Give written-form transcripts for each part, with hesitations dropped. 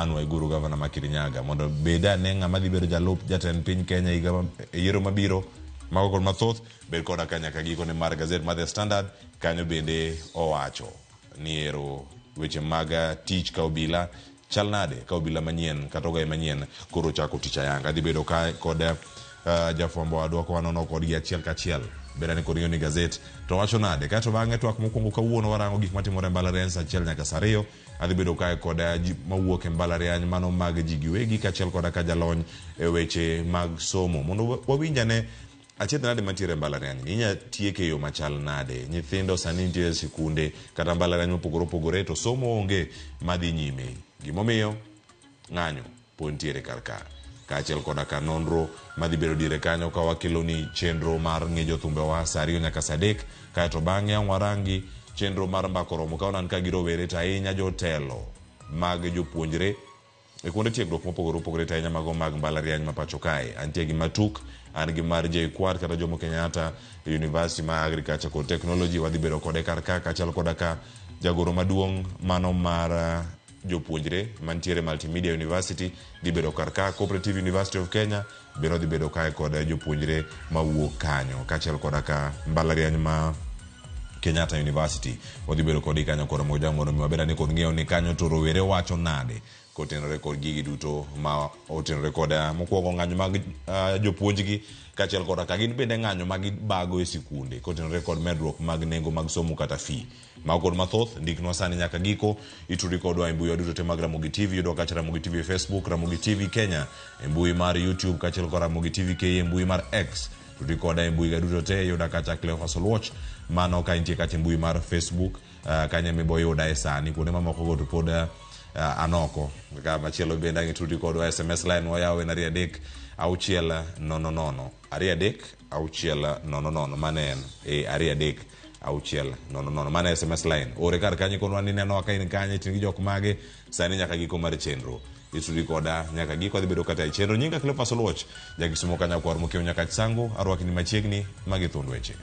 Anne Waiguru gavana ma Kirinyaga mondo bed ane ng'ama dhi bedo jalup jatend piny Kenya higa e yiero mabiro. Mago kod mathoth bed koda ka nyaka gikone mar gazet mar The Standard kanyo bende owacho ni ero weche mag tich ka obila Chal nade ka obila manyien kata ogaye manyien koro chako tich ayanga? Adhi bedo ka kod uh, jafwambo wadwa ka wanono kodgi achiel kachiel. Bed ane kod ng'eyo ni gazet to wacho nade. Kaeto bang'e twak mokwongo kawuono warango gik matimore e mbalariany saa achiel nyaka saa ariyo. Adhi bedo kae kod eh, ji mawuok e mbalariany mano mag ji giwegi kaachiel koda ka jalony e weche mag somo mondo wawinj ane Achiedh nade mantiere e mbalariany ni inya tieke e yo machal nade? Nyithindo sani nitie e sikunde kata mbalariany mopogore opogore to somo onge madhi nyime. Gimomiyo ng'anyo pod nitiere kar ka. Kaachiel koda ka nonro madhi bedo diere kanyo ka wakeloni chenro mar ng'e jothumbewa saa ariyo nyaka saa adek kaeto bang'e ang' warangi chenro mar mbaka oromo ka onan ka gi rowere to ahinya jotelo mag jopuonjre E kuonde tiegruok mopogore opogore to ahinya mago mag mbalariany ma pacho kae. Antie gi Matuk, an gi mar JKUAT kata Jomo Kenyatta University ma Agriculture kod Technology wadhi bedo kode kar ka kaachiel koda ka jagoro maduong' mano mar eh, jopuonjre mantiere Multimedia University dhi bedo kar ka, Cooperative University of Kenya bende odhi bedo kae kod jopuonjre mawuok kanyo kaachiel koda ka mbalariany ma Kenyatta University wadhi bedo kodgi kanyo koro moja mondo mi wabed ane kod ng'eyo ni kanyo to rowere wacho nade kotenore kod gigi duto ma otenore kod eh, mokwongo ng'anyo mag uh, jopuonjgi kaachiel koda ka gin bende ng'anyo ma gibago e sikunde kotenore kod medruok mag nengo mag somo kata fee. Mago kod mathoth, ndiknwa sani nyaka giko, itudri kodwa e mbui duto te mag Ramogi TV, yudwa kacha Ramogi TV e Facebook, Ramogi TV Kenya e mbui mar YouTube kaachiel kod Ramogi TV KE e mbui mar X. Tudri koda e mbui ga duto te, yuda kacha Cleophas Oluoch, mano ka intie kacha e mbui mar Facebook, uh, kanyo ema ibo yuda e sani, kuonde mamoko go to pod uh, anoko. Ka machielo bende ang' itudri kodwa SMS line wayawo en 23 6 0 0 23 6 0 0 mano en e 23 6 0 0 mano SMS line. Ore kar kanyo ikonwa ni nenowa ka in kanye, itin gi jok mage sani nyaka giko mar chenro. Itudi koda nyaka giko adhi bedo kata e chenro. Nyinga Cleophas Oluoch, jakisumo ka nyakwar mokiewo nyaka Chisango, arwakni machiegni magi thuond weche.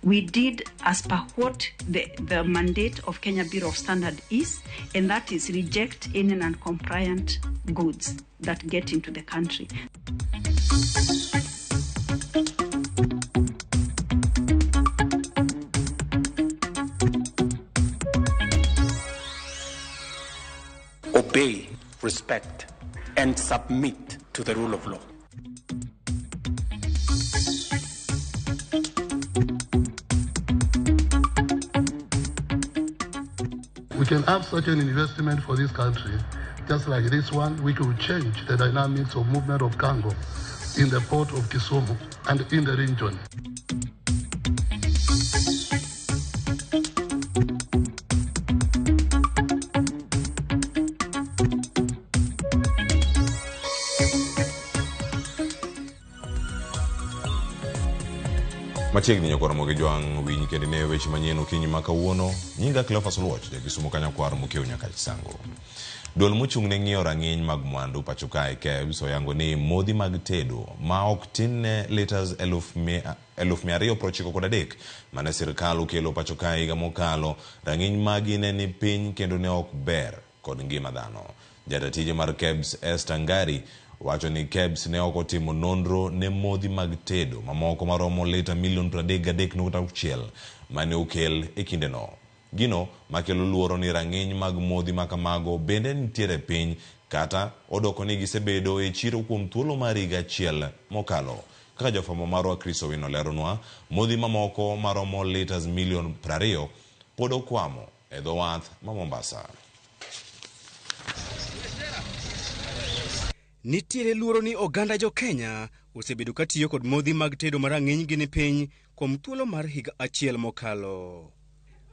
We did as per what the mandate of Kenya Bureau of Standard is, and that is reject any non-compliant goods that get into the country. Obey, respect, and submit to the rule of law. We can have such an investment for this country, just like this one, which will change the dynamics of movement of cargo in the port of Kisumu and in the region. Machiegni nyokwar Ramogi Jwang' winj kendo ine weche manyien okinyi ma kawuono. Nyinga Cleophas Oluoch, jakisumo ka nyakwar Mokiewo nyaka Chisango. Duol mochung' ne ng'iyo rang'iny mag mwandu pacho kae KEBS oyango ni modhi mag tedo ma ok tin ne litres 293,000 mane sirkal okelo pacho kae higa mokalo, rang'iny magi ne ni piny kendo ne ok ber kod ngima dhano. Jata tije mar KEBS Esther Ngari wacho ni KEBS ne ok otimo nonro ne modhi mag tedo mamoko maromo lita milion 33.6 mane okel e kindeno. Gino makelo luoro ni rang'iny mag modhi makamago bende nitiere piny kata odoko ni gisebedo e chiro kuom thuolo mar higa achiel mokalo. Kaka jafwambo marwa Chris Owino leronwa, modhi mamoko maromo litres milion 20 pod okwamo e dho wath ma Mombasa. Nitiere luoro ni oganda jo Kenya osebedo ka tiyo kod modhi mag tedo ma rang'inygi ni piny kuom thuolo mar higa achiel mokalo.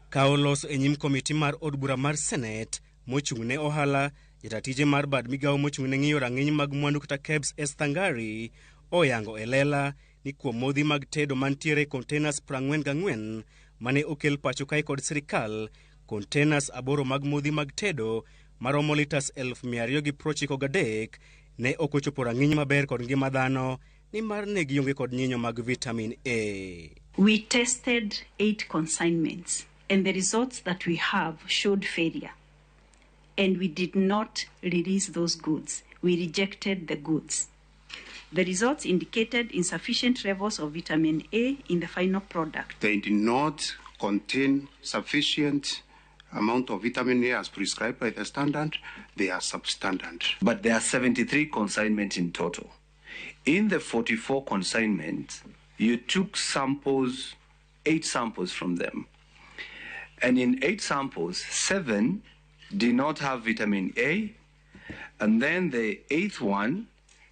Ka oloso e nyim komiti mar od bura mar Senet mochung' ne ohala, jata tije mar bad migawo mochung' ne ng'iyo rang'iny mag mwandu kata KEBS Esther Ngari oyango e lela ni kuom modhi mag tedo mantiere e containers 44 mane okel pacho kae kod sirikal, containers aboro mag modhi mag tedo maromo litas 293,000 ne ok ochopo rang'iny maber kod ngima dhano nimar ne gionge kod nyinyo mag vitamin A. We tested 8 consignments and the results that we have showed failure. And we did not release those goods. We rejected the goods. The results indicated insufficient levels of vitamin A in the final product. They did not contain sufficient amount of vitamin A as prescribed by the standard. They are substandard. But there are 73 consignments in total. In the 44 consignments, you took samples, 8 samples from them. And in 8 samples, 7 did not have vitamin A. And then the 8th one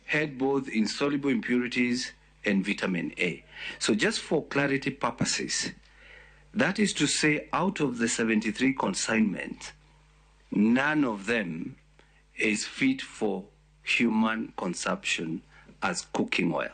had both insoluble impurities and vitamin A. So just for clarity purposes, that is to say, out of the 73 consignments, none of them is fit for human consumption as cooking oil.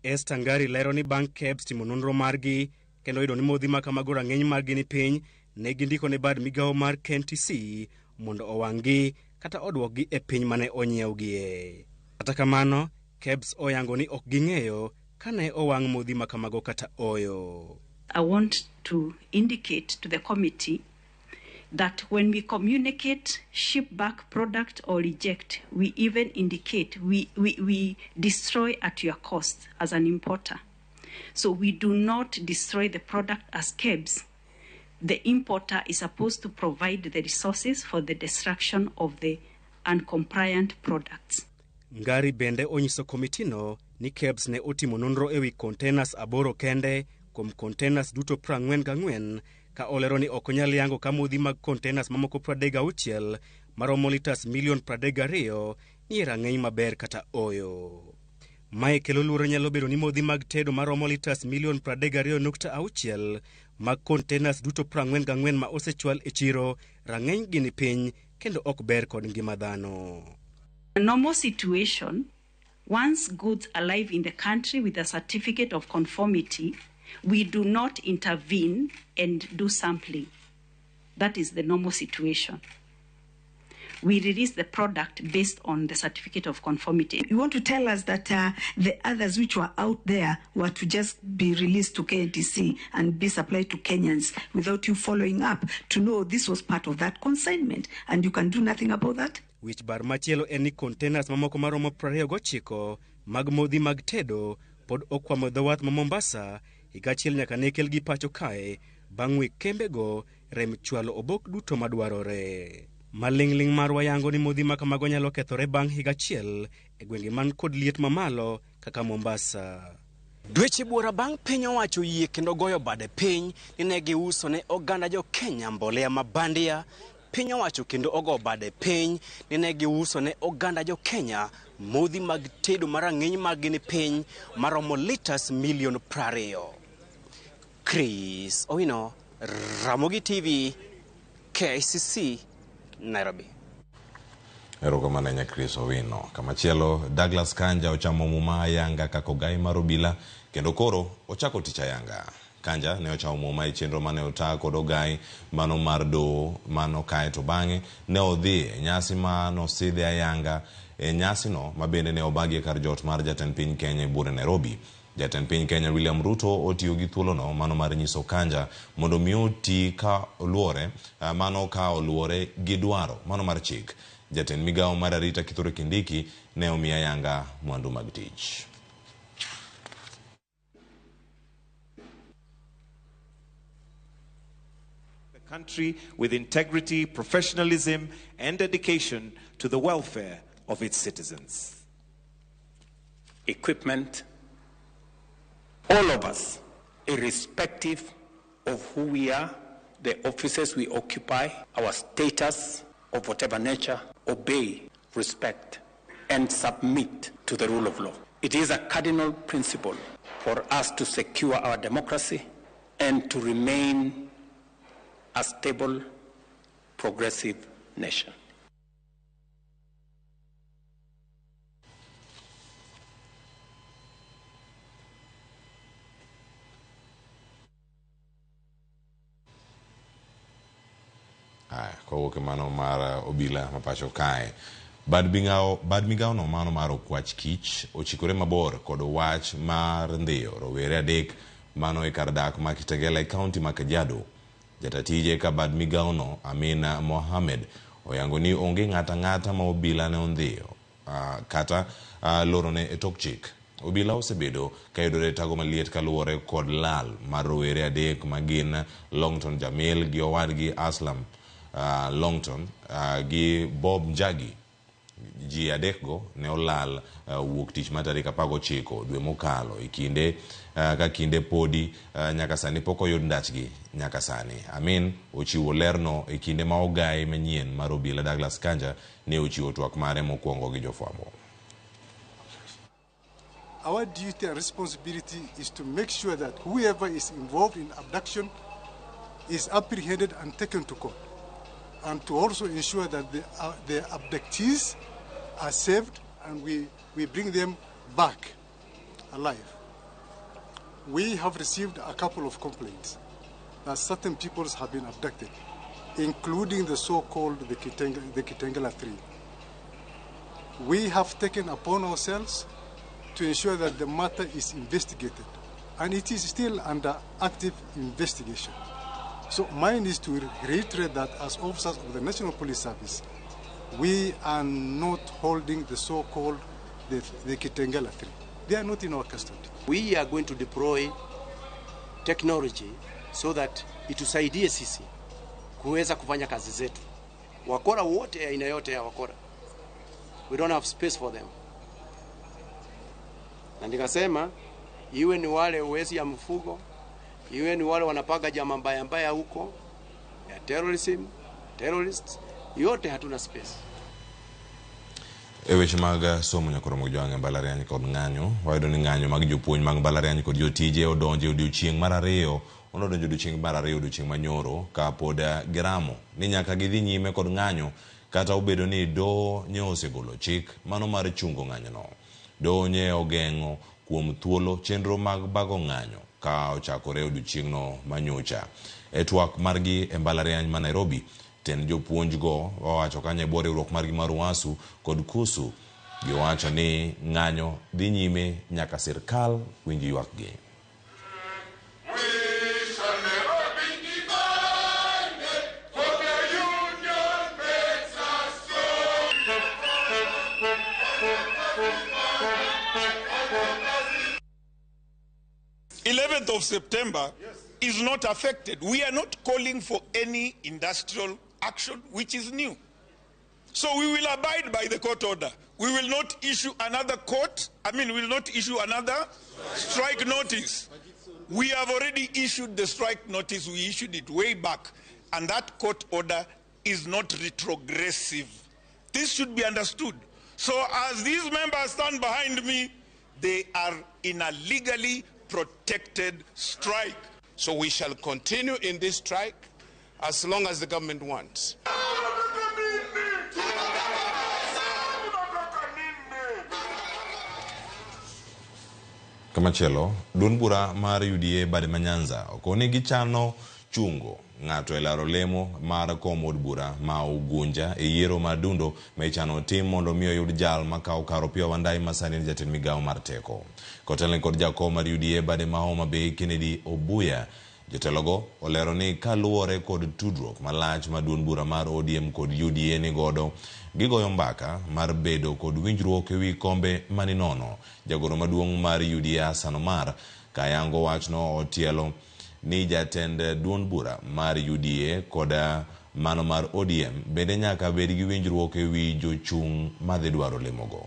Esther Ngari lero ni bang' KEBS timo nonro margi kendo yudo ni modhi ma kamago rang'iny margi ni piny, ne gindiko ne bad migawo mar KNTC mondo owang'gi kata odwokgi e piny mane onyiewgie. Kata kamano, KEBS oyango ni ok ging'eyo kane owang' modhi ma kamago kata oyo. I want to indicate to the committee that when we communicate ship back product or reject, we even indicate we destroy at your cost as an importer. So we do not destroy the product as KEBS. The importer is supposed to provide the resources for the destruction of the uncompliant products. Ngari bende onyiso komitino ni KEBS ne otimo nonro ewi containers 8 kende kuom containers duto 44 ka olero ni ok onyal yango ka modhi mag containers mamoko 36 maromo litas milion 32 ni e rang'iny maber kata oyo. Mae kelo luoro nyalo bedo ni modhi mag tedo maromo litas milion 32.6 mag containers duto 44 ma osechwal e chiro rang'iny gi ni piny kendo ok ber kod ngima dhano. A normal situation, once goods arrive in the country with a certificate of conformity, we do not intervene and do sampling. That is the normal situation. We release the product based on the certificate of conformity. You want to tell us that the others which were out there were to just be released to KNTC and be supplied to Kenyans without you following up to know this was part of that consignment, and you can do nothing about that? Wich bar machielo en ni containers mamoko maromo 29 mag modhi mag tedo pod okwamo dho wath ma Mombasa higa achiel nyaka ne kelgi pacho kae bang' we kembego rem chwalo obok duto madwarore. Maling'ling' marwa yango ni modhi ma kamago nyalo kethore bang' higa achiel e gwenge man kod liet mamalo kaka Mombasa. Dweche buora bang' piny owacho yie kendo goyo bade piny ni ne giuso ne oganda jo Kenya mbolea ma bandia. Piny owacho kendo ogo bade piny ni ne giuso ne oganda jo Kenya modhi mag tedo marang'iny margi ni piny maromo litas milion 20. Chris Owino, Ramogi TV, KICC, Nairobi. Erokamano ahinya Chris Owino. Kamachielo, Douglas Kanja ochamo muma ayanga kaka ogai mar obila kendo koro ochako tich ayanga. Kanja ne ochamo muma e chenro mane ota kod ogai mano mar doho mano kae to bang'e ne odhi e nyasi manosidhe ayanga e nyasino ma bende ne obagi e kar jot mar jatend piny Kenya e buore Nairobi. Jatend piny Kenya William Ruto otiyo gi thuolono mano mar nyiso Kanja mondo mi oti ka oluore mano ka oluore gi dwaro mano mar chik. Jatend migawo mar arita Kithure Kindiki ne omiyo ayanga mwandu mag tich. The country with integrity, professionalism, and dedication to the welfare of its citizens. Equipment, all of us, irrespective of who we are, the offices we occupy, our status of whatever nature, obey, respect, and submit to the rule of law. It is a cardinal principle for us to secure our democracy and to remain a stable, progressive nation. Kowuok e mano mar obila ma pacho kae. Bad migawono mano mar okwach kich ochikore mabor kod wach mar ndhiyo rowere 3 mano e kar dak ma Kitengela e kaunti ma Kajiado. Jatatije ka bad migawono Amina Mohamed oyango ni onge ng'ato ang'ata ma obila ne ondhiyo kata lorone e tok chik. Obila osebedo ka yudore e tago maliet kaluwore kod lal mar rowere adek ma gin Longton Jamil gi owadgi Aslam Longton gi Bob Njagi. Ji adekgo ne olal wuok tich mar tarik 19 dwe mokalo e kinde ka kinde podi nyaka sani pok oyud ndachgi nyaka sani. Amin ochiwo lerno e kinde ma ogai manyien mar obila Douglas Kanja ne ochiwo twak mare mokwongo gi jofwambo. Our duty and responsibility is to make sure that whoever is involved in abduction is apprehended and taken to court, and to also ensure that the abductees are saved and we bring them back alive. We have received a couple of complaints that certain peoples have been abducted, including the so-called the Kitengela 3. We have taken upon ourselves to ensure that the matter is investigated, and it is still under active investigation. So mine is to reiterate that as officers of the National Police Service, we are not holding the so-called the Kitengela 3. They are not in our custody. We are going to deploy technology so that itusaidie sisi kuweza kufanya kazi zetu. Wakora wote, aina yote ya wakora, we don't have space for them. Na nikasema iwe ni wale wezi ya mfugo, iwe ni wale wanapaga jamaa mbaya mbaya huko ya terrorism, terrorists, yote hatuna space. E weche mag somo nyakoro jwang' e mbalariany kod ng'anyo, wayudo ni ng'anyo mag jopuonj mag mbalariany kod jotije odonjo e odiochieng' mar ariyo, onodonjo odiochieng' mar ariyo odiochieng' manyoro ka pod giramo ni nyaka gidhi nyime kod ng'anyo kata obedo ni doho nye osegolo chik mano mar chungo ng'anyono. Doho nye ogeng'o kuom thuolo chenro mag bago ng'anyo ka ochakore odiochieng'no manyocha. E twak margi e mbalariany ma Nairobi, tend jopuonj go owacho kanyo e bwo riwruok margi mar UASU kod KUSU, giwacho ni ng'anyo dhi nyime nyaka sirkal winj ywakgi. 11th of September is not affected. We are not calling for any industrial action which is new. So we will abide by the court order. We will not issue another court, we will not issue another strike notice. We have already issued the strike notice. We issued it way back. And that court order is not retrogressive. This should be understood. So as these members stand behind me, they are in a legally protected strike. So we shall continue in this strike as long as the government wants. Kamachielo, duond bura mar UDA bade ma Nyanza okoni gichano chungo ng'ato e laro lemo mar kom od bura ma Ugunja e yiero mar dundo ma ichano tim mondo mi oyud jal makawo kar Opiyo Wandayi ma sani en jatend migawo mar teko. Kotelne kod jakom mar UDA bade ma Homa Bay Kennedy Obuya, jotelogo olero ni kaluwore kod tudruok malach ma duond bura mar ODM kod UDA ni godo, gigoyo mbaka mar bedo kod winjruok ewi kombe maninono. Jagoro maduong' mar UDA Hassan Omar kayango wachno otielo ni jatend duond bura mar UDA kod mano mar ODM bende nyaka bed gi winjruok ewi jochung' madhi dwaro lemogo.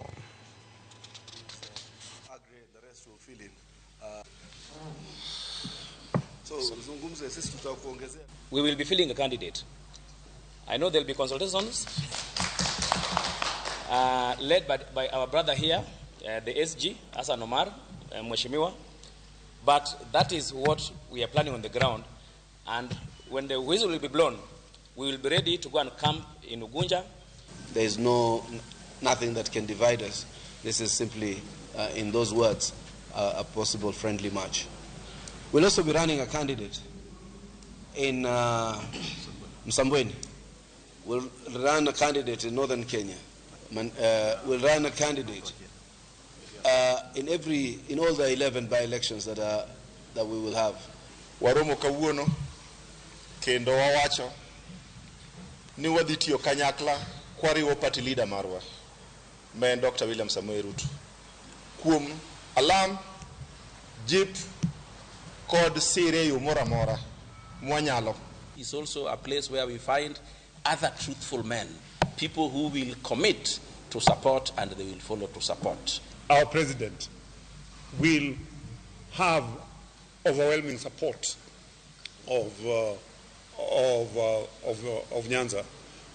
We will be filling a candidate. I know there will be consultations led by our brother here, the SG, Hassan Omar, Mheshimiwa. But that is what we are planning on the ground. And when the whistle will be blown, we will be ready to go and camp in Ugunja. There is nothing that can divide us. This is simply, in those words, a possible friendly match. We'll also be running a candidate in Msambweni. We'll run a candidate in northern Kenya. We'll run a candidate in all the 11 by-elections that we will have. Waromo kawuono kendo wawacho ni wadhi tiyo kanyakla kwariwo party leader marwa ma en Dr. William Samoei Ruto kuom alam, jip kod sire e yo moro amora mwanyalo. Is also a place where we find other truthful men, people who will commit to support and they will follow to support. Our president will have overwhelming support of Nyanza.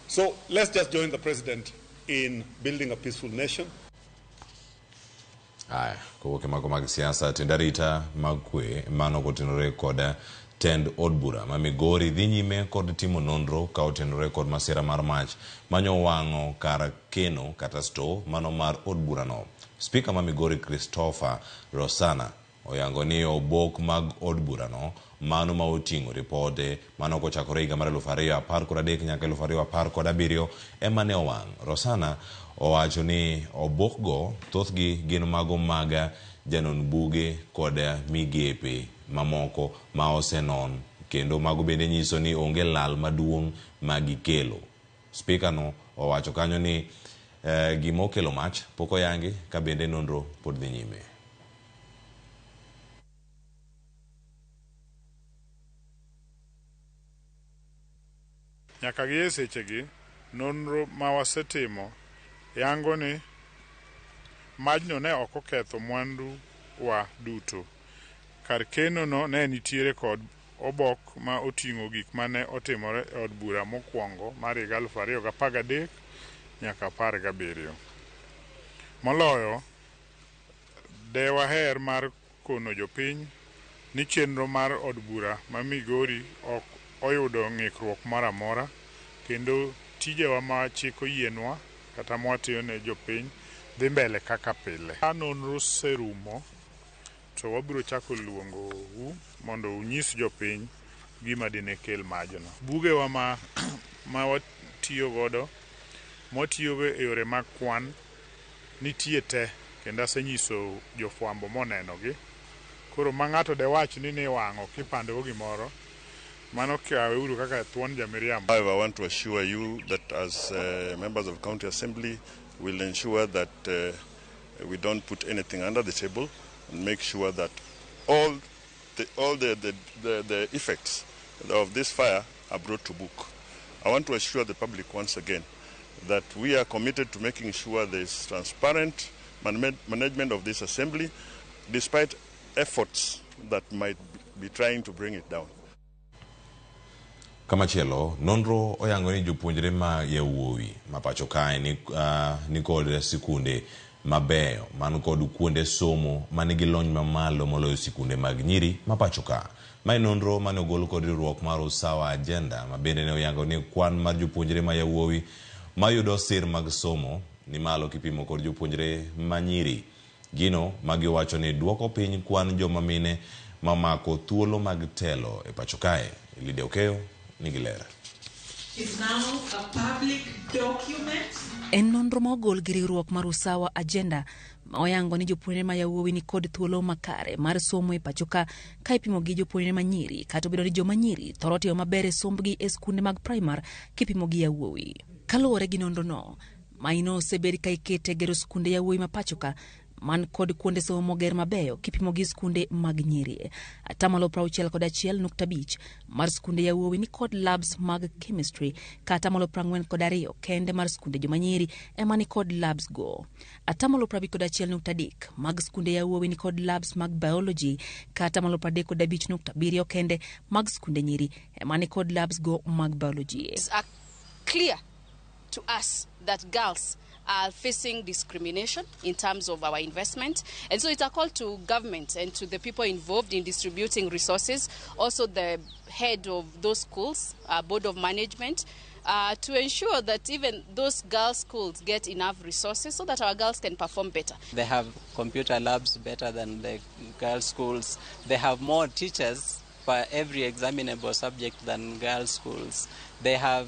So let's just join the president in building a peaceful nation. Aya, kowuok e mago mag siasa, tend arita mag kwe mano kotenore kod tend od bura ma Migori dhi nyime kod timo nonro ka otenore kod masira mar mach manyo wang'o kar keno kata store mano mar od burano. Spika ma Migori Christopher Rosana oyango ni obok mag od burano mano ma oting'o ripode mano kochakore higa mar 2013 nyaka 2017 ema ne owang'. Rosana owacho ni obokgo thothgi gin mago mag janon buge kod migepe mamoko ma osenon, kendo mago bende nyiso ni onge lal maduong' ma gikelo. Spika no owacho kanyo ni gima okelo mach pok oyangi ka bende nonro pod dhi nyime. Nyaka gi e sechegi, nonro ma wasetimo yango ni majno ne ok oketho mwandu wa duto. Kar keno no ne nitiere kod obok ma oting'o gik mane otimore e od bura mokwongo mar higa 2013 nyaka 17. Moloyo, de waher mar kono jopiny ni chenro mar od bura ma Migori ok oyudo ng'ikruok moro amora, kendo tijewa ma chik oyienwa kata mwatiyo ne jopiny dhi mbele kaka pile. Ka nonro oserumo, to wabiro chako luongo u mondo unyis jopiny gima dine kel majno. Bugewa ma watiyo godo, mwatiyogo e yore mag kwan, nitie te, kendo asenyiso jofwambo monenogi. Koro ma ng'ato dewach ni ne wang'o kipandogo gimoro, mano kaweuru kaka thuon jamiriambo. However, I want to assure you that as members of County Assembly, we'll ensure that we don't put anything under the table and make sure that all the effects of this fire are brought to book. I want to assure the public once again that we are committed to making sure there is transparent management of this assembly, despite efforts that might be trying to bring it down. Kamachielo, nonro oyango ni jopuonjre ma yawuowi ma pacho kae ni kod sikunde mabeyo man kod kuonde somo manigi lony mamalo moloyo sikunde mag nyiri ma pacho ka. Mae nonro mane ogol kod riwruok mar Usawa Agenda ma bende ne oyango ni kwan mar jopuonjre ma yawuowi mayudo sir mag somo ni malo kipimo kod jopuonjre ma nyiri. Gino magiwacho ni duoko piny kwan joma mine mamako thuolo mag telo e pacho kae. Lydia Okeyo nigi ler. Is now a public document. En nonro ma ogol gi riwruok mar Usawa Agenda ma oyango ni jopuonjre ma yawuowi ni kod thuolo makare mar somo e pacho ka ka ipimo gi jopuonjre ma nyiri, kata obedo ni joma nyiri thoro timo maber e sombgi e skunde mag primar kipimo gi yawuowi. Kaluwore gi nonrono, maino osebed ka ikete gero skunde yawuowi ma pacho ka man kod kuonde somo moger mabeyo kipimo gi skunde mag nyiri. 61.5% mar skunde yawuowi ni kod labs mag chemistry, ka 42% kende mar skunde joma nyiri ema ni kod labs go. 51.3% mag skunde yawuowi ni kod labs mag biology, ka 35.7 kende mag skunde nyiri ema ni kod labs go mag biology. It's clear to us that girls are facing discrimination in terms of our investment. And so it's a call to government and to the people involved in distributing resources, also the head of those schools, board of management, to ensure that even those girls' schools get enough resources so that our girls can perform better. They have computer labs better than the girls' schools. They have more teachers per every examinable subject than girls' schools. They have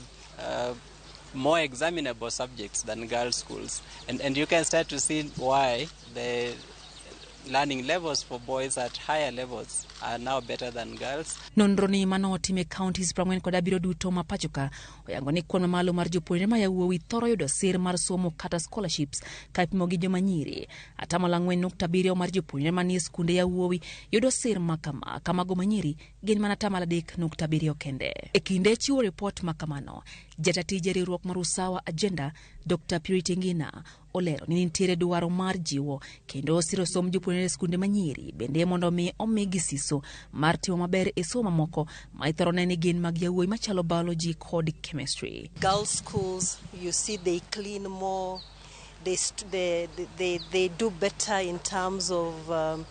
more examinable subjects than girls' schools. And you can start to see why the learning levels for boys at higher levels are now better than girls. Nonro ni manotim e counties 47 duto ma pachoka oyango ni kwan mamalo mar jopuonjre ma yawuowi thoro yudo sir mar somo kata scholarships ka ipimo gi joma nyiri. 4.7% mar jopuonjre manie skunde yawuowi yudo sir makama, ka mago manyiri gin mana 3.7% kende. E kinde chiwo ripot makamano, jata tije riwruok mar Usawa Agenda Dr. Purity Ngina olero ni nitiere dwaro mar jiwo kendo siro somb jopuonjre e skunde manyiri bende mondo mi omigi siso mar timo maber e somo mamoko ma ithoro ne ni gin mag yawuoyi machalo biology kod chemistry. Girls schools, you see they clean more, they do better in terms of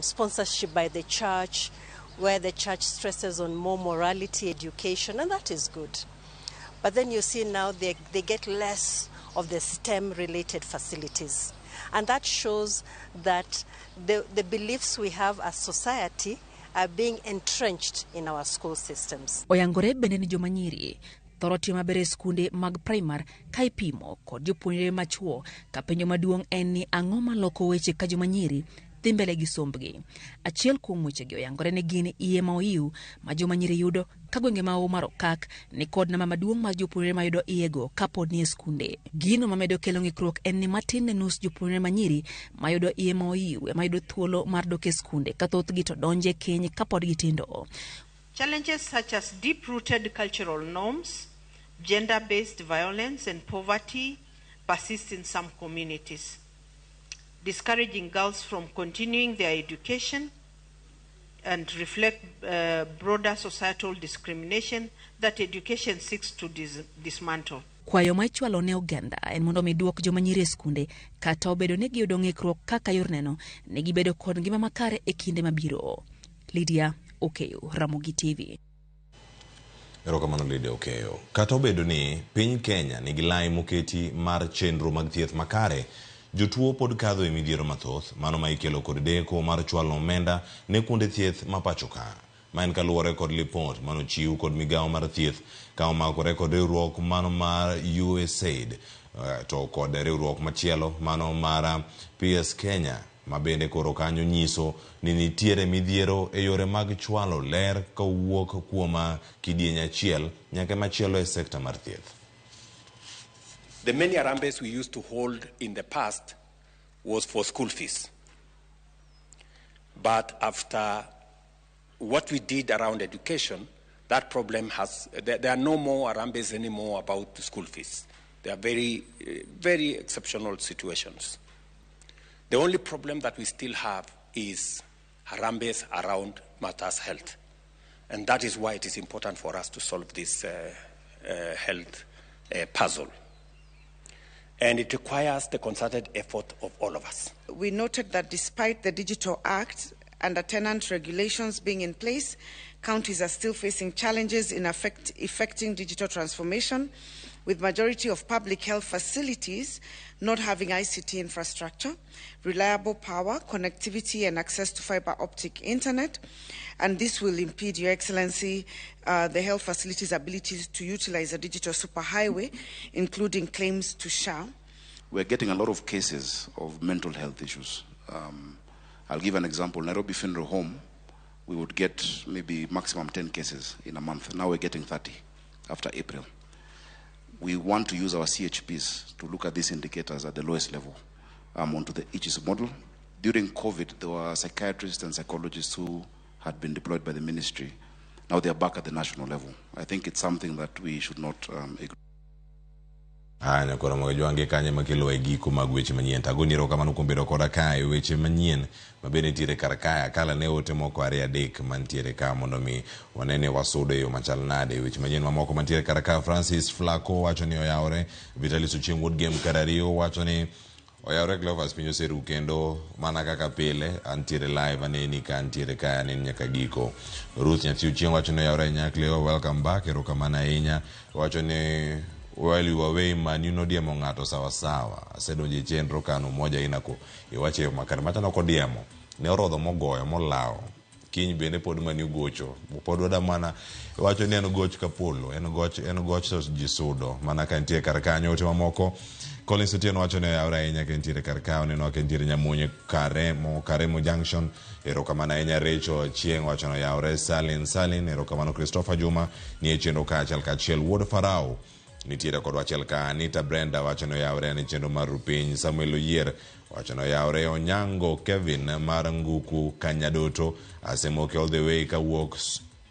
sponsorship by the church, where the church stresses on more morality education, and that is good. But then you see now they get less of the STEM-related facilities. And that shows that the beliefs we have as society are being entrenched in our school systems. Oyangore bende ni joma nyiri thoro timo maber e skunde mag primar ka ipimo kod jopuonjre machuo, ka penjo maduong' en ni ang'o maloko weche ka joma nyiri dhi mbele gi sombgi. Achiel kuom wechegi oyangore ni gin iye ma oiw ma joma nyiri yudo ka gwenge ma Omar Okak ni kod namba maduong' mar jopuonjre mayudo iyego kapod ni e skunde. Gino mamedo kelo ng'ikruok en ni matin ne nus jopuonjre manyiri mayudo iye ma oiw ema yudo thuolo mar dok e skunde, ka thothgi to donje keny kapod gitindo. Challenges such as deep-rooted cultural norms, gender-based violence and poverty persist in some communities, discouraging girls from continuing their education and reflect broader societal discrimination that education seeks to dismantle. Kwayo ma ichwalo ne oganda en mondo mi duok joma nyiri e skunde kata obedo ni giyudo ng'ikruok kaka yor neno ni gibedo kod ngima makare e kinde mabiro. Lydia Okeyo, Ramogi TV. Erokamano Lydia Okeyo. Kata obedo ni piny Kenya nigi lai moketi mar chenro mag thieth makare, jotuo pod kadho e midhiero mathoth, mano ma ikelo kod deko mar chwalo omenda ne kuonde thieth ma pacho ka. Ma en kaluwore kod lipot manochiw kod migawo mar thieth ka omakore kod riwruok mano mar USAID to kod riwruok machielo mano mar PS Kenya ma bende koro kanyo nyiso ni nitiere midhiero e yore mag chwalo ler kowuok kuom kidieny achiel nyaka machielo e sekta mar thieth. The many harambes we used to hold in the past was for school fees. But after what we did around education, that problem has, there are no more harambes anymore about the school fees. They are very, very exceptional situations. The only problem that we still have is harambes around matters health. And that is why it is important for us to solve this health puzzle. And it requires the concerted effort of all of us. We noted that despite the Digital Act and the tenant regulations being in place, counties are still facing challenges in effecting digital transformation, with majority of public health facilities not having ICT infrastructure, reliable power, connectivity and access to fiber optic internet. And this will impede, Your Excellency, the health facilities' ability to utilize a digital superhighway, including claims to SHA. We're getting a lot of cases of mental health issues. I'll give an example. Nairobi Funeral Home, we would get maybe maximum 10 cases in a month. Now we're getting 30 after April. We want to use our CHPs to look at these indicators at the lowest level onto the HIS model. During COVID, there were psychiatrists and psychologists who had been deployed by the ministry. Now they are back at the national level. I think it's something that we should not ignore. Anya koro mag kanye makelo e giko mag weche manyien. Tagoni erokamano kuom bedo koda kae weche manyien mabende nitiere kar kae. Akala ne ote moko 2-3 mantiere ka mondo mi wanene wasudo e yo machal nade. Weche manyien mamoko mantiere kar ka, Francis Flaco wacho ni oyawore, Vitalis Ochieng Wuod Gem kar ariyo wacho ni oyawore Cleophas piny oseru kendo mana kaka pile antiere live aneni ka antiere kae aneni nyaka giko. Ruth Nyathi Ochieng wacho ni oyawore ahinya Cleo, welcome back, erokamano ahinya. Wacho ni while you were away man you nodiemo ng'ato sawa sawa. Asedonjo e chenro kano moja inako iwache yo makare macha nokodiemo ne orodho mogoyo molawo. Kiny bende pod mani gocho. Pod wada mana wacho ni en goch ka polo, en goch to ji sudo. Mana ka nitie kar kanyo ote mamoko. Collins Otieno wacho ni oyawre ahinya ka nitiere kar ka, oneno ka nitiere Nyamunye Karemo Junction. Erokamano ahinya Rachel Achieng' wacho ni oyawre. Salin, erokamano Christopher Juma ni e chenro ka achiel kachiel. Wuod Farao nitiere kodwa achiel ka. Anita Brenda wacho ni oyawre ni chenro mar Rupiny. Samuel Oyier wacho ni oyawre. Onyango Kevin mar Nguku Kanyadoto asemoke all the way kawuok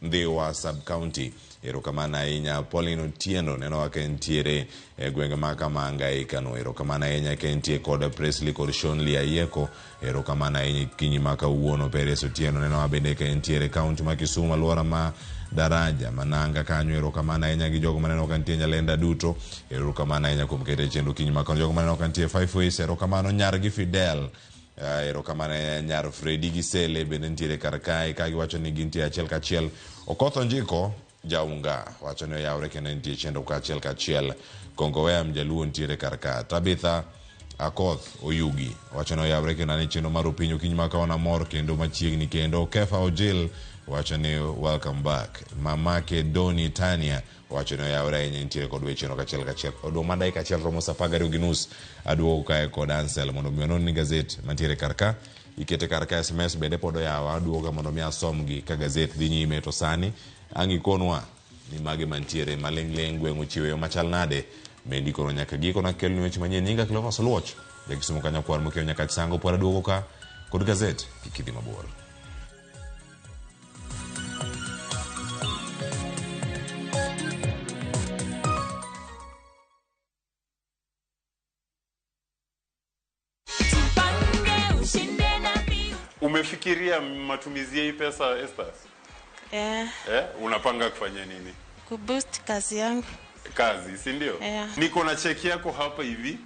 Ndhiwa sub county. Erokamano ahinya. Pauline Otieno neno ka entiere e gwenge ma Kamanga e Kano. Erokamano ahinya ka entie kod Presley kod Shonli Ayieko. Erokamano ahinya kinyi ma kawuono. Peres Otieno neno bende ka entiere county ma Kisumu alwora ma Daraja Mananga kanyo. Erokamano ahinya gi jogo maneno ka nitie Nyalenda duto. Erokamano ahinya kuom kete chenro kinyi ma kawuono. Jogo maneno ka nitie Five Ways. Erokamano nyar gi Fidel. Erokamano nyar Fredi gi Sele bende nitiere kar kae ka giwacho ni gintie achiel kachiel. Okoth Onjiko Jaunga wacho ni oyawre kendo nitie chenro ka achiel kachiel. Kongowea Mjaluo nitiere kar ka. Tabitha Akoth Oyugi wacho ni oyawre kendo ane chenro mar Opinyi okinyi ma kawuono mor kendo machiegni kendo. Kefa Ojil wacho ni welcome back. Mamake Doni Tania wacho ni oyawre ahinya nitiere kod weche no kachiel kachiel. Odong' mana dakika achiel romo saa 12:30. Aduogo kae kod Ansel mondo mi wanon ni gazet mantiere kar ka. Ikete kar ka SMS bende pod oyawa. Aduoga mondo mi asomgi ka gazet dhi nyime to sani ang' ikonwa ni mage mantiere maling'ling' gweng' ochiwo yo machal nade. Mendi kono nyaka giko nakelni weche manyien. Nyinga Cleophas Oluoch ja Kisumu kanyo kwar mokiewo nyaka Sango. Pod aduogo ka kod gazet kik idhi mabor. Umefikiria matumizi ya hii pesa, Esther? Yeah. Unapanga kufanya nini? Kuboost kazi yangu. Kazi, si ndio? Yeah. Niko na cheki yako hapa hivi.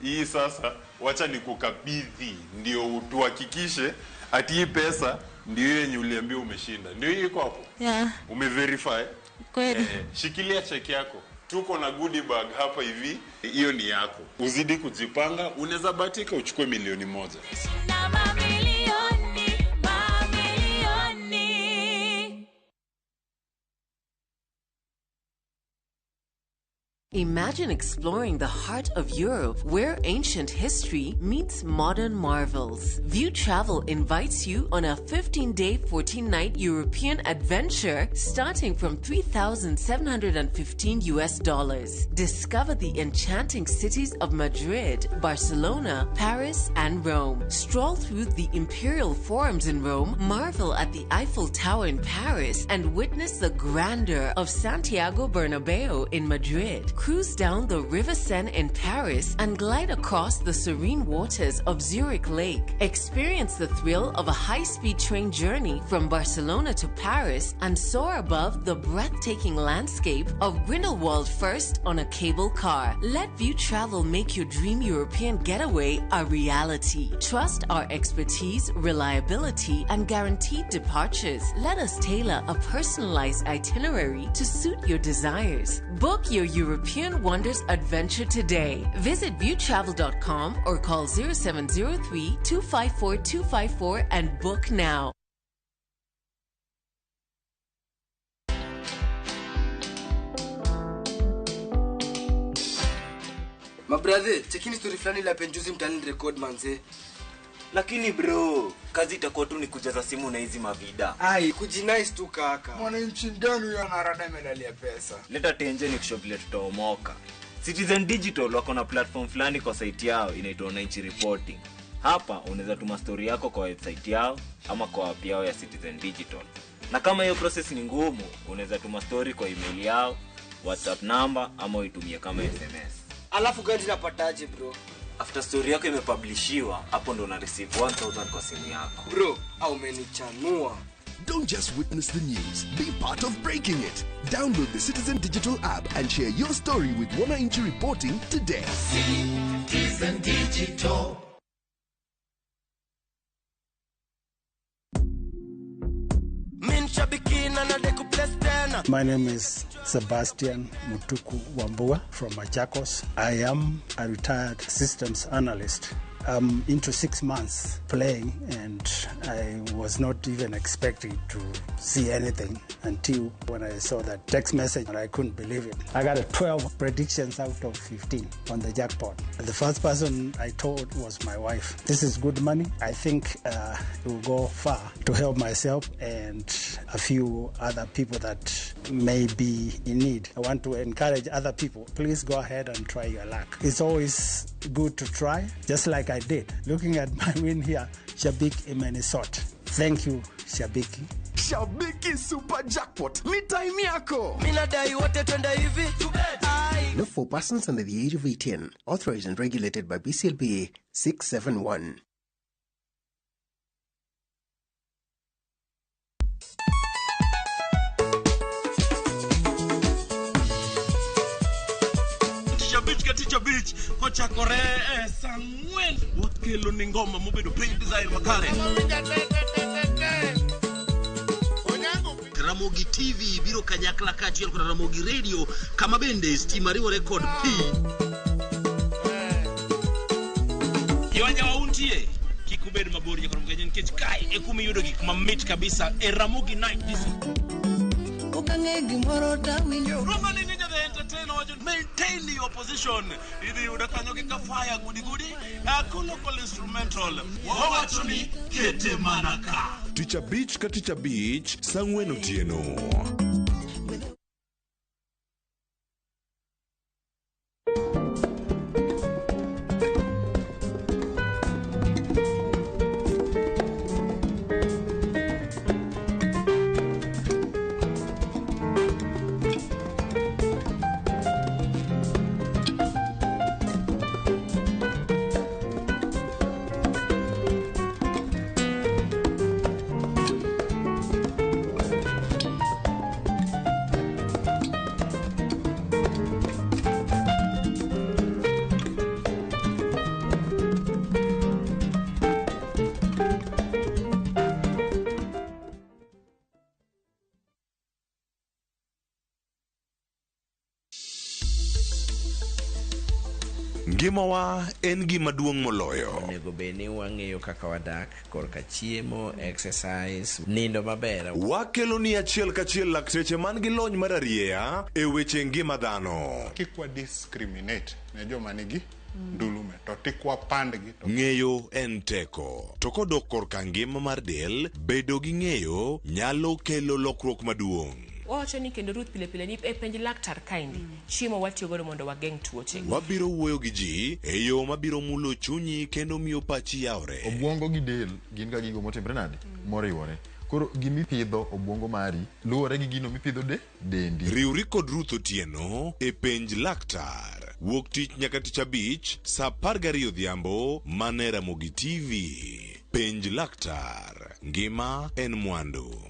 Hii sasa wacha nikukabidhi ndio tuhakikishe ati hii pesa ndio yenye uliambiwa umeshinda. Ndio hii iko hapo. Yeah. Umeverify? Kweli. Shikilia cheki yako. Tuko na goodie bag hapa hivi. Hiyo ni yako. Uzidi kujipanga, unaweza bahatika uchukue 1 milioni. Imagine exploring the heart of Europe where ancient history meets modern marvels. View Travel invites you on a 15-day, 14-night European adventure starting from $3,715 US. Discover the enchanting cities of Madrid, Barcelona, Paris, and Rome. Stroll through the imperial forums in Rome, marvel at the Eiffel Tower in Paris, and witness the grandeur of Santiago Bernabeu in Madrid. Cruise down the River Seine in Paris and glide across the serene waters of Zurich Lake. Experience the thrill of a high-speed train journey from Barcelona to Paris and soar above the breathtaking landscape of Grindelwald first on a cable car. Let View Travel make your dream European getaway a reality. Trust our expertise, reliability, and guaranteed departures. Let us tailor a personalized itinerary to suit your desires. Book your European Wonders adventure today. Visit viewtravel.com or call 0703 254 254 and book now. Mabrother, chekini story fulani la penjuzi mtani record manze. Lakini bro, kazi itakuwa tu ni kujaza simu na hizi mavida. Ai, kujinice tu kaka. Mwananchi gani huyo anarada medali pesa? Leta tenje ni kushow vile tutaomoka. Citizen Digital wako na platform fulani kwa site yao inaitwa Wananchi Reporting. Hapa unaweza tuma story yako kwa website yao ama kwa app yao ya Citizen Digital. Na kama hiyo process ni ngumu, unaweza tuma story kwa email yao, WhatsApp number ama uitumie kama SMS. Alafu gani napataje bro? After story yako imepublishiwa, hapo ndo una receive 1000 kwa simu yako. Bro, au umenichanua. Don't just witness the news, be part of breaking it. Download the Citizen Digital app and share your story with Wananchi Reporting today. Citizen Digital. My name is Sebastian Mutuku Wambua from Machakos. I am a retired systems analyst. I'm into 6 months playing, and I was not even expecting to see anything until when I saw that text message, and I couldn't believe it. I got a 12 predictions out of 15 on the jackpot. The first person I told was my wife. This is good money. I think it will go far to help myself and a few other people that may be in need. I want to encourage other people. Please go ahead and try your luck. It's always good to try, just like I did. Looking at my win here, Shabik Imenisot. Thank you, Shabiki. Shabiki Super Jackpot ni time yako. Minadai wote twende hivi. Not for persons under the age of 18. Authorized and regulated by BCLBA 671. Tich abich kochakore e saa 4 wakelo ni ngoma mobedo piny design makare. Ramogi TV biro kanyakla kaachiel kod Ramogi Radio kama bende stima riwore kod pi. Yonja untie kik ubed mabor nyakoro mgenye nikech kae e kuma iyudo gik mamit kabisa e Ramogi Night Disco. Okang'e gimoro tawinjo. Roma ni ninja the entertainer wacho maintain your position. Idhi yudo kanyo gi kafaya gudi gudi. Local instrumental. Wawacho ni kete mana ka. Tich abich ka tich abich saa 4 otieno. Ngimawa en gima duong' moloyo. Onego bed ni wang'eyo kaka wadak korka chiemo, exercise, nindo maber. Wakelo ni achiel kachiel lakteche man gi lony mar arieya e weche ngima dhano. Kik wa discriminate ne joma nigi ndulume to tik wapandgi. Ng'eyo en teko. To kodok korka ngima mar del, bedo gi ng'eyo nyalo kelo lokruok maduong'. Wawacho ni kendo Ruth pile pile ni e penj laktar kaendi chiemo watiyo godo mondo wageng' tuoche. Wabiro wuoyo gi ji e yo mabiro mulo chunyi kendo miyo pachi yawre. Obwongo gi del gin ga gigo motimre nade? Moriwore. Koro gimipidho obwongo mari luwore gi gino mipidho dendi. Riwri kod Ruth Otieno e penj laktar. Wuok tich nyaka tich abich saa 12 odhiambo mana Ramogi TV. Penj laktar. Ngima en mwandu.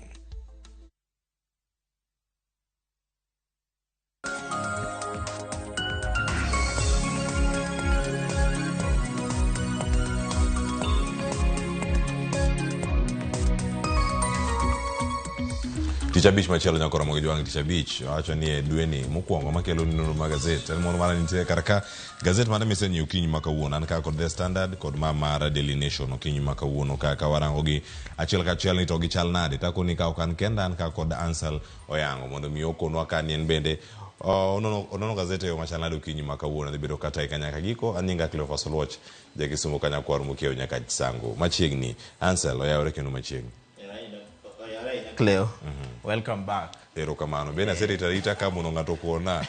Tich abich machielo nyaka Ramogi Jwang' tich abich wacho ni e dweni mokwongo makelo nonro mag gazet en moro mana nitie kar ka gazet mane misenyieo okinyi ma kawuono an ka kod The Standard kod ma mar Daily Nation okinyi ma kawuono ka warango gi achiel kachiel ni to gichal nade takoni ka ok an kenda an ka kod Ansel Oyango mondo mi okonwa ka ni en bende onono gazet e yo machal nade okinyi ma kawuono dhi bedo kata nyaka giko an nyinga Cleophas Oluoch jakisumo kanyakwar mokiewo nyaka Sango machiegni. Ansel oyawore kendo machiegni. Cleo, welcome back. Erokamano. Bende aserito arita ka mondo ng'ato okuona.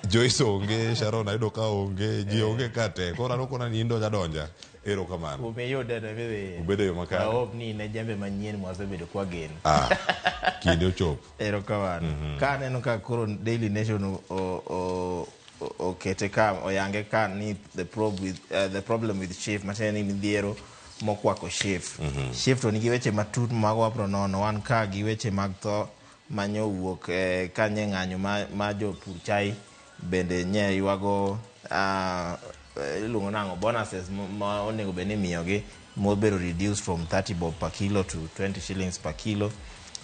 Joyce onge, Sharon ayudo ka onge, ji onge ka te. Koro an okona ni in donja donja. Erokamano. Umeyude to idhi. Ubedo e yo makare. I hope ni ne jembe manyien mwasebedo kwageno. Kinde ochopo. Erokamano. Ka aneno ka koro Daily Nation okete ka oyange ka ni the problem with chief matiende ni midhiero mokwako chief. Chief to nigi weche matut mago wabro nono wan ka gi weche mag tho manyo wuok kanye ng'anyo ma jopur chai bende nye ywago iluongo nang'o bonuses ma onego bed ni imiyogi mobedo reduced from 30 bob per kilo to 20 shillings per kilo.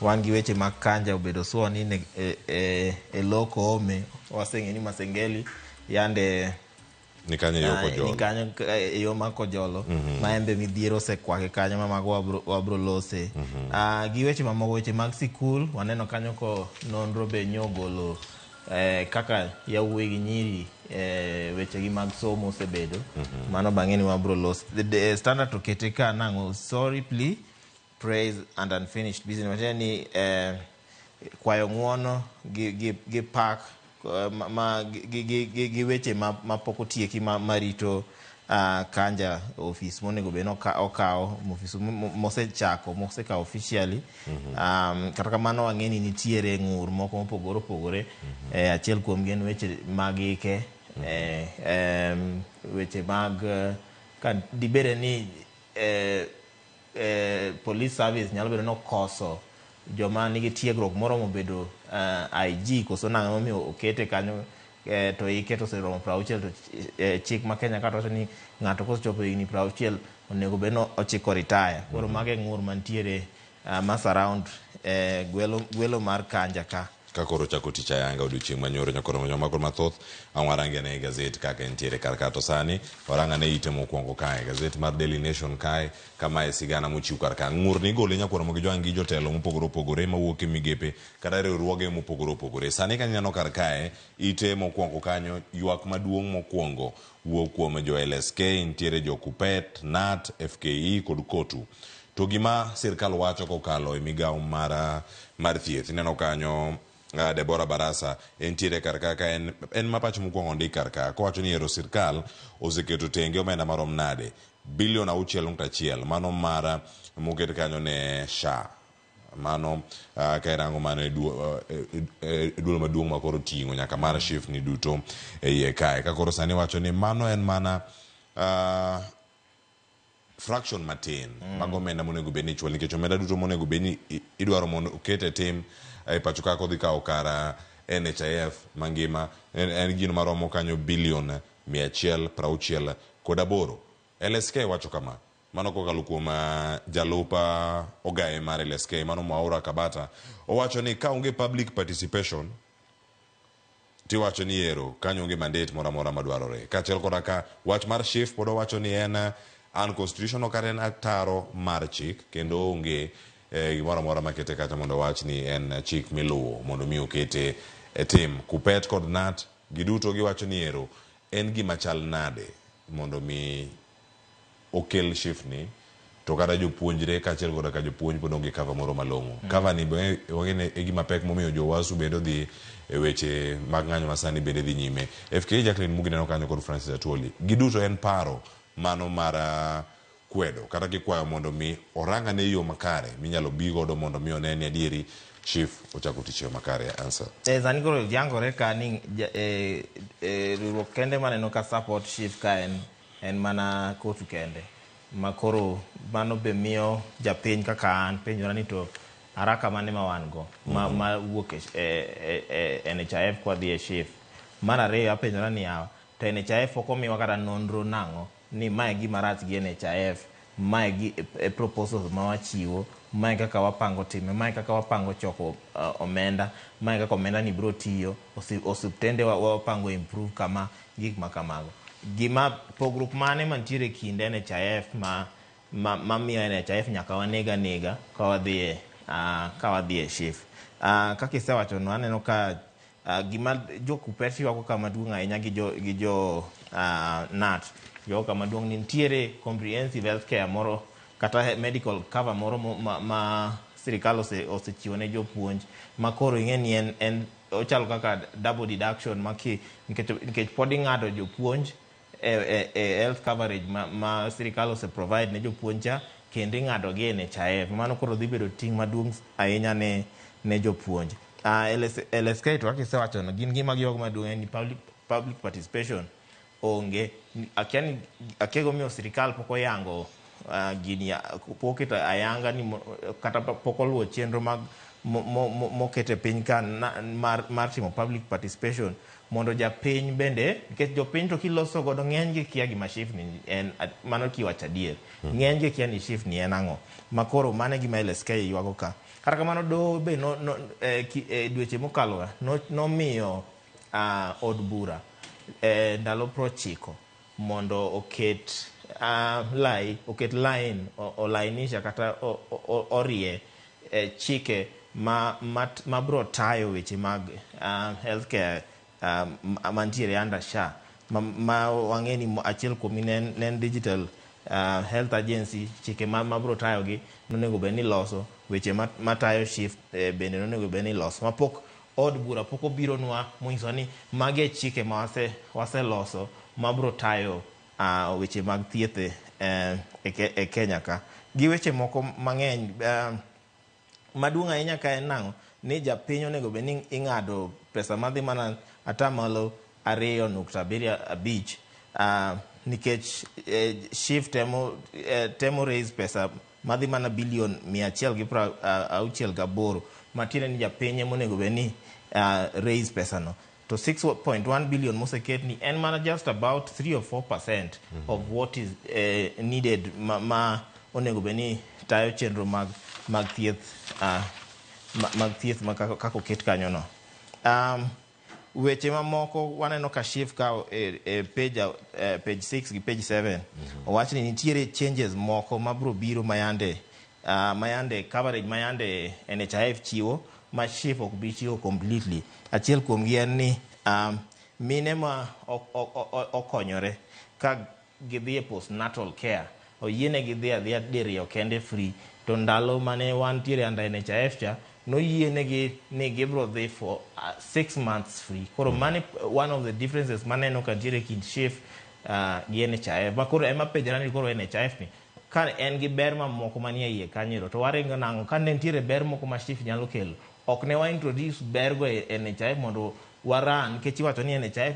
Wan gi weche mag Kanja obedo sworn in e lo Koome waseng'e ni Masengeli yande Ni kanyo e yo Kojolo. Ni kanyo e yo ma Kojolo. Ma en be midhiero osekwake kanyo ma mago wabro lose. Gi weche mamoko, weche mag sikul, waneno kanyo ko nonro be nyogolo kaka yawuoyi gi nyiri weche gi mag somo osebedo. Mano bang'e ni wabro lose. The Standard okete ka nang'o, sorry plea, praise and unfinished business. Matiende ni kwayo ng'uono gi pak ma gi weche ma pok otieki marito Kanja ofis monego bed ni okawo ofis mosechako mosekawo officially. Kata kamano wang'e ni nitiere ng'ur moko mopogore opogore. Achiel kuom gi en weche mag ike, weche mag ka dibede ni police service nyalo bedo ni okoso joma nigi tiegruok moromo bedo IG koso nang'o momiyo okete kanyo to ike to oseromo 60 to chik ma Kenya ka to wacho ni ng'ato kosechopo higni 60 onego bed ni ochiko retire. Koro mago e ng'ur mantiere ma surround gwelo mar Kanja ka. Ka koro chako tich ayanga odiochieng' manyoro nyakoro mako mathoth ang' warangi ane e gazet kaka entiere kar ka to sani warang ane ite mokwongo kae gazet mar Daily Nation kae kama e sigana mochiw kar ka ng'ur ni igole nyakwar Ramogi Jwang' gi jotelo mopogore opogore mawuok e migepe kata riwruoge mopogore opogore sani ka ineno kar kae ite mokwongo kanyo ywak maduong' mokwongo wuok kuom jo LSK nitiere jo Kupet, NAT, FKE kod KOTU. To gima sirkal wacho kokalo e migawo mar thieth ineno kanyo Deborah Barasa entiere kar ka ka en mapach mokwongo ondik kar ka kowacho ni ero sirkal oseketo tenge omenda marom nade bilion 6.1 mano mar moket kanyo ne SHA mano ka irango mano e duol maduong' ma koro ting'o nyaka mar SHIF ni duto e iye kae ka koro sani wacho ni mano en mana fraction matin mag omenda monego bed ni ichulo nikech omenda duto monego bed ni idwaro mondo oket e tim e pacho ka kodhi kawo kar NHIF mangima en gino maromo kanyo bilion 168. LSK wacho kama mano kokalo kuom jalup ogaye mar LSK mano Mwaura Kabata owacho ni ka onge public participation tiwacho ni ero kanyo onge mandate moro amora madwarore kaachiel koda ka wach mar SHIF pod owacho ni en unconstitutional kata en ataro mar chik kendo onge gimoro amora makete kacha mondo owach ni en chik miluwo mondo mi okete e tim. Kupet kod NAT giduto giwacho ni ero en gima chal nade mondo mi okel SHIF ni to kata jopuonjre kaachiel koda ka jopuonj pod onge cover moro malong'o. Cover ni be e gima pek momiyo jowasu bende odhi e weche mag ng'anyo masani bende dhi nyime. FK Jacqueline Mugi neno kanyo kod Francis Atwoli. Giduto en paro mano mar kwedo kata kikwayo mondo mi orang ane yo makare minyalo bi godo mondo mi one ni adieri SHIF ochako tich e yo makare. Answer. Sani koro yangore ka ni riwruok kende maneno ka support SHIF ka en mana KOTU kende. Ma koro mano be miyo japiny kaka an penjora ni to haraka mane ma wan go ma wuok e NHIF kwa dhi e SHIF. Mar ariyo apenjora ni yawa to NHIF ok omiwa kata nonro nang'o ni mae gima rach gi NHIF, mae gi proposals ma wachiwo, mae kaka wapango time, mae kaka wapango choko omenda, mae kaka omenda ni biro tiyo, osiptende wapango improve kama gik ma kamago. Gima pogruok mane mantiere kind NHIF ma miyo NHIF nyaka wanega nega ka wadhi e SHIF. Kaka isewacho no aneno ka gima jo Kupet ywako kama duong' ahinya gi jo NAT ywako kama duong' ni nitiere comprehensive healthcare moro kata medical cover moro ma sirikal osechiwo ne jopuonj ma koro ing'e ni en ochalo kaka double deduction ma nikech pod ing'ado jopuonj e health coverage ma sirikal ose provide ne jopuonj cha kendo ing'ado gi NHIF. Mano koro dhi bedo ting' maduong' ahinya ne jopuonj. LSK to kaka isewacho no gin gima giywak maduong' en ni public participation onge. Akia gimomiyo sirikal pok oyango gini, pok oketo ayanga ni kata pok oluwo chenro mag mokete piny ka mar timo public participation mondo japiny bende, nikech jopiny to kiloso godo ng'eny gi kia gima SHIF ni en, mano kiwacho adier. Ng'eny gi kia ni SHIF ni en ang'o. Ma koro mano e gima LSK ywago ka. Kata kamano doho be dweche mokalo nomiyo od bura ndalo 90 mondo oket lai, oket line, olainisha kata orie chike ma bro tayo weche mag healthcare mantiere under SHA, ma wang'e ni achiel kuom ne en Digital Health Agency. Chike ma bro tayogi nonego bed ni loso weche matayo SHIF bende nonego bed ni loso mapok od bura pok obironwa monyiso ni magi e chike ma waseloso mabro tayo weche mag thieth e Kenya ka gi weche moko mang'eny. Maduong' ahinya ka en nang'o ni japiny onego bed ni ing'ado pesa madhi mana 2.75%, nikech SHIF temo raise pesa madhi mana bilion 168, matiende ni japiny ema onego bed ni raise pesa no, to 6.1 billion moseket ni en mana just about 3 or 4% of what is needed ma onego bed ni tayo chenro mag thieth ma kaka oket kanyo no. Weche mamoko waneno ka SHIF ka e page 6 gi page 7 owach ni nitiere changes moko mabro biro mayande coverage mayande NHIF chiwo ma SHIF ok bi chiwo completely. Achiel kuomgi en ni mine ma okonyore ka gidhi e postnatal care oyienegi dhi adhiya diriyo kende free, to ndalo mane wantiere under NHIF cha noyienegi ni gibro dhi for 6 months free. Koro mano one of the differences maneno ka nitiere kind SHIF gi NHIF. Ma koro ema penjora ni koro NHIF ni ka en gi ber mamoko manie iye kanyo to waringo nang'o ka ne nitiere ber moko ma SHIF nyalo kelo, ok ne wa introduce ber go e NHIF mondo waran, nikech iwacho ni NHIF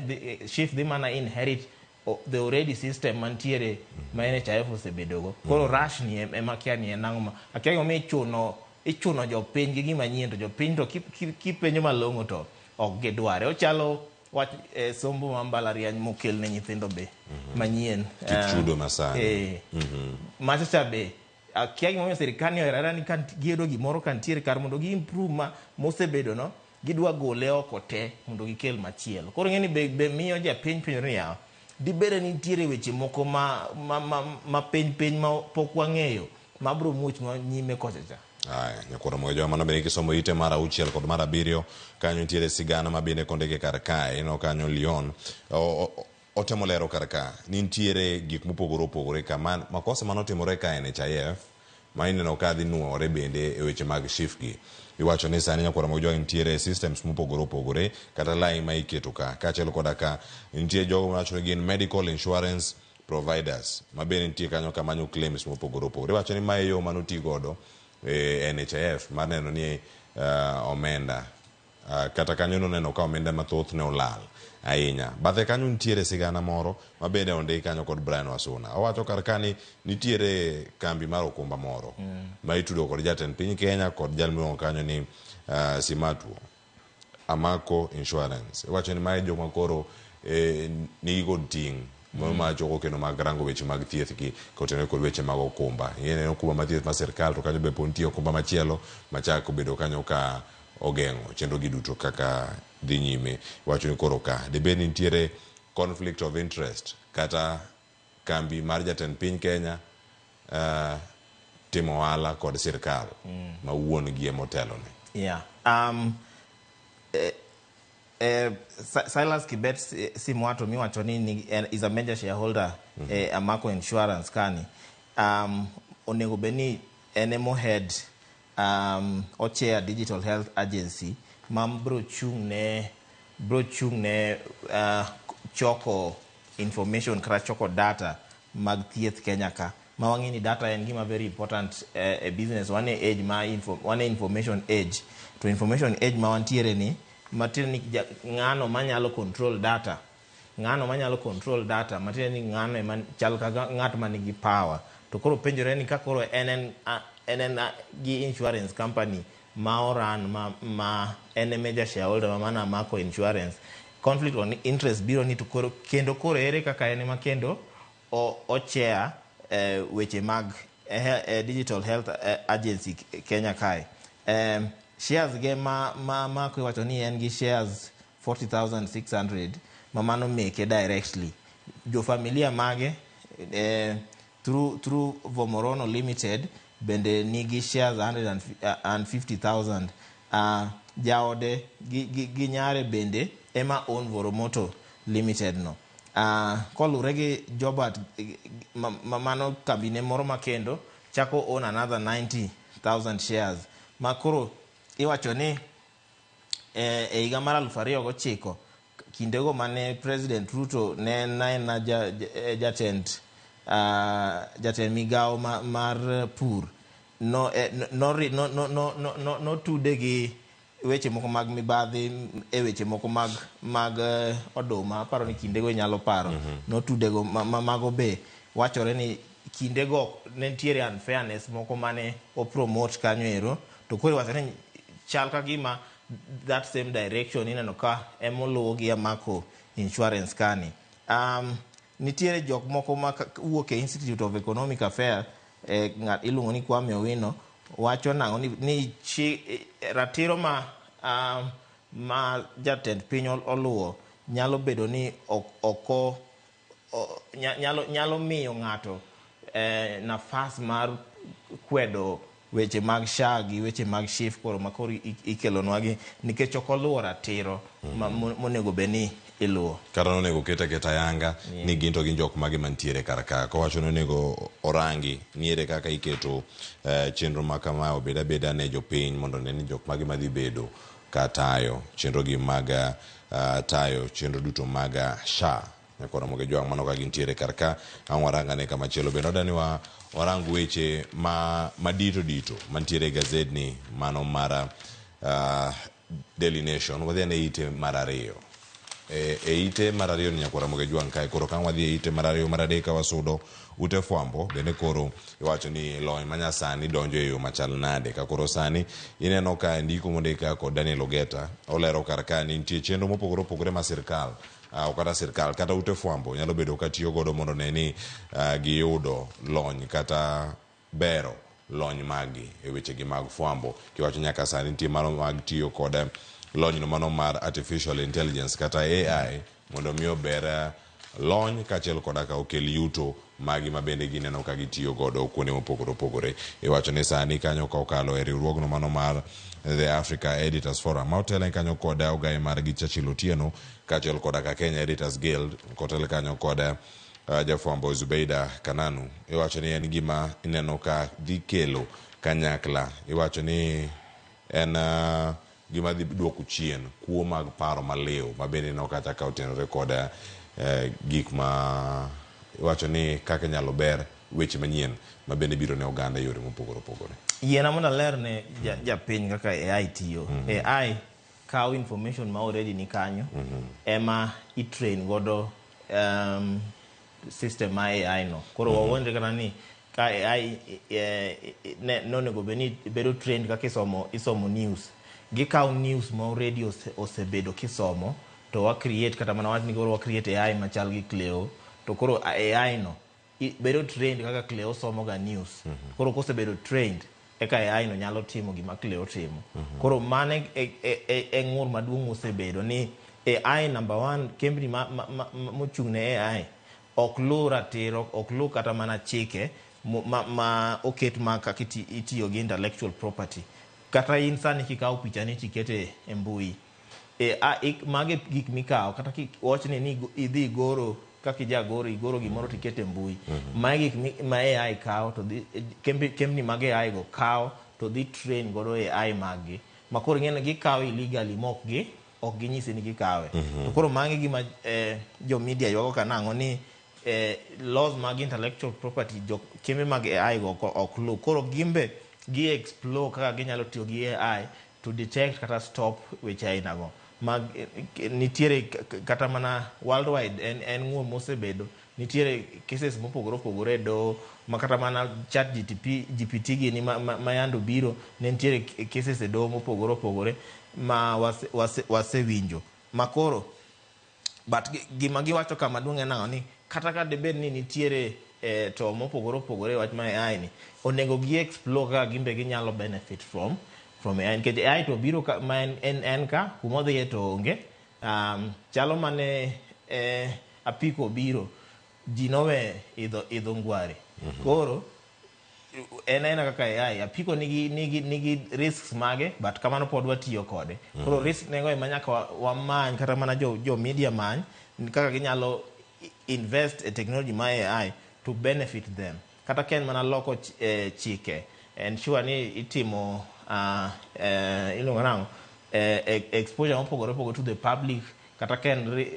SHIF dhi mana inherit the already system mantiere ma NHIF osebedogo. Koro rush ni ema kia ni en ang'o ma akia gimomiyo ichuno jopiny gi gima nyien, to jopiny to kipenjo malong'o to ok gidware. Ochalo wach sombo ma mbalariany mokel ne nyithindo be manyien. Kit chudo masani. Macha cha be akia gimomiyo sirikal ni ohero ni ka giyudo gimoro ka nitiere kar mondo gi improve ma mosebedo no, gidwa gole oko te mondo gikel machielo. Koro ing'e ni be miyo japiny penjore ni yawa dibede ni nitiere weche moko ma piny piny ma pok wang'eyo mabro muoch nyime kocha cha. Aya, nyakwaro Mogejo, mano bende kisomo ite mar 6 kod mar 7 kanyo nitiere sigana ma bende kondike kar kae. Ineno kanyo Leon otemo lero kar ka ni nitiere gik mopogore opogore ka makosa manotimore ka NHIF ma ineno ka dhi nuore bende e weche mag SHIF gi. Iwacho ni sani nyakwaro Mogejo nitiere systems mopogore opogore kata line ma iketo ka kaachiel koda ka nitie jogo mawacho ni gin medical insurance providers ma bende nitie kanyo kamanyo claims mopogore opogore. Iwacho ni mae yo manoti godo e NHIF mar neno ni omenda kata kanyo noneno ka omenda mathoth ne olal ahinya. Bathe kanyo nitiere sigana moro ma bende ondik kanyo kod Brian Wasuna. Owacho kar ka ni nitiere kambi mar okumba moro ma itudo kod jatend piny Kenya kod jal miluongo kanyo ni Simatuo Amako Insurance. Iwacho ni mae joma koro nigi kod ting' moro ma choko kendo mag rango weche mag thieth gi kotenore kod weche mag okumba. Ing'e okumba mar thieth mar sirkal to kanyo be po nitie okumba machielo machako bedo kanyo ka ogeng'o chenro gi duto kaka dhi nyime. Iwacho ni koro ka dibed ni nitiere conflict of interest kata kambi mar jatend piny Kenya timo ohala kod sirkal ma wuon gi ema otelone. Yeah. Silas Kibet Simwato miwacho ni is a major shareholder Amako Insurance kani. Onego bed ni en emo head ochair Digital Health Agency ma bro chung' ne choko information kata choko data mag thieth Kenya ka. Ma wang'e ni data en gima very important e business. Wan e age ma wan e information age. To information age ma wantiere ni matiende ni ng'ano manyalo control data. Ng'ano manyalo control data matiende ni ng'ano ema chal kaka ng'at manigi power. To koro penjore ni ka koro en gi insurance company ma oran ma en e major shareholder ma mana Amako Insurance, conflict on interest biro ni to koro kendo koro ere kaka en ema kendo o chair weche mag Digital Health Agency Kenya kae. Shares ge ma Amako iwacho ni en gi shares 40,600 ma mano meke directly. Jo familia mage through Vomorono Limited bende nigi shares 150,000. Jaode gi nyare bende ema own Voromoto Limited no. Kolure gi Jobert, mano kambine moro makendo chako own another 90,000 shares. Ma koro iwacho ni e higa mar 2009, kindego mane President Ruto ne en aena jatend migawo mar pur, no, no, no, no, no, no, no, notude gi weche moko mag mibadhi e weche moko mag oduma. Aparo ni kindego inyalo paro. Notudego mago be wachore ni kindego ne nitiere unfairness moko mane opromote kanyo ero. To koro iwacho ni chal ka gima that same direction ineno ka emoluwo gi Amako Insurance kani. Nitiere jok moko ma wuok e Institute of Economic Affairs, ng'at iluongo ni Kwame Owino wacho nang'o ni ratiro ma jatend piny oluwo nyalo bedo ni oko nyalo miyo ng'ato nafas mar kwedo weche mag SHA gi weche mag SHIF koro ma koro ikelonwa gi nikech ok oluwo ratiro monego bed ni iluwo. Kata nonego oket aketa yanga ni gin to gin jok mage mantiere kar ka. Kowacho ni onego orangi ni ere kaka iketo chenro ma kama obed abeda ne jopiny mondo one ni jok mage madhi bedo ka tayo chenro gi mag tayo chenro duto mag SHA. Nyakoro Ramogi Jwang' mano ka gintiere kar ka. Ang' warang ane kamachielo bende odani wa warang weche ma madito dito mantiere e gazedni mano mar Daily Nation. Wadhi ane ite mar ariyo. E ite mar ariyo ni Nyakwar Ramogi Jwang' kae koro ka wadhi e ite mar ariyo mar adek ka wasudo ute fwambo bende koro iwacho ni lony manyasani donjo e yo machal nade ka koro sani ineno ka ndiko mondik ka kod Daniel Ogeta olero kar ka ni nitie chenro mopogore opogore ma sirkal kata sirkal kata ute fwambo nyalo bedo ka tiyo godo mondo ne ni giyudo lony kata bero lony maggi e wechegi mag fwambo. Kiwacho nyaka sani nitie mano mag tiyo kod lonyno mano mar artificial intelligence kata AI mondo mi ober lony kaachiel koda ka okel yuto magi ma bende gineno ka gitiyo godo kuonde mopogore opogore. Iwacho ni sani kanyo ka okalo e riwruogno mano mar The Africa Editors Forum ma otele kanyo kod ogaye margi Churchill Otieno kaachiel koda ka Kenya Editors Guild kotel kanyo kod jafwambo Zubeida Kananu. Iwacho ni en gima ineno ka dhi kelo kanyakla. Iwacho ni en gima dhi duoko chien kuo mag paro maliw ma bende ineno kata ka otenore kod gik ma iwacho ni kaka inyalo ber weche manyien ma bende biro ne oganda e yore mopogore opogore. Yiena mondo aler ne japiny kaka AI tiyo. AI kawo information ma already ni kanyo ema itrain godo system ma AI no. Koro wawuondre kata ni ka AI nonego bed ni bedo trained kaka isomo news. Gikawo news ma already osebedo kisomo to wa create kata mana wach ni koro wa create AI machal gi Cleo to koro AI no bedo trained kaka Cleo somo ga news. Koro kosebedo trained eka AI no nyalo timo gima Cleo timo. Koro mano e ng'ur maduong' mosebedo ni AI number one, kembni mochung' ne AI ok luw ratiro, ok luw kata mana chike ma oket ma kaka itiyo gi intellectual property. Kata in sani kikawo pichani tikete e mbui, magi gik mikawo kata wachni ni idhi igoro kaka ijagoro, igoro gimoro tikete e mbui. Magi gik ma AI kawo to dhi, kembni mag AI go kawo to dhi train godo AI mag gi. Ma koro ing'e ni gikawe illegally ma ok ginyisi ni gikawe. To koro magi gima jo media ywago ka nang'o ni laws mag intellectual property jo kembe mag AI go ok luw. Koro gimbe gi explore kaka ginyalo tiyo gi AI to detect kata stop weche aina go. Mag nitiere kata mana worldwide en ng'ur mosebedo nitiere cases mopogore opogore e doho ma kata mana chat GPT gini ma yando biro ne nitiere cases e doho mopogore opogore ma wasewinjo ma koro but gima giwacho kama duong' en ang'o ni kata ka dibed ni nitiere to mopogore opogore e wach mar AI ni onego gi explore kaka gimbe ginyalo benefit from AI nikech AI to biro ka, ma en ka kumodhiye to onge chalo mane apiko obiro, ji nowe idho ngware. Koro en aena kaka AI, apiko nigi risks mage, but kamano pod watiyo kode. Koro risk nego ema nyaka wamany, kata mana jo media many kaka ginyalo invest e technology ma AI to benefit them. Kata ka en mana loko chike, ensure ni itimo iluongo nang'o, exposure mopogore opogore to the public, kata ka en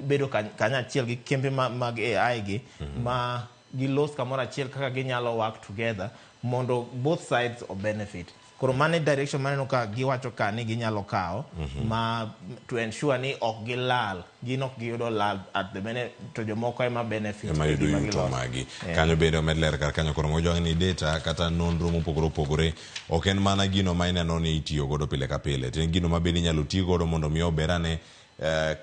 bedo kanyachiel gi kembe mag AI gi, ma gilos kamoro achiel kaka ginyalo work together mondo both sides o benefit. Koro mano e direction maneno ka giwacho ka ni ginyalo kawo ma to ensure ni ok gilal, gin ok giyudo lal at the bene to jomoko ema benefit ema e yudo gima yuto giloso. Magi. Kanyo bende omed ler kar kanyo. Koro mojwang' ni data kata nonro mopogore opogore ok en mana gino ma ineno ni itiyo godo pile ka pile, to en gino ma bende inyalo ti godo mondo mi oberane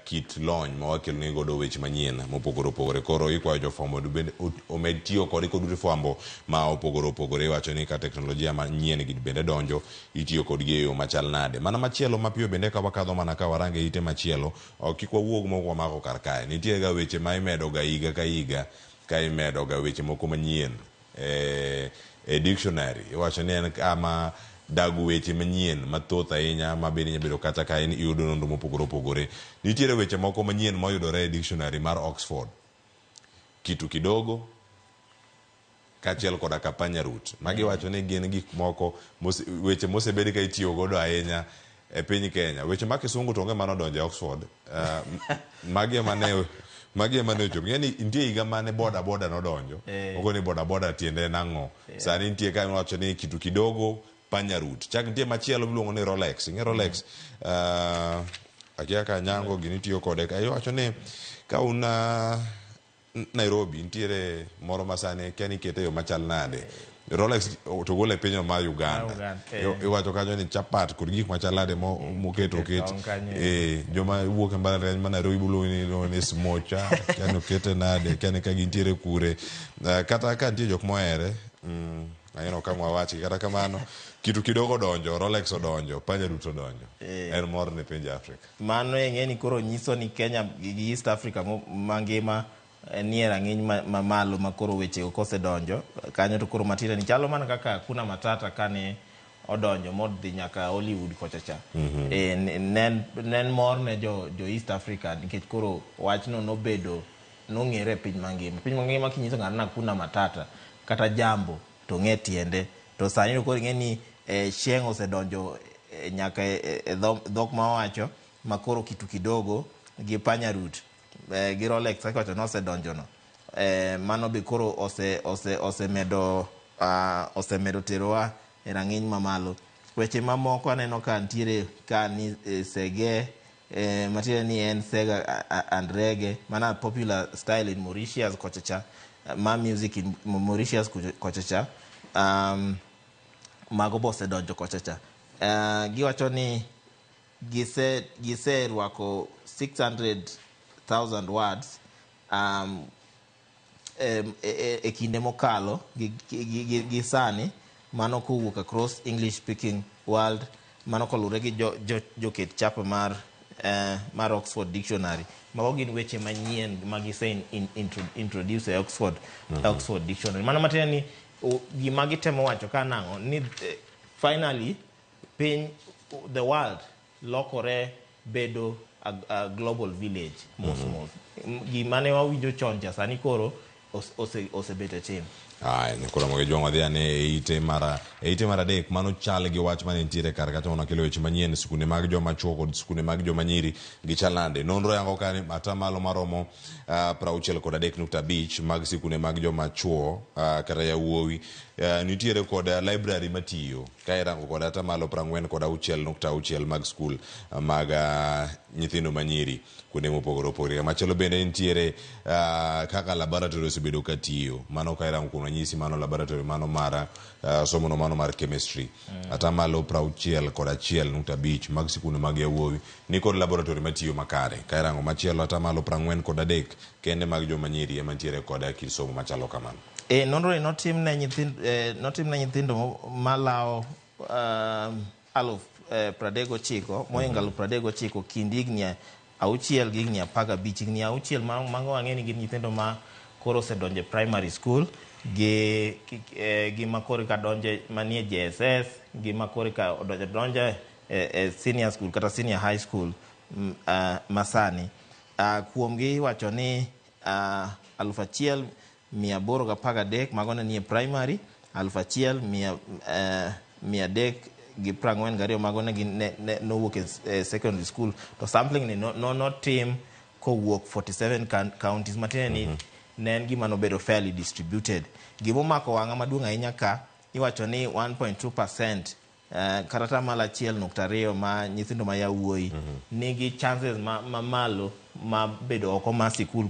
kit lony ma wakeloni godo weche manyien mopogore opogore. Koro ikwayo jofwambo mondo bende omed tiyo kode kod ute fwambo ma opogore opogore. Iwacho ni ka teknolojia manyien gi bende donjo, itiyo kodgi e yo machal nade. Mana machielo mapiyo bende ka wakadho mana ka warango e ite machielo, ok kik wawuog mok wamako kar kae. Nitie ga weche ma imedo ga higa ka higa, ka imedo ga weche moko manyien e dictionary. Iwacho ni en kama dago weche manyien mathoth ahinya ma bende inyalo bedo kata ka iyudo nonro mopogore opogore. Nitiere weche moko manyien moyudore e dictionary mar Oxford. Kitu kidogo kaachiel koda ka panyarut. Magi wacho ni gin gik moko weche mosebed ka itiyo godo ahinya e piny Kenya. Weche ma kisungu to onge mano donjo e Oxford. Magi ema ne ochopo. Ing'e ni nitie higa mane boda boda nodonjo. Ogo ni boda boda tiende en ang'o. Sani nitie ka iwacho ni kitu kidogo, panyarut. Chak nitie machielo miluongo ni Rolex. Ing'e Rolex? Akia ka Nyango gini tiyo kode. Ka iwacho ni ka un Nairobi nitiere moro ma sani kia ni ikete e yo machal nade. Rolex to gole e piny mar Uganda. Uganda. Iwacho kanyo ni chapat kod gik machal nade moketo Oket oket. tong' kanyo. Joma wuok e mbalariany ma Nairobi iluongo ni smocha, kia ni okete nade, kia ni ka gintiere kure. Kata ka nitie jok mohere, ang'eno ka wawachgi, kata kamano kitu kidogo odonjo, Rolex odonjo, panyarut odonjo. En mor ne pinje Afrika. Mano ing'e ni koro nyiso ni Kenya gi East Africa mangima nie rang'iny mamalo ma koro weche kosedonjo kanyo to koro matiende ni chalo mana kaka Hakuna Matata kane odonjo modhi nyaka Hollywood kocha cha. Ne mor ne jo East Africa nikech koro wachno nobedo nong'ere e piny mangima. Piny mangima kinyiso ng'ato ni Hakuna Matata kata jambo to ng'e tiende. To sani to koro ing'e ni Sheng osedonjo nyaka e dhok ma wawacho ma koro kitu kidogo gi panyarut gi Rolex kaka wacho nosedonjo no. Mano be koro osemedo terowa e rang'iny mamalo. Weche mamoko aneno ka nitiere ka ni sege, matiende ni en sega and reggae, mana popular style in Mauritius kocha cha, ma music in Mauritius kocha cha, mago be osedonjo kocha cha. Giwacho ni giserwako 600,000 words e kinde mokalo gi sani, mano kowuok across English speaking world, mano kolure gi joket chapa mar Oxford Dictionary. Mago gin weche manyien ma gise introduce e Oxford Dictionary. Mano matiende ni gima gitemo wacho ka nang'o ni finally piny the world lokore bedo a global village mos mos. Gima ne wawinjo chon cha sani koro osebet e tim. Aya, nyakoro moge jwang' wadhi ane e ite mar adek. Mano chal gi wach mane nitiere kar kacha mondo kelo weche manyien. Skunde mag joma chuo kod skunde mag joma nyiri gichal nade? Nonro yango ka ni atamalo maromo 63.5 mag sikunde mag joma chuo kata yawuowi nitiere kod library matiyo, ka irango kod atamalo 46.6 mag skul mag nyithindo manyiri kuonde mopogore opogore. Machielo bende nitiere kaka laboratory osebedo ka tiyo. Mano ka irango kuom ranyisi mano laboratory mano mar somo no mano mar chemistry. Atamalo 61.5 mag sikunde mag yawuowi ni kod laboratory matiyo makare. Ka irango machielo atamalo 43 kende mag joma nyiri ema nitiere kod kit somo machalo kamano. Nonro ni notim ne nyithindo malawo aluf 39 mohingo aluf 39 kind higni 6 gi higni 15. Higni 6 mago wang'e ni gin nyithindo ma koro osedonjo e primary school gi ma koro ka donjo manie JSS gi ma koro ka odonjo donjo e senior school kata senior high school masani. Kuomgi iwacho ni 1813 mago ne nie primary, 1342 mago ne gin nowuok e secondary school. To sampling ni notim kowuok 47 counties, matiende ni ne en gima nobedo fairly distributed. Gimomako wang'a maduong' ahinya ka iwacho ni 1.2% kata tamalo 1.2 ma nyithindo ma yawuoyi nigi chances mamalo ma bedo oko mar sikul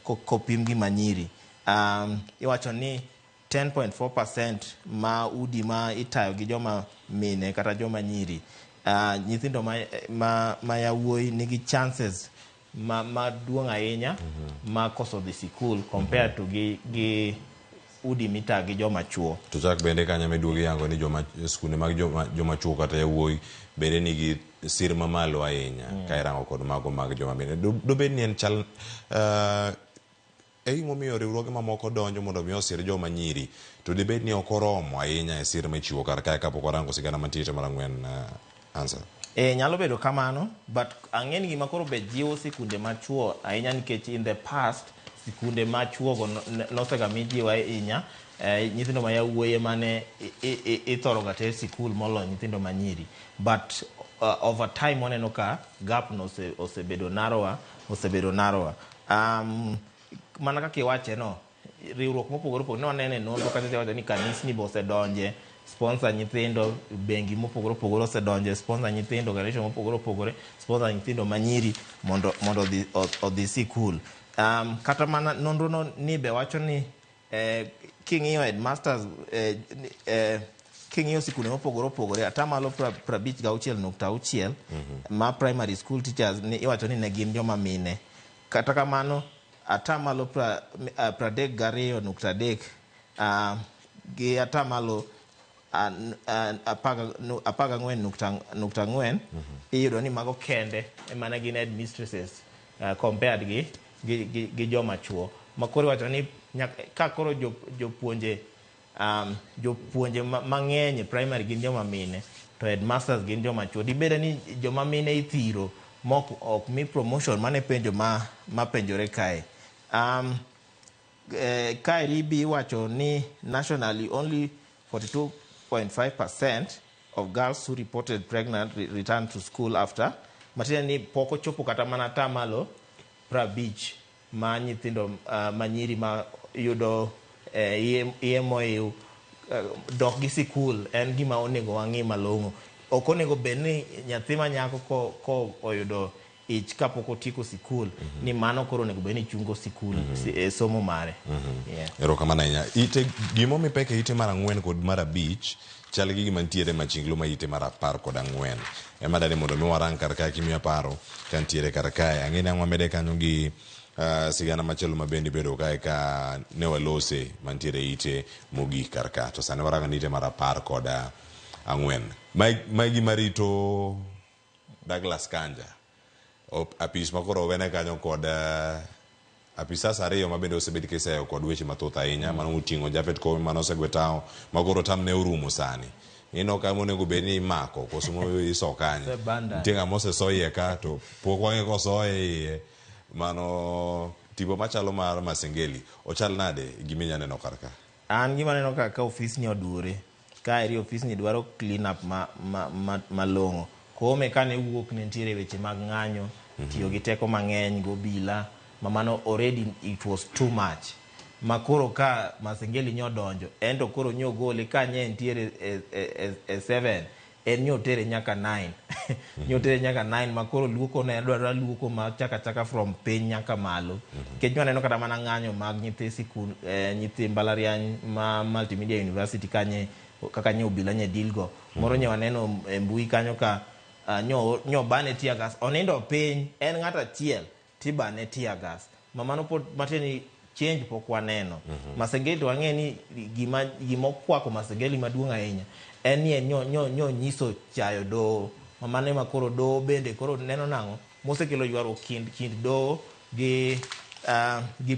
kopim gi manyiri. Iwacho ni 10.4% ma udi ma itayo gi joma mine kata joma nyiri, nyithindo ma yawuoyi nigi chances maduong' ahinya ma koso dhi sikul compared to gi udi mitayo gi joma chuo. To chak bende kanyo miduogo yango ni joma skunde mag joma chuo kata yawuoyi bende nigi sir mamalo ahinya ka irango kod mago mag joma mine. Dobed ni en chal e gimomiyo riwruoge mamoko donjo mondo mi osir joma nyiri, to dibed ni ok oromo ahinya e sir michiwo kar kae kapok warango sigana mantie mar 4 answer. Nyalo bedo kamano, but ang'e ni gima koro be jiwo sikunde machuo ahinya nikech in the past sikunde machuo go nosega mijiwo ahinya nyithindo ma yawuoyi mane ithoro ga ter sikul moloyo nyithindo manyiri, but over time waneno ka gap no osebedo narrower, osebedo narrower. Mana kaka iwache no, riwruok mopogore opogore ne wanene nonro kata wacho ni kanisni be osedonje sponsor nyithindo, bengi mopogore opogore osedonje sponsor nyithindo, organization mopogore opogore sponsor nyithindo manyiri mondo odhi sikul. Kata mana nonro no ni be wacho ni king'iyo headmasters, king'iyo sikunde mopogore opogore, atamalo 56.6 ma primary school teachers ni iwacho ni ne gin joma mine. Kata kamano atamalo 32.3 gi atamalo 14.4 iyudo ni mago kende emane gin headmistresses compared gi joma chuo. Ma koro iwacho ni ka koro jopuonje mang'eny e primary gin joma mine to headmasters gin joma chuo, dibed ni joma mine ithiro mok ok mi promotion? Mane penjo ma penjore kae. Kaeri bi iwacho ni nationally only 42.5% of girls who reported pregnant returned to school after, matiende ni pok ochopo kata mana atamalo 50 ma nyithindo manyiri ma yudo iye moiw dok gi sikul. En gima onego wang'i malong'o. Ok onego bed ni nyathi ma nyako ko oyudo ich kapok otieko sikul ni mano koro onego bed ni chungo sikul somo mare. Erokamano ahinya. Ite gimomi pek e ite mar 4 kod mar 5 chal gi gima nitiere machinglo ma ite mar 14. Ema dani mondo mi warang kar kae kimiya paro ka nitiere kar kae. Ang'e ni ang' wamede kanyo gi sigana machielo ma bende bedo kae ka ne walose mantiere ite mogik kar ka. To sani warango ni ite mar 14. Mae gima rito Douglas Kanja. Apis ma koro owene kanyo kod apisas 2 ma bende osebed kiseyo kod weche mathoth ahinya. Mano oting'o Japhet Koome mane osegwe tao ma koro tamne orumo sani. Ineno ka monego bed ni imako koso iso kanye. Nitie ng'ama oseso iye ka to pok wang'e kosoye iye. Mano tipo machalo mar Masengeli ochal nade gima inya neno kar ka? An gima aneno ka ofis ni odure. Kaeri ofis ni dwaro clean up malong'o. Koome kane wuok ne nitiere weche mag ng'anyo, tiyo gi teko mang'eny gobila, ma mano already it was too much. Ma koro ka Masengeli nyodonjo, en to koro nyogole ka nye nitiere e 7, en nyotere nyaka 9. Nyotere nyaka 9 ma koro luoko ne dwaro luoko ma chaka chaka from piny nyaka malo. Nikech waneno kata mana ng'anyo mag nyithi sikul, nyithi mbalariany ma Multimedia University kanye kaka nye obila nye deal go. Moro nye waneno e mbui kanyo ka nyo bane tear gas, onindo piny, en ng'ato achiel tibane tear gas. Ma mano pod matiende ni change pok waneno. Masengeli to wang'e ni gima okwako Masengeli maduong' ahinya en ni nyo nyiso chayo doho. Ma mano ema koro doho bende koro neno nang'o? mosekelo ywaruok kind doho gi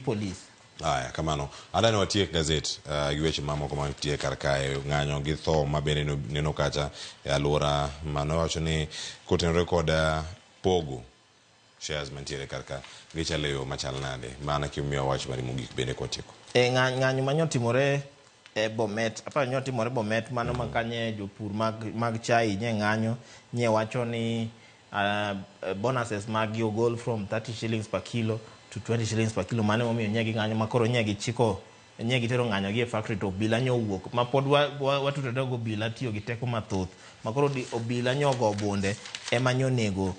polis. Aya, kamano. Adani watiek gazet gi weche mamoko mantie kar kae, ng'anyo gi tho ma bende neno kacha e alwora mano wacho ni kotenore kod pogo shares mantiere kar ka gichalo e yo machal nade, mana kimiyo wach mari mogik bende kwatieko. Ng'anyo manyotimore e Bomet, aparo nyotimore Bomet mano makanye jopur mag chai nye ng'anyo nye wacho ni bonuses mag gi ogol from 30 shillings per kilo to 20 shillings per kilo, mano emomiyo nye ging'anyo makoro nye gichiko nye gitero ng'anyo gi e factory to obila nyo owuok ma pod watudore go obila tiyo gi teko mathoth makoro obila nyo ogo bunde ema nyo nego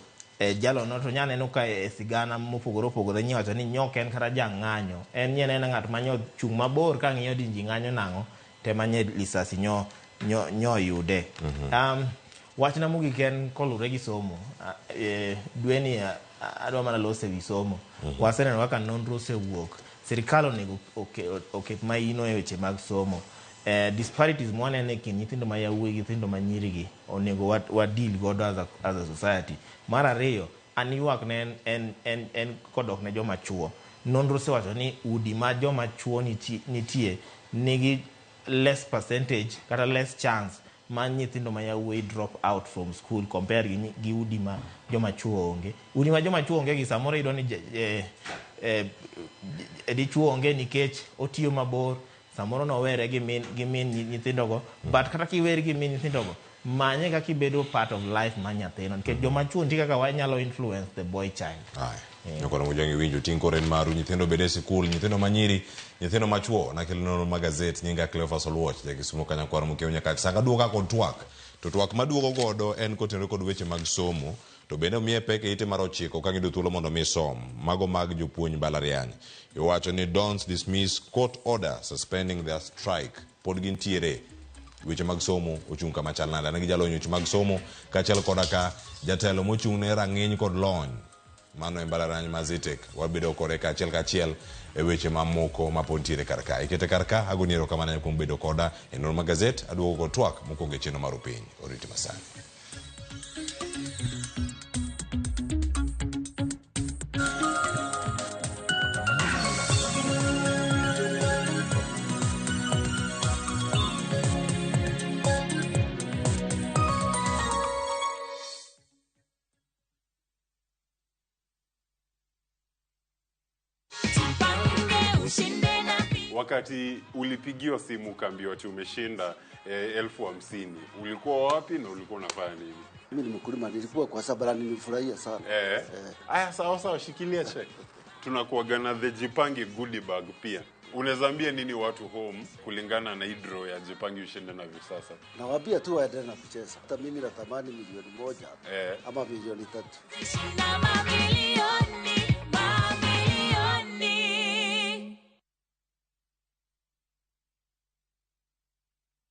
jalo no. To nyaneno ka e sigana mopogore opogore nyi wacho ni nyo ok en kata jang'anyo, en nye en ng'at ma nyo chung' mabor ka ng'iyo di ji ng'anyo nang'o tema nye lisasi nyo yude. Wachna mogik en kolure gi somo. Dweni adwa mana loso ewi somo. Waseneno kaka nonro osewuok, sirikal onego oket maino e weche mag somo. Disparities mwaneno e kind nyithindo ma yawuoyi gi nyithindo ma nyiri gi onego wa deal godo as a society. Mar ariyo, an ywak ne en kodok ne joma chuo. Nonro osewacho ni udi ma joma chuo nitie nigi less percentage kata less chance ma nyithindo ma yawuoyi drop out from school compare gi udi ma joma chuo onge. Udi ma joma chuo onge gi samoro iyudo ni dichuo onge nikech otiyo mabor, samoro nowere gi min nyithindogo, but kata kiweri gi min nyithindogo, manye kaka ibedo part of life mar nyathino nikech joma chuo nitie kaka wanyalo influence the boy child. Nyakoro Mojang iwinjo ting' koro en maru, nyithindo bede e sikul, nyithindo manyiri, nyithindo machuo. Nakelo nonro mag gazet, nyinga Cleophas Oluoch, ja Kisumo kanyakwar Mokeu Nyakach. Sanga duoka kod twak, to twak maduogo godo en kotenore kod weche mag somo, to bende omiye pek e ite mar 9 ka giyudo thuolo mondo mi som mago mag jopuonj mbalariany. Iwacho ni don't dismiss court order suspending their strike, pod gintiere. Weche mag somo ochung' kama chal nade? An gi jalony weche mag somo kaachiel koda ka jatelo mochung' ne rang'iny kod lony mano e mbalariany ma Zetech, wabedo kode kaachiel kachiel e weche mamoko ma pod ntiere kar ka. Ikete kar ka, agoni erokamano kuom bedo koda e nonro mag gazet. Aduogo kod twak mokwongo e chenro mar Upiny. Oriti masani. Wakati ulipigiwa simu ukaambiwa ati umeshinda 50,000, ulikuwa wapi na ulikuwa unafanya nini? Mimi ni mkulima, nilikuwa kwa sababu nilifurahia sana. Aya, sawa sawa, shikilia check. Tunakuaga na the Jipange goodie bag pia. Unaweza ambia nini watu home kulingana na hii draw ya Jipange ushinde na hivi sasa? Nawaambia tu waendelee na kucheza. Hata mimi natamani 1,000,000 ama 3,000,000.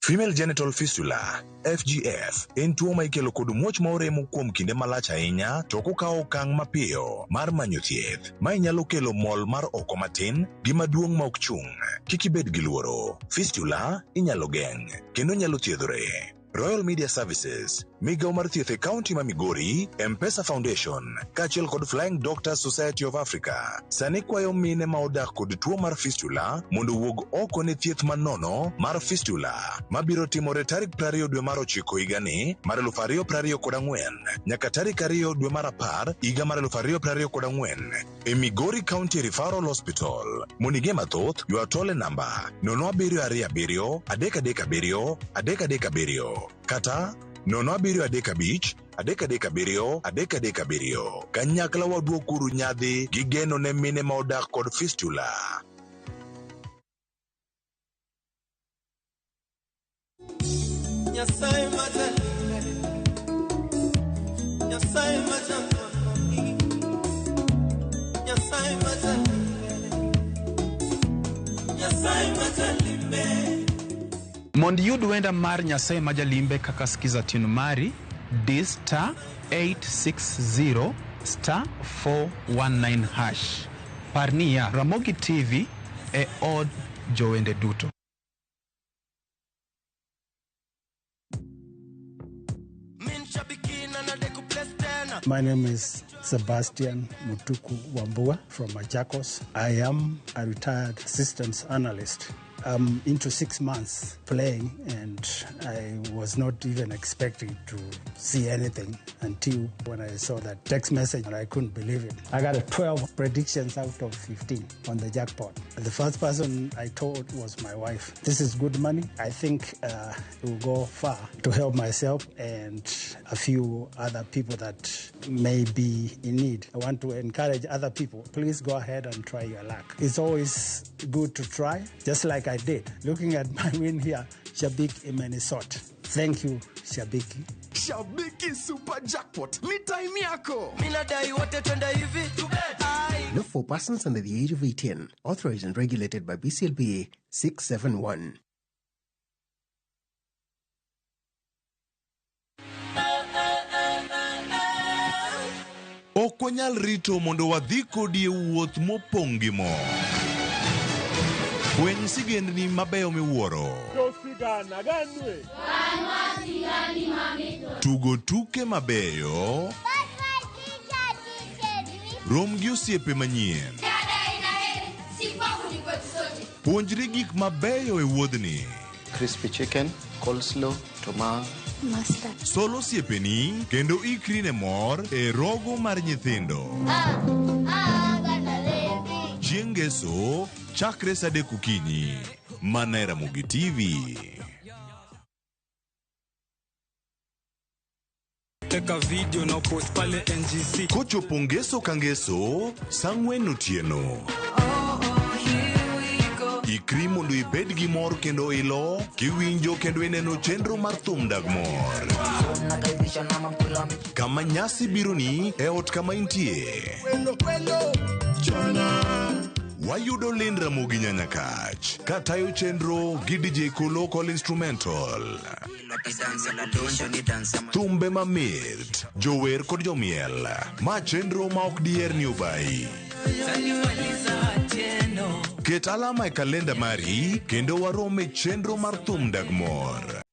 Female genital fistula FGF en tuo ma ikelo kod muoch ma oremo kuom kinde malach ahinya to ok okawo okang' mapiyo mar manyo thieth. Mae nyalo kelo mol mar oko matin gi maduong' ma ok chung'. Kik ibed gi luoro. Fistula inyalo geng' kendo nyalo thiedhore. Royal Media Services, migawo mar thieth e kaunti ma Migori, M-Pesa Foundation, kaachiel kod Flying Doctors Society of Africa, sani kwayo mine ma odak kod tuo mar fistula mondo owuog oko ne thieth manono mar fistula mabiro timore tarik 20 dwe mar 9 higani mar 2024 nyaka tarik 2 dwe mar 10 higa mar 2024 e Migori County Referral Hospital. Mondo ing'e mathoth, ywa tol e namba 0727 337 337 kata 0735 337 337. Kanyakla waduokuru nyadhi gi geno ne mine ma odak kod fistula. Nyasaye majalimbe, Nyasaye majakononi, Nyasaye majalimbe, Nyasaye majalimbe. Mondo iyud wenda mar Nyasaye majalimbe kaka skiza tune mari, di star 860 star 419 hash. Par niya, Ramogi TV e od jowende duto. Min shabiki na nadeku place tena. My name is Sebastian Mutuku Wambua from Machakos. I am a retired systems analyst. I'm into 6 months playing, and I was not even expecting to see anything until when I saw that text message, and I couldn't believe it. I got a 12 predictions out of 15 on the jackpot. The first person I told was my wife. This is good money. I think it will go far to help myself and a few other people that may be in need. I want to encourage other people. Please go ahead and try your luck. It's always good to try, just like I did. Looking at my win here, Shabik Imenisot. Thank you, Shabiki. Shabiki Super Jackpot ni time yako. Minadai wote twende hivi. Not for persons under the age of 18. Authorized and regulated by BCLBA 671. Ok wanyal rito mondo wadhi kodi e wuoth mopong' gi mor. Fweny sigendni mabeyo miwuoro. Tugo tuke mabeyo. Rom gi osiepe manyien. Puonjri gik mabeyo e wuodhni. Crispy chicken, coleslaw, tomato. Mustard. Sol osiepeni kendo ikri ne mor e rogo mar nyithindo. Chieng' Ngeso chakre saa 3 okinyi. Mana e Ramogi TV. Teka video na post pale NGC. Kochopo Ngeso ka Ngeso, saa 4 otieno. Ikri mondo ibed gi mor kendo ilo, kiwinjo kendo ineno chenro mar thum dag mor. Kama nyasi bironi e ot kama intie. Wayudo Lind Ramogi Nyanyakach katayo chenro gi DJ Kolo Call Instrumental. Thumbe mamit, jower kod jomiel. Ma chenro ma ok diher ni obayi. Ket alama e kalenda mari kendo warom e chenro mar thum dag mor.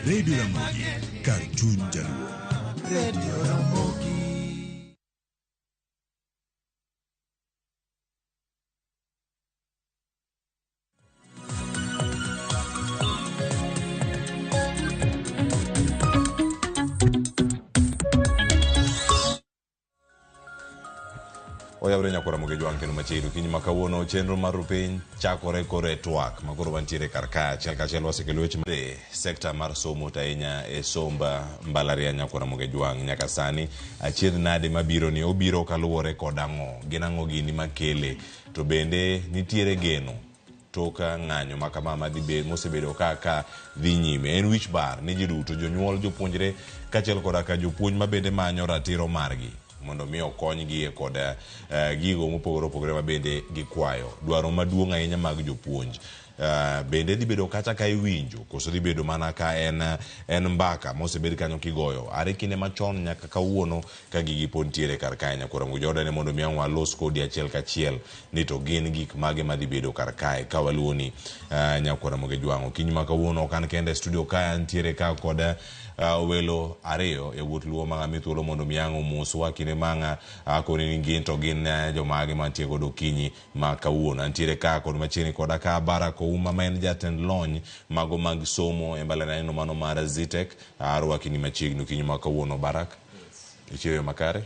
Radio Ramogi, kar chuny Jaluo. Radio Ramogi. Oyawre nyakora Ramogi Jwang' kendo machiegni okinyi ma kawuono chenro mar rupiny chakore koro e twak ma koro wantiere kar ka achiel kachiel wasekelo weche e sekta mar somo to ahinya e somba mbalariany nyakora Ramogi Jwang' nyaka sani achiedh nade mabiro ni obiro kaluwore kod ang'o gin ang'o gini makele to bende nitiere geno tok ng'anyo ma kama madhi bed mosebedo kaka dhi nyime en wich bar ni ji duto jonyuol jopuonjre kaachiel koda ka jopuonj ma bende manyo ratiro margi mondo mi okonygi e kod gigo mopogore opogore ma bende gikwayo. Dwaro maduong' ahinya mag jopuonj bende dhi bedo kata ka iwinjo koso dhi bedo mana ka en mbaka mosebed kanyo kigoyo are kinde machon nyaka kawuono ka gigi pod nitiere kar kae. Nyakora Ramogi Jordan mondo mi ang' walos kodi achiel kachiel ni to gin gik mage madhi bedo kar kae ka waluwo ni Nyakora Ramogi Jwang'. Okinyi ma kawuono ok an kenda e studio kae, antiere ka kod welo ariyo yawuot Luo ma ami thuolo mondo mi ang' omoswa kinde mang'a akoni ni gin to gin jomage mantie godo okinyi ma kawuono. Antiere ka kod machiegni koda ka Barack Ouma ma en jatend lony mago mag somo e mbalariany mano mar Zetech. Arwaki ni machiegni okinyi ma kawuono Barack. Ichiewo yo makare?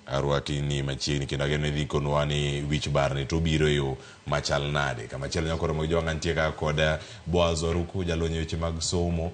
Arwaki ni machiegni kendo ageno ni dhi konwa ni wich barni to obiro e yo machal nade. Kamachielo Nyakora Ramogi Jwang' antie ka kod Boaz Oruku jalony e weche mag somo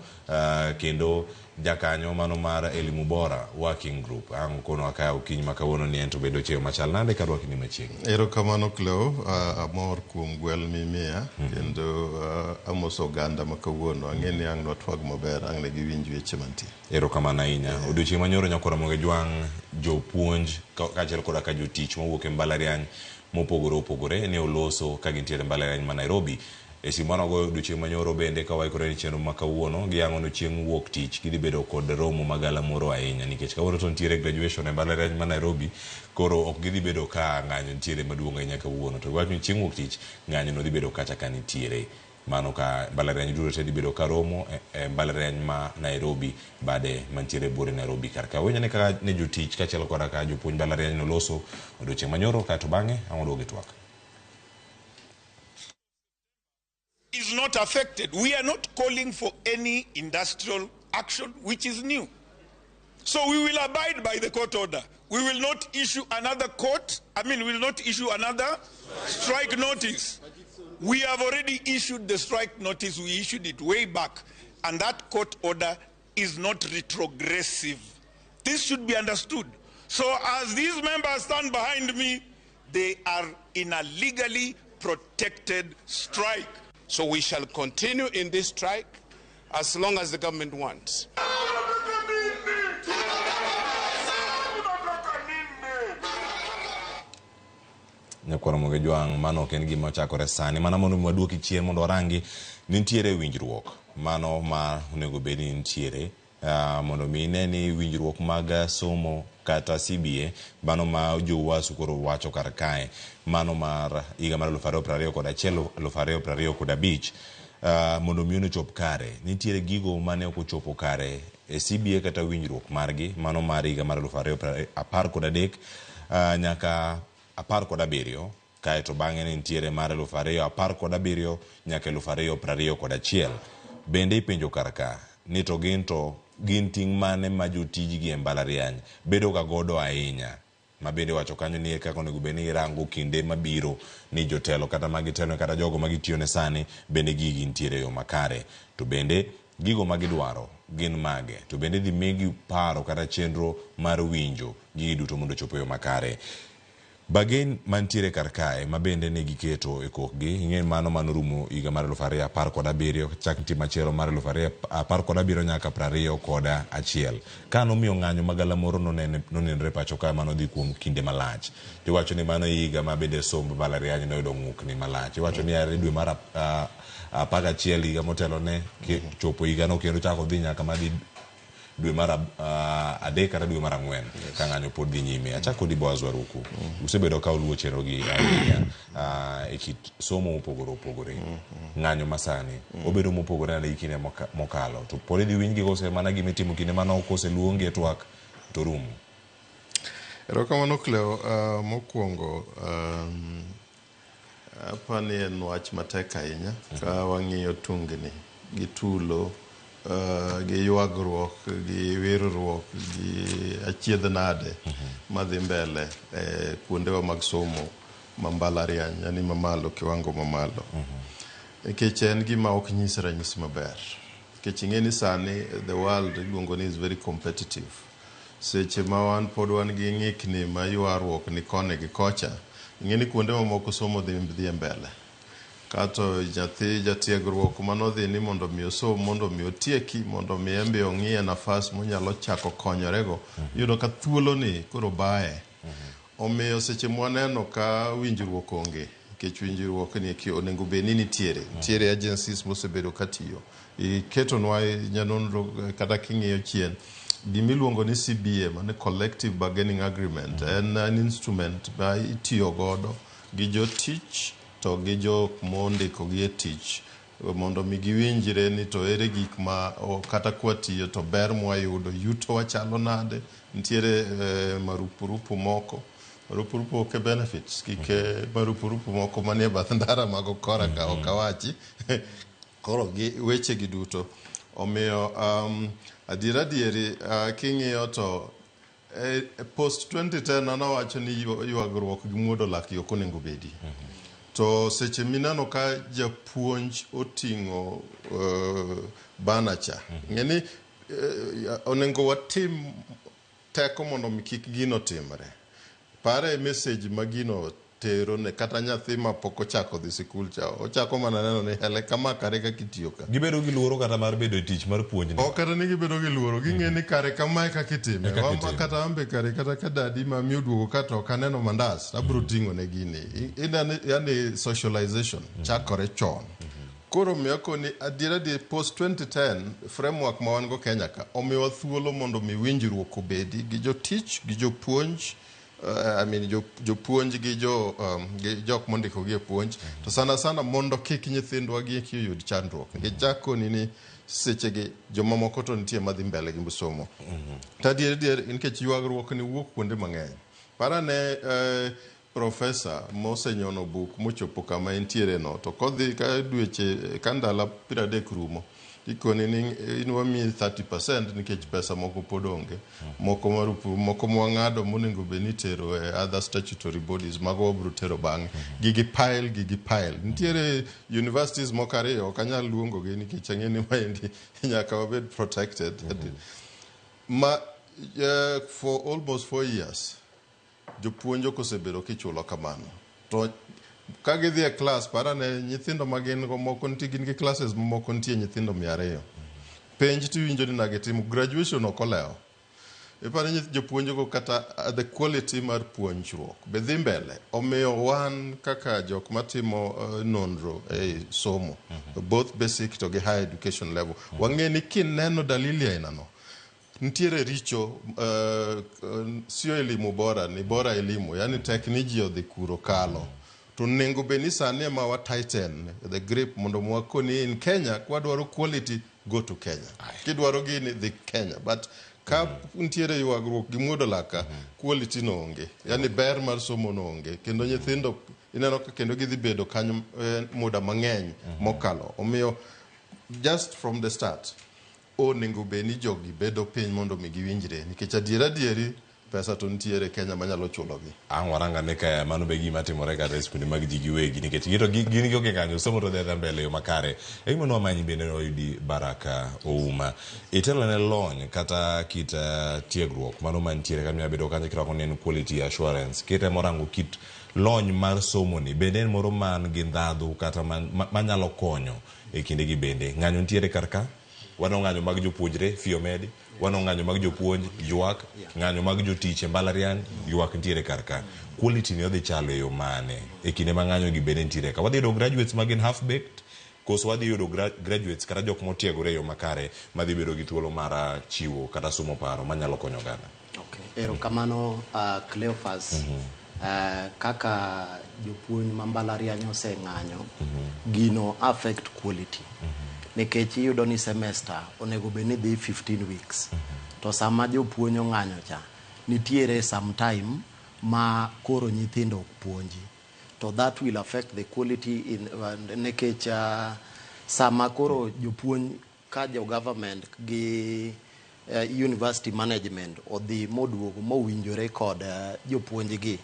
kendo Jakanyo mano mar Elimu Bora Working Group. Ang' kono ka okinyi ma kawuono ni en to bedo chieng' machal nade ka rwakni machiegni. Erokamano Cleo, amor kuom gwel mimiya kendo amoso oganda ma kawuono. Ang'e ni ang' nwatwag maber, ang' ne giwinj weche mantie. Erokamano ahinya. Odiochieng' manyoro nyakora Ramogi Jwang' jopuonj kaachiel koda ka jotich mawuok e mbalariany mopogore opogore ne oloso ka gintiere e mbalariany ma Nairobi. E simu mane wagoyo odiochieng' manyoro bende ka waikore ni chenro ma kawuono giyango ni chieng' wuok tich gidhi bedo kod romo magalamoro ahinya nikech kawuono to nitiere graduation e mbalariany ma Nairobi, koro ok gidhi bedo ka ng'anyo nitiere maduong' ahinya kawuono. To giwacho ni chieng' wuok tich ng'anyo no dhi bedo kacha ka nitiere. Mano ka mbalariany duto te dhi bedo ka romo e mbalariany ma Nairobi bade mantiere buore Nairobi kar ka. Winjo ni kaka ne jotich kaachiel koda ka jopuonj mbalariany noloso odiochieng' manyoro kaeto bang'e ang' waduogo e twak. Is not affected. We are not calling for any industrial action which is new. So we will abide by the court order. We will not issue another court, I mean, we will not issue another strike notice. We have already issued the strike notice. We issued it way back. And that court order is not retrogressive. This should be understood. So as these members stand behind me, they are in a legally protected strike. So we shall continue in this strike as long as the government wants. Nyakwar Ramogi Jwang', mano ok en gima ochakore sani. Mana mondo mi waduoki chien mondo warangi nitiere winjruok mano ma onego bed ni nitiere mondo mi ine ni winjruok mag somo kata CBA mano ma jo-UASU koro wacho kar kae mano mar higa mar 2021 2025 mondo mi ochop kare. Nitiere gigo mane ok ochopo kare e CBA kata winjruok margi mano mar higa mar 2013 nyaka 17 kaeto bang'e ne nitiere mar 2017 nyaka 2021. Bende ipenjo kar ka ni to gin ting' mane ma jotijgi e mbalariany bedo ga godo ahinya ma bende wacho kanyo ni kaka onego bed ni irango kinde mabiro ni jotelo kata magitelo kata jogo magitiyone sani bende gigi nitiere e yo makare. To bende gigo magidwaro gin mage? To bende dhi migi paro kata chenro mar winjo gigi duto mondo ochop e yo makare. Bargain mantiere kar kae ma bende ne giketo e kokgi, ing'e mano manorumo higa mar 2017 chak nitie machielo mar 2017 nyaka 21. Ka nomiyo ng'anyo magalamoro nonenore pacho ka mano dhi kuom kinde malach. Iwacho ni mano higa ma bende somb mbalariany noyudo ng'ukni malach. Iwacho ni are dwe mar 11 higa motelo ne chopo higa no kendo chako dhi nyaka madhi dwe mar 3 kata dwe mar 4 ka ng'anyo pod dhi nyime. Achako di Boaz Waruku. Usebedo ka uluwo chenro gi ahinya e kit somo mopogore opogore. Ng'anyo masani obedo mopogore nade gi kinde mokalo. To pod idhi winjgi kose mana gima itimo kinde mane oseluongi e twak to rumo. Erokamano Cleo. Mokwongo apani en wach matek ahinya ka wang'iyo tungni gi tulo gi ywagruok gi wirruok gi achiedh nade madhi mbele kuondewa mag somo ma mbalariany, yani mamalo, kiwango mamalo. Nikech en gima ok nyis ranyisi maber. Nikech ing'e ni sani the world iluongo ni is very competitive. Seche ma wan pod wan gi ng'ikni ma ywaruok ni koni gi kocha, ing'e ni kuonde mamoko somo dhi mbele. Kato nyathi jatiegruok manodhi ni mondo mi osom, mondo mi otieki, mondo mi en be ong'iye nafas monyalo chako konyorego, iyudo ka thuolo ni koro baye. Omiyo seche mwaneno ka winjruok onge, nikech winjruok ni onego bed ni nitiere. Nitiere agencies mosebedo katiyo. Iketonwa nyanonro kata king'iyo chien, gimiluongo ni CBA, mane Collective Bargaining Agreement, en an instrument ma itiyo godo gi jotich to gi jok mondiko gi e tich mondo mi giwinjre ni to ere gik ma kata kwatiyo to ber mwayudo, yuto wachalo nade, nitiere marupurupu moko. Marupurupu ok e benefits, kik marupurupu moko manie bath ndara mag okora ka ok awachi. Koro gi weche gi duto. Omiyo adiera adieri king'iyo to post 2010 an awacho ni ywagruok gi muodo lak ok onego bedi. To seche mineno ka japuonj oting'o bana cha, ng'e ni Onego watim teko mondo mi kik gino timre. Pare message ma gino tero ne kata nyathi ma pok ochako dhi sikul cha, ochako mana neno ni hele kama kare kaka itiyo ka. Gibedo gi luoro kata mar bedo e tich mar puonj ni. Ok kata ni gibedo gi luoro, ging'e ni kare kamae kaka itime. E kaka Wan itime. kata an be kare kata ka dadi mami oduogo ka to ok aneno mandas, abiro ting'o ne gini. Ineno, yani socialization chakore chon. Koro omiyo akoni adier adier post 2010 framework ma wan go Kenya ka omiyowa thuolo mondo mi winjruok obedi gi jotich gi jopuonj I mean jopuonj gi jo gi jok mondiko gi e puonj to sana sana mondo kik nyithindwa gi eki oyud chandruok nikech akoni ni sechegi jomamoko to nitie madhi mbele gi somo. To adier adier nikech ywagruok ni wuok kuonde mang'eny. Parane profesa mosenyono buk mochopo kama entiere no to kodhi ka dweche ka ndalo 30 rumo ikoni ni in wamiyi 30% nikech pesa moko pod onge moko marupurupu moko mwang'ado monego bed ni itero e other statutory bodies mago wabiro tero bang'e. Gigi pile gigi pile nitiere universities moko ariyo ok anyal luongogi nikech ang'e ni maendi nyaka wabed protected ma for almost 4 years jopuonj ok osebedo kichulo kamano to ka gidhi e klas parane nyithindo ma gin go moko nitie gin gi classes moko nitie nyithindo 200 penj tiwinjo ni nagitimo graduation ok olewo iparo ni jopuonj go kata the quality mar puonjruok be dhi mbele omiyo wan kaka jok matimo nonro e somo both basic to gi higher education level wang'e ni kineno dalili ainano nitiere richo sio elimu bora ni bora elimu yani tek ni ji odhi kuro kalo to nengo bed ni sani ema wa tighten the grip mondo mwakoni in Kenya kwadwaro quality go to Kenya kidwaro gini dhi Kenya but ka nitiere ywagruok gi muodo laka quality no onge yani ber mar somo no onge kendo nyithindo ineno ka kendo gidhi bedo kanyo muda mang'eny mokalo omiyo just from the start onego bed ni jogi bedo piny mondo mi giwinjre nikech adier adieri pesa to nitiere Kenya manyalo chulogi. Ang' warang ane ka mano be gima timore kata e skunde mag ji giwegi nikech gin to gin gionge kanyo somo to dhi adhiya mbele e yo makare. E gima nwamanyi bende wayudi Baraka Ouma. Itelo ne lony kata kit tiegruok mano mantiere kata minya bedo kanyo kirwako ni en quality assurance. Kitemo rango kit lony mar somo ni bende en moro man gi ndhadhu kata manyalo konyo e kindegi bende. Ng'anyo nitiere kar ka? Waneno ng'anyo mag jopuonjre, fee omedi. Waneno ng'anyo mag jopuonj, ywak. Ng'anyo mag jotich e mbalariany, ywak nitiere kar ka. Quality ni odhi chalo e yo mane e kinde ma ng'anyo gi bende nitiere ka? Wadhi yudo graduates ma gin half baked koso wadhi yudo graduates kata jok motiegore e yo makare madhi bedo gi thuolo mar chiwo kata sumo paro manyalo konyo oganda? Okay. Erokamano Cleophas. Kaka jopuonj ma mbalariany oseng'anyo, gino affect quality. Nikech iyudo ni semester onego bed ni dhi 15 weeks. To sama jopuonj ong'anyo cha, nitiere sometime ma koro nyithindo ok puonji. To that will affect the quality in nikech sama koro jopuonj ka jo government gi university management odhi moduogo mowinjore kod jopuonj gi,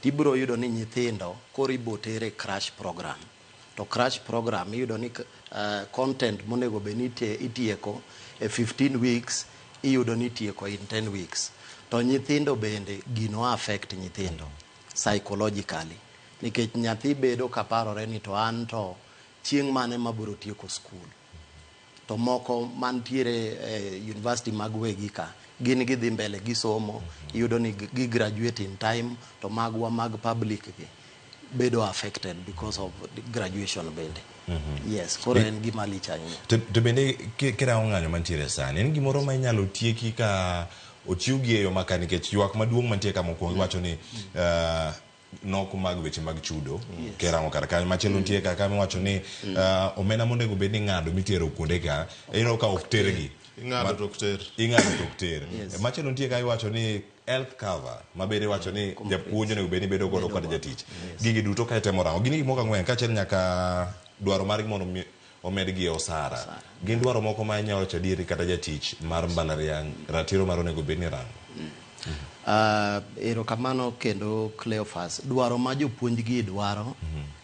tibiro yudo ni nyithindo koro ibo tere crash program. To crash program iyudo ni content monego bed ni itieko e 15 weeks iyudo ni itieko in 10 weeks. To nyithindo bende gino affect nyithindo psychologically. Nikech nyathi bedo kaparore ni to an to chieng' mane mabiro tieko school. To moko mantiere e university mag wegi ka gin gidhi mbele gi somo, iyudo ni gi graduate in time, to magwa mag public gi bedo affected because of graduation bende. Yes, koro en gima lich ahinya. To bende kirango ng'anyo mantiere sani, en gimoro ma inyalo tieki ka ochiwgi e yo makare nikech ywak maduong' mantie ka mokwongo iwacho ni nok mag weche mag chudo kirango kar kanyo. Machielo nitie kar kanyo miwacho ni omenda monego bed ni ing'ado mitero kuonde ka iyudo ka ok tergi. Ing'ado to ok ter. Ing'ado to ok ter. Machielo nitie ka iwacho ni health cover ma bende iwacho ni japuonj onego bed ni bedo godo kod jatich. Gigi duto ka itemo rango gin gik moko ang'wen kaachiel nyaka dwaro margi mondo omedgi osara. Gin dwaro moko ma inyalo wacho adieri kata jatich mar mbalariany ratiro mar onego bed ni rango. Erokamano kendo Cleophas. Dwaro ma jopuonj gi dwaro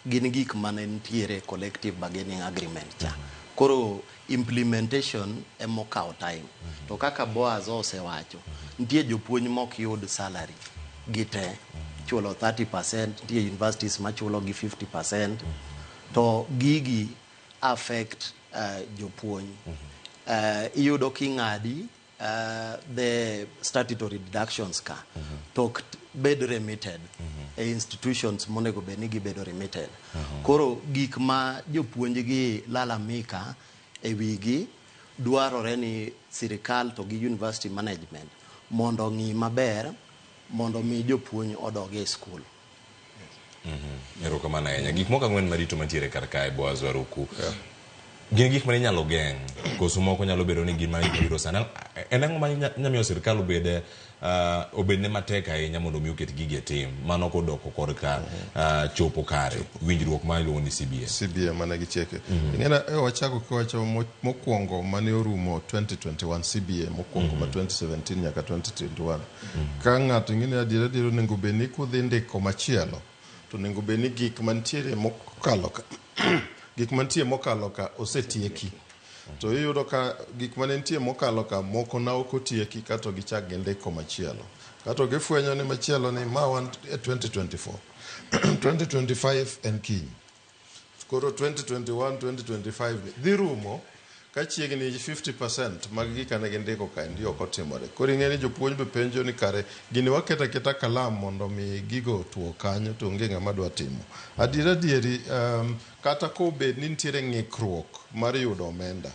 gin gik mane nitiere collective bargaining agreement cha. Koro implementation emokawo time. To kaka Boaz osewacho, nitie jopuonj mok yud salary gi te. Chulo 30%, nitie universities machulo gi 50%. To gigi affect jopuonj. Iyudo king'adi the statutory deductions ka to ok bed remitted e institutions monego bed ni gibedo remitted. Koro gik ma jopuonj gi lalamika e wigi dwarore ni sirikal to gi university management mondo ong'i maber mondo mi jopuonj odog e skul. Erokamano ahinya. Gik moko ang'wen marito mantiere kar kae Boaz Waruku. Gin gik mane inyalo geng' koso moko nyalo bedo ni gin mana gik mabiro sani. En ang'o ma nyalo miyo sirkal obed obedne matek ahinya mondo mi oket gigi e tim mano kodoko korka chopo kare winjruok ma iluongo ni CBA. CBA mane gicheke. Ing'e wachako kiwacho mokwongo mane orumo 2021 CBA mokwongo ma 2017 nyaka 2021. Ka ng'ato ing'e ni adier adier onego bed ni kudhi ndiko machielo to onego bed ni gik mantiere mokalo ka gik mantie mokalo ka osetieki. To iyudo ka gik mane nitie mokalo ka moko na ok otieki kato gichak gindiko machielo. Kato gifwenyo ni machielo ni ma wan e 2024. 2025 en kiny. Koro 2021 2025 ni dhi rumo ka chiegni 50% mag gik ane gindiko kaendi ok otimore. Koro ing'e ni jopuonj be penjo ni kare gini waketo aketa kalam mondo mi gigo otuo kanyo to onge ng'ama dwa timo. Adier adieri kata kobed ni nitiere ng'ikruok mar yudo omenda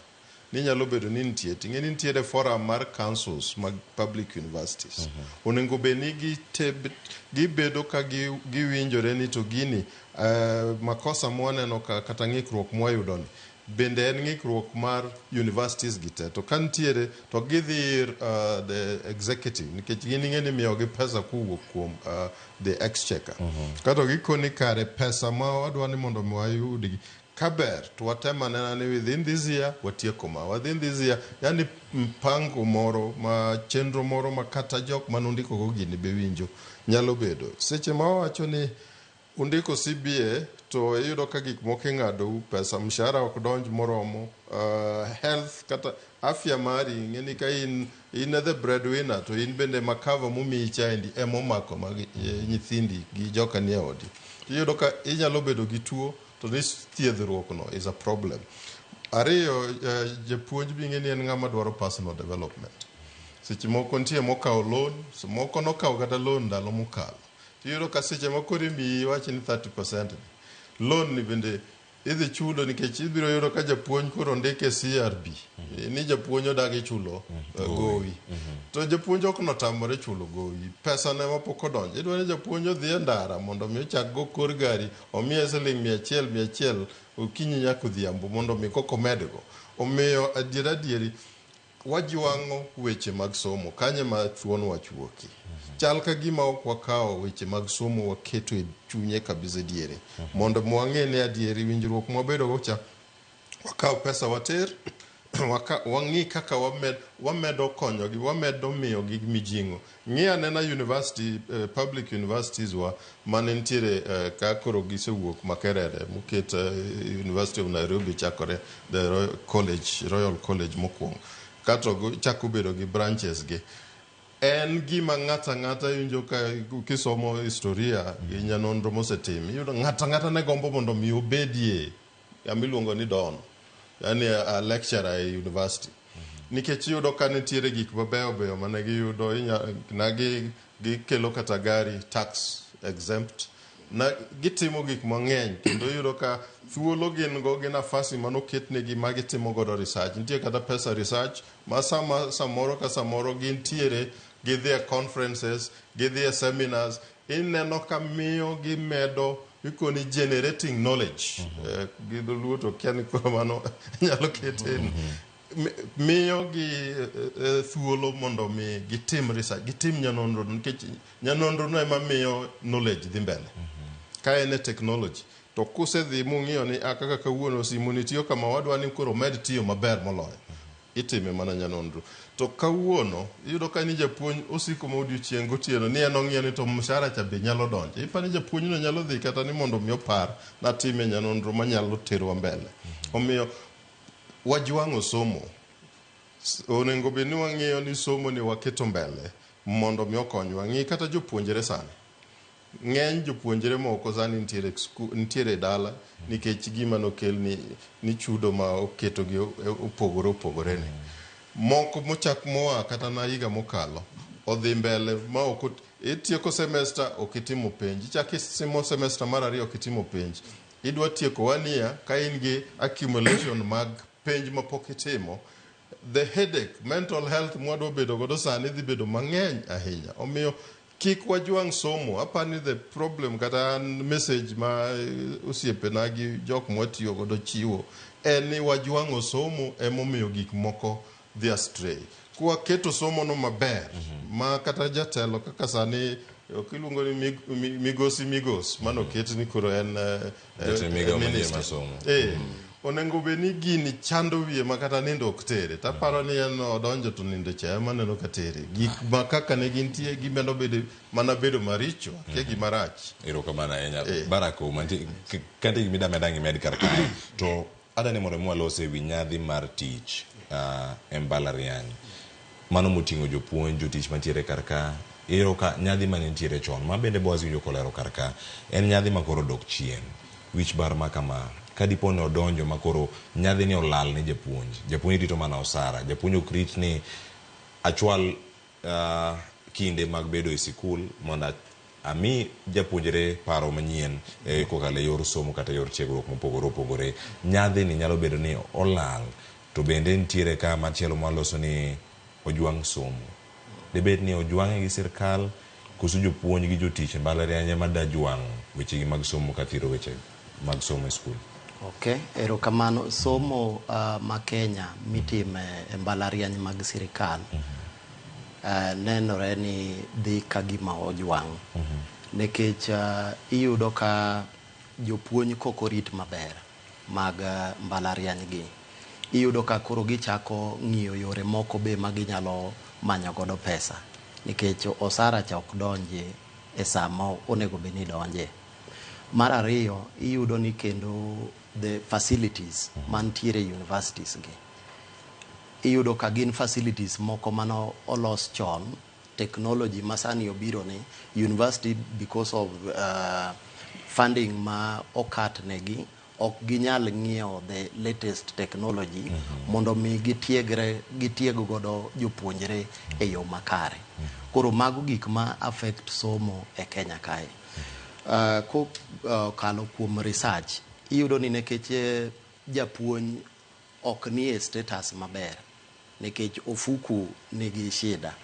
ni nyalo bedo ni nitie ting'e ni nitiere forum mar councils mag public universities. Onego bed ni gibedo ka giwinjore ni to gini makosa mwaneno ka kata ng'ikruok mwayudo ni bende en ng'ikruok mar universities gi te to ka nitiere to gidhi ir the executive nikech gin ing'e ni imiyogi pesa kowuok kuom the exchequer. Kato gikoni kare pesa ma wadwa ni mondo mi wayudgi kaber to watem anena ni within this year watieko ma within this year yani mpango moro ma chenro moro ma kata jok manondiko go gini be winjo nyalo bedo seche ma wawacho ni undiko CBA to iyudo ka gik moko ing'adou pesa mshahara ok donj moromo health kata afya mari ing'e ni ka in the breadwinner to in bende makava momiyi chaendi emomako mag nyithindi gi joka nie odi iyudo ka inyalo bedo gi tuo to ni thiedhruok no is a problem. Ariyo japuonj bi ing'e ni en ng'ama dwaro personal development. Seche moko nitie mokawo loan, moko nokawo kata loan ndalo mokalo. Iyudo ka seche ma koro imiyi iwach ni 30% ni loan ni bende idhi chulo nikech ibiro yudo ka japuonj koro ondike CRB ni japuonj odagi chulo gowi. To japuonj ok notamore chulo gowi, pesa ne ma pok odonjo. Idwa ni japuonj odhi e ndara mondo mi ochak go kor gari omiye siling 100 100 okinyi nyaka odhiambo mondo mi koko medgo. Omiyo adier adieri wajwang'o weche mag somo kanye ma thuon wach wuokie. Chal ka gima ok wakawo weche mag somo waketo e chunye kabisa diere mondo mwang'e ni adieri winjruok mwabedo go cha wakaw pesa water wang'i kaka wamedo konyogi wamedo miyogi mijing'o. Ng'i anena university public universities wa mane nitiere ka koro gisewuok Makerere moket University of Nairobi chakore the Royal College mokwongo kato chako bedo gi branches gi. En gima ng'ata ng'ata winjo ka kisomo historia gi nyanonro mosetim iyudo ng'ata ng'ata ne gombo mondo mi obedie kama iluongo ni don yani a lecturer e university nikech iyudo ka nitiere gik mabeyo beyo mane giyudo na gikelo kata gari tax exempt na gitimo gik mang'eny kendo iyudo ka thuolo gin go gi nafasi manoketnegi ma gitimo godo research. Nitie kata pesa research ma sama samoro ka samoro gintiere gidhi e conferences gidhi e seminars ineno ka miyo gimedo ikoni generating knowledge. Gi dholuo to kia ni koro mano nyalo kete miyo gi thuolo mondo mi gitim research gitim nyanonro nikech nyanonro no ema miyo knowledge dhi mbele. Ka en e technology to kusedhi mung'iyo ni kaka kawuono simu ni tiyo kama wadwa ni koro med tiyo maber moloyo. Itime mana nyanonro. To kawuono iyudo ka ni japuonj osiko ma odiochieng' gotieno ni en ong'iyo ni to mshahara cha be nyalo donjo. Ipani japuonj no nyalo dhi kata ni mondo mi opar natime nyanonro manyalo terowa mbele. Omiyo wajwang'o somo. Onego bed ni wang'iyo ni somo ni waketo mbele mondo mi okonywa. Ng'i kata jopuonjre sani. Ng'eny jopuonjre moko sani nitiere nitiere e dala nikech gima nokel ni chudo ma oketogi opogore opogore ni. Moko mochak moa kata na higa mokalo odhi mbele ma ok itieko semester ok itimo penj. Ichako itimo semester mar ariyo ok itimo penj. Idwa tieko one year ka in gi accumulation mag penj mapok itimo. The headache, mental health mwadwa bedo godo sani dhi bedo mang'eny ahinya. Omiyo kik wajwang' somo. Apani the problem kata an message ma osiepena gi jok mwatiyo godo chiwo en ni wajwang'o somo emomiyo gik moko dhi astray. Kwaketo somo no maber ma kata jatelo kaka sani ok iluongo ni migosi migos manoket ni koro en Jatend migao manyien minister. mar somo. Onego bed ni gini chando wiye ma kata nindo ok tere. Taparo ni en odonjo to nindo cha ema aneno ka tere. Gik ma kaka ne gintie gimedo bedo mana bedo maricho, akia gima rach. Erokamano ahinya. Barack Ouma, nitie kante gima ida meda imed kar kae. To adani mondo mi walos ewi nyadhi mar tich e mbalariany. Mano moting'o jopuonj, jotich mantiere kar ka. Iyudo ka nyadhi mane nitiere chon, ma bende Boaz winjo kolero kar ka, en nyadhi ma koro odok chien. Wich bar ma kama, ka dipo ni odonjo ma koro nyadhi ni olal ne japuonj. Japuonj rito mana osara. Japuonj ok rit ni achwal kinde mag bedo e sikul mondo ami japuonjre paro manyien kokalo e yor somo kata yor tiegruok mopogore opogore. Nyadhi ni nyalo bedo ni olal, to bende nitiere ka machielo mwaloso ni ojwang' somo. Debed ni ojwang'e gi sirkal, koso jopuonj gi jotich e mbalariany ema da jwang'o wechegi mag somo kathiro weche mag somo e skul. Okay, erokamano. Somo ma Kenya mitime e mbalariany mag sirikal nenore ni dhi ka gima ojwang'. Nikech iyudo ka jopuonj kok orit maber mag mbalariany gi. Iyudo ka koro gichako ng'iyo yore moko be ma ginyalo manyo godo pesa. Nikech osara cha ok donji e sa ma onego bed ni donje. Mar ariyo, iyudo ni kendo the facilities mantiere e universities gi. Iyudo ka gin facilities moko mano olos chon, technology masani obiro ni university because of funding ma okat negi ok ginyal ng'iewo the latest technology mondo mi gitiegre gitieg godo jopuonjre e yo makare. Koro mago gik ma affect somo e Kenya kae. Kokalo kuom research, iyudo ni nikech japuonj ok nie status maber nikech ofuku nigi shida.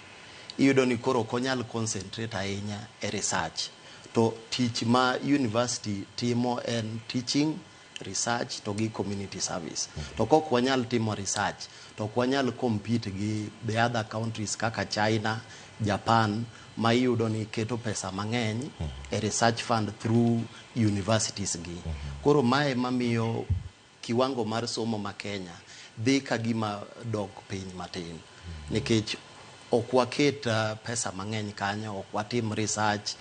Iyudo ni koro ok onyal concentrate ahinya e research. To tich ma university timo en teaching, research to gi community service. To kok wanyal timo research, to ok wanyal compete gi the other countries kaka China, Japan, ma iyudo ni keto pesa mang'eny e research fund through universities gi. Koro mae mamiyo kiwango mar somo ma Kenya dhi ka gima dok piny matin. Nikech ok waket pesa mang'eny kanyo, ok watim research,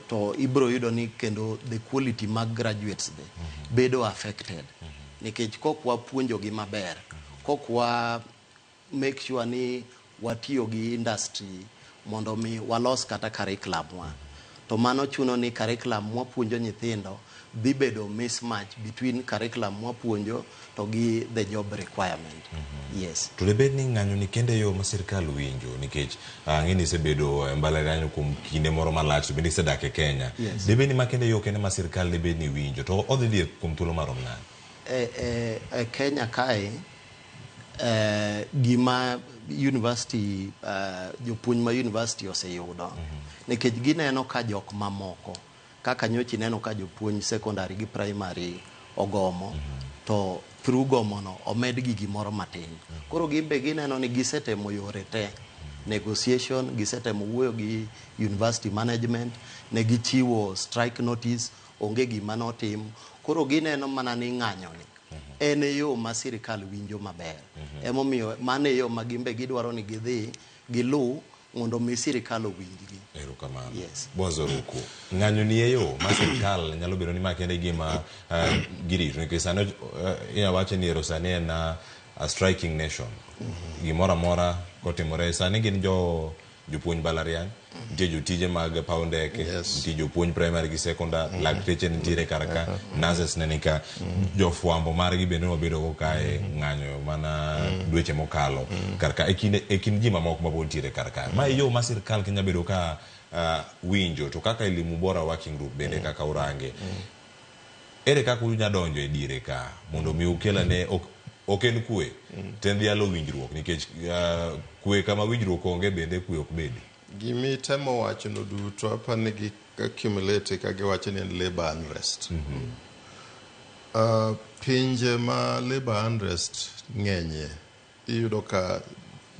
to ibro yudo ni kendo the quality mag graduates be bedo affected. Nikech kok wapuonjogi maber, kok wa make sure ni watiyo gi industry mondo mi walos kata curriculum wa. To mano chuno ni curriculum mwapuonjo nyithindo dhi bedo mismatch between curriculum mwapuonjo to gi the job requirement. Yes. To debed ni ng'anyo ni kende yo ma sirkal winjo nikech ang'e ni isebedo e mbalariany kuom kinde moro malach to bende isedak e Kenya. Yes. Debed ni ma kende yo kende ma sirkal debed ni winjo to odhi dhi kuom thuolo marom nade? E Kenya kae gima university jopuonj ma university oseyudo nikech gineno ka jok mamoko kaka nyocha ineno ka jopuonj secondary gi primary ogomo to through gomo no omed gi gimoro matin. Koro gin be gineno ni gisetemo yore te negotiation, gisetemo wuoyo gi university management, ne gichiwo strike notice, onge gima notim. Koro gineno mana ni ng'anyo ni En e yo ma sirikal winjo maber. Emomiyo mano e yo ma gimbe gidwaro ni gidhi giluw mondo mi sirikal owinjgi. Erokamano. Yes. Boaz Oruku, ng'anyo ni e yo ma sirikal nyalo bedo ni ma kende gima girito nikech sani inyalo wacho ni ero sani en a striking nation. Gimoro amora kotimore sani gin jo jopuonj mbalariany, nitie jotije mag paw ndeke, nitie jopuonj primary gi secondary, lakteche nitiere kar ka, nurses ne nika, jofwambo margi bende wabedo go kae ng'anyo mana dweche mokalo kar ka e kind ji mamoko ma pod nitiere kar ka. Ma e yo ma sirikal Kenya bedo ka winjo to kaka Elimu Bora Working Group bende kaka urange. Ere kaka unya donjo e diere ka mondo mi ukel ane ok en kwe to en dhialo winjruok nikech kwe kama winjruok onge bende kwe ok bedi. Gimitemo wacho no duto apani gi accumulate ka giwacho ni en labor unrest. Pinje ma labor unrest ng'enyie iyudo ka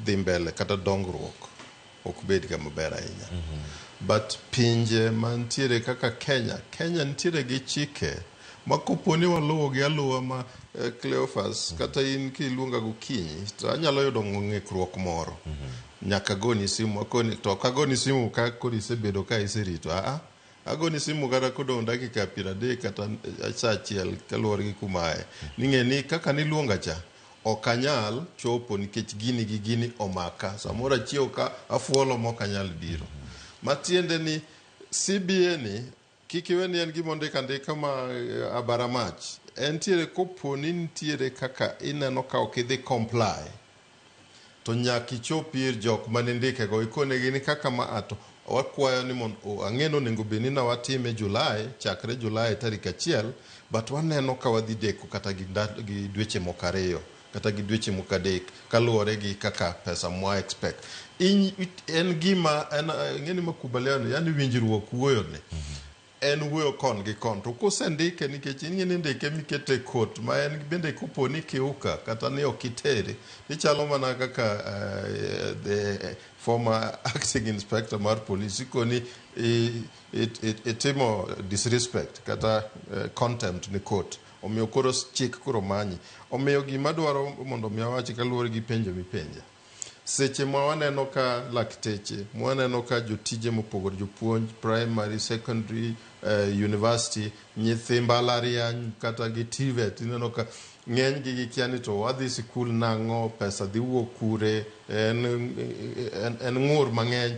dhi mbele kata dongruok ok bed ga maber ahinya. But pinje mantiere kaka Kenya, Kenya nitiere gi chike ma kopo ni waluwo gi aluwa ma Cleophas kata in kiluonga gokinyi to anyalo yudo ng'ikruok moro. Nyaka agoni simu akoni to ok agoni simu ka koro isebedo ka iserito aa agoni simu kata kodong' dakika 30 kata sa achiel kaluwore gi kuma aye. Ning'e ni kaka niluonga cha ok anyal chopo nikech gini gi gini omaka samoro achiew ka afuolo mok anyal biro. Matiende ni CBA ni kik iwe ni en gima ondik andika ma abara mach. Entiere kopo ni nitiere kaka ineno ka ok idhi comply to nyaka ichop ir jok mane ndike go ikonegi ni kaka ma a to wakwayo ni mondo ang'e ni onego bed ni ne watime July chakre July tarik 1 but waneno ka wadhi deko kata gi dweche moko 2 kata gi dweche moko 3 kaluwore gi kaka pesa mwa expect. En gima en ing'e ni makubaliano yani winjruok wuoyo ni en wuoyo kon gi kon to kosendike nikech ing'e ni ndike mikete e court ma en bende kopo ni kiuka kata ni ok itere ichalo mana kaka the former acting inspector mar police ikoni itimo disrespect kata contempt ni court omiyo koro chik koro manyi. Omiyo gima dwaro mondo mi awachi kaluwore gi penjo mipenja. Seche ma waneno ka lakteche, mwaneno ka jotije mopogore, jopuonj primary, secondary, university, nyithi mbalariany kata gi TVET, ineno ka ng'eny gi gikia ni to wadhi sikul nang'o, pesa dhi wuok kure, en ng'ur mang'eny.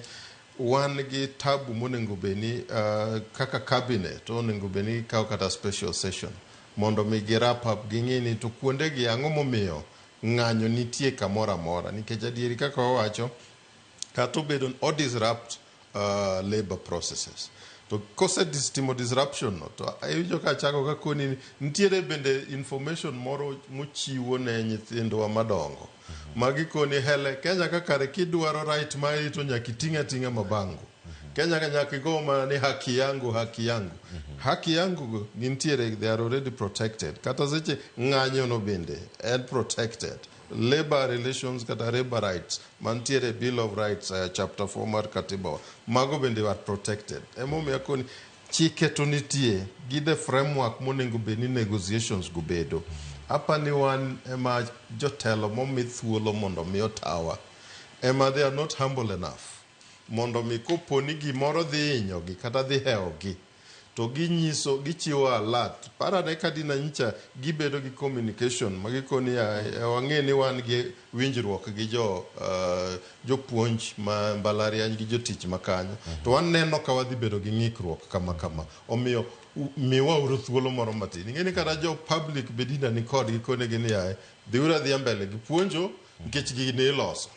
Wan gi tabu monego bed ni kaka cabinet onego bed ni gikawo kata special session mondo mi gi wrap up ging'i ni to kuonde gi ang'o momiyo ng'anyo nitie kamoro amora nikech adieri kaka wawacho kata obedo o disrupt labor processes to kose timo disruption no to iwinjo ka achako kakoni nitiere bende information moro mochiwo ne nyithindwa madongo magikoni hele Kenya ka kare kidwaro right mari to nyaka iting' ating'a mabango. Kenya ka nyaka igo mana ni haki yangu haki yangu. Haki yangu go gintiere, they are already protected. Kata seche ng'anyo no bende en protected. Labor relations kata labor rights mantiere Bill of Rights chapter 4 mar katiba mago bende are protected. Emomiyo akoni chike to nitie gi the framework monego bed ni negotiations go bedo. Apani wan ema jotelo momi thuolo mondo mi otawa ema they are not humble enough mondo mi kopo ni gimoro dhi hinyogi kata dhi hewogi to ginyiso gichiwo alert. Parane ka dina nyicha gibedo gi communication ma gikoni wang'e ni wan gi winjruok gi jo jopuonj ma mbalariany gi jotich makanyo to waneno ka wadhi bedo gi ng'ikruok kama kama omiyo miwauru thuolo moro matin. Ing'e ni kata jo public bedina ni kodgi konegi ni yaye dhiuru adhiya mbele gi puonjo nikech gini iloso.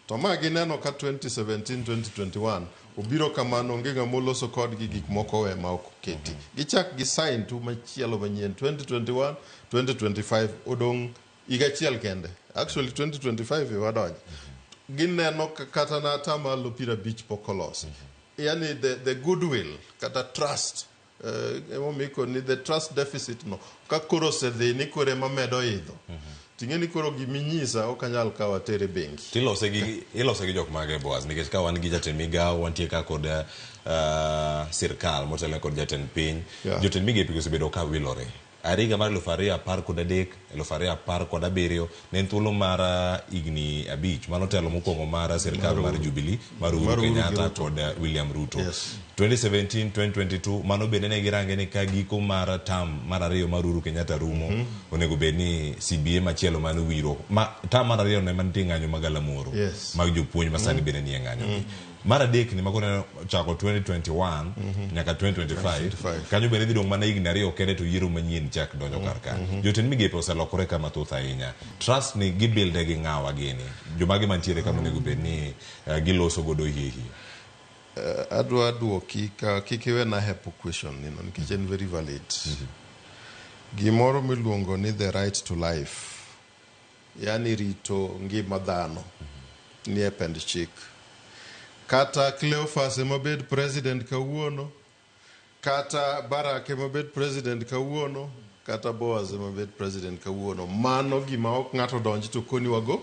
To ma gineno ka 2017 2021 obiro kamano onge ng'ama oloso kodgi gik moko owe ma ok oketi. Gichak gi sign tu machielo manyien 2021 2025 odong' higa achiel kende. Actually 2025 e wadonjo. Gineno kata na atamalo 50 pok olosi. Yani the goodwill kata trust emomiyo ikoni the trust deficit no ka koro osedhi ni koro ema medo idho. Ting'e ni koro giminyisa ok anyal kawo atere bengi. Tilose gi jok mage Boaz nikech ka wan gi jatend migawo wantie ka kod sirkal motelo kod jatend piny. Jotend migepe osebedo ka wilore. Are higa mar 2013 2017 ne en thuolo mar higni 5 mano telo mokwongo mar sirkal mar Jubilee mar Uhuru Mar Uhuru gi Kenyatta Ruto. kod William Ruto. Yes. 2017 2022 mano bende ne girange ni ka giko mar term mar ariyo mar Uhuru Kenyatta rumo onego bed ni CBA machielo mane winjruok ma term mar ariyo ne mantie ng'anyo magalamoro mag jopuonj ma sani bende nie ng'anyo mar adek ni makoro ne chako 2021 nyaka 2025 kanyo bende dhi dong' mana higni 2 kende to yiero manyien chak donjo kar ka. Jotend migepe oselokore ka mathoth ahinya. Trust ni gibuilde gi ng'awa gini jomage mantiere kama onego bed ni giloso godo hie hie. Adwa duoki ka kik iwena hepo question ni no nikech en very valid. Gimoro miluongo ni the right to life, yani rito ngima dhano, nie pend chik. Kata Cleophas ema bed president kawuono, kata Barack ema bed president kawuono, kata Boaz ema bed president kawuono, mano gima ok ng'ato donj to koni wago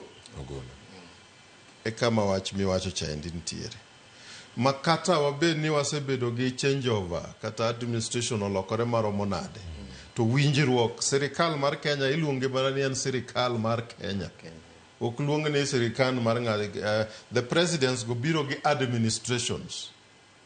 e kama wach miwacho cha endi nitiere. Ma kata wabed ni wasebedo gi changeover kata administration olokore maromo nade, to winjruok sirikal mar Kenya iluonge mana ni en sirikal mar Kenya. Ok luong ni sirikal mar ng'ato. The presidents go biro gi administrations.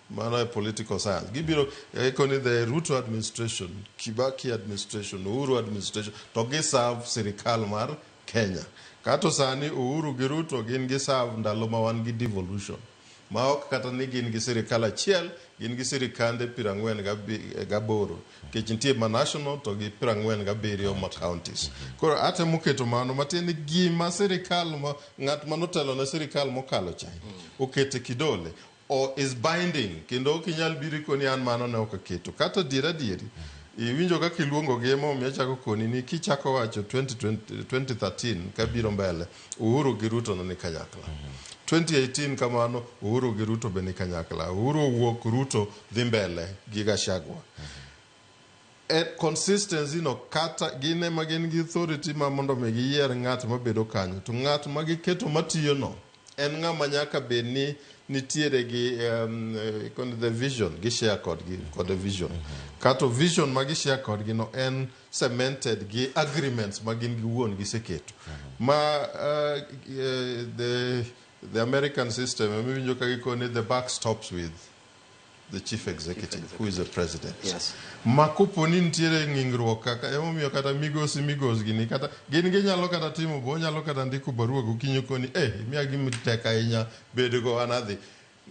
Mano e political science. Gibiro koni the Ruto administration, Kibaki administration, Uhuru administration, to gi serve sirikal mar Kenya. Kato sani Uhuru gi Ruto gin gi serve ndalo ma wan gi devolution. Ma ok kata ni gin gi sirikal achiel, gin gi sirikande 48. Nikech nitie ma national to gi 47 ma counties. Koro atemo keto mano matiende ni gima sirikal ma ng'at manotelo ne sirikal mokalo cha okete kidole or is binding kendo ok inyal biro koni an mano ne ok aketo. Kata adier adieri iwinjo kaka iluongo gi emomiyo achako koni ni kichako wacho 2020, 2013 kabiro mbele Uhuru gi Ruto ne ni kanyakla. 2018 kamano Uhuru gi Ruto be ni kanyakla. Uhuru owuok, Ruto dhi mbele gi Gachagua. E consistency no kata gin ema gin gi authority ma mondo mi giyier ng'at mabedo kanyo to ng'at ma giketo matiyo no en ng'ama nyaka bed ni nitiere gi the vision gi share kodgi kod the vision kato vision ma gi share kodgi no en cemented gi agreements ma gin giwuon giseketo ma the American system emiwinjo ka gikoni the buck stops with the chief executive, who is the president. Ma kopo ni nitiere ng'ingruok kaka emomiyo kata migosi migos gini kata gin ginyalo kata timo bo onyalo kata ndiko barua gokinyi koni eh miya gima tek ahinya bedgo an adhi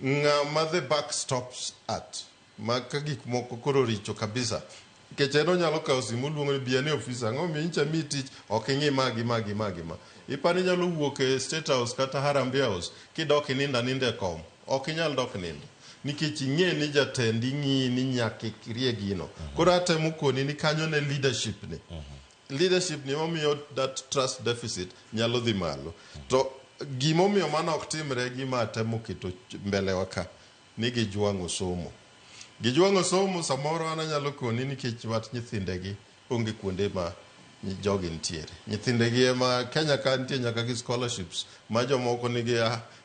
ng'ama the buck stops at ma ka gik moko koro richo kabisa nikech en onyalo kawo simu oluongo ni bi ane ofis ang'o miyo nyicha miyi tich ok ing'i ma gi ma gi ma gi ma ipani inyalo wuok e State House kata Harambee House kidok inindo aninda e kom ok inyal dok nindo nikech ing'e ni jatendi ng'iyi ni nyaka irie gino. Koro atemo koni ni kanyo ne leadership ni. Leadership ni emomiyo that trust deficit nyalo dhi malo. To gimomiyo mano ok timre gima atemo keto mbele wa ka ni gijwang'o somo. Gijwang'o somo samoro an anyalo koni nikech wach nyithindegi onge kuonde ma jogi nitiere. Nyithindegi ema Kenya ka nitie nyaka gi scholarships ma jomoko nigi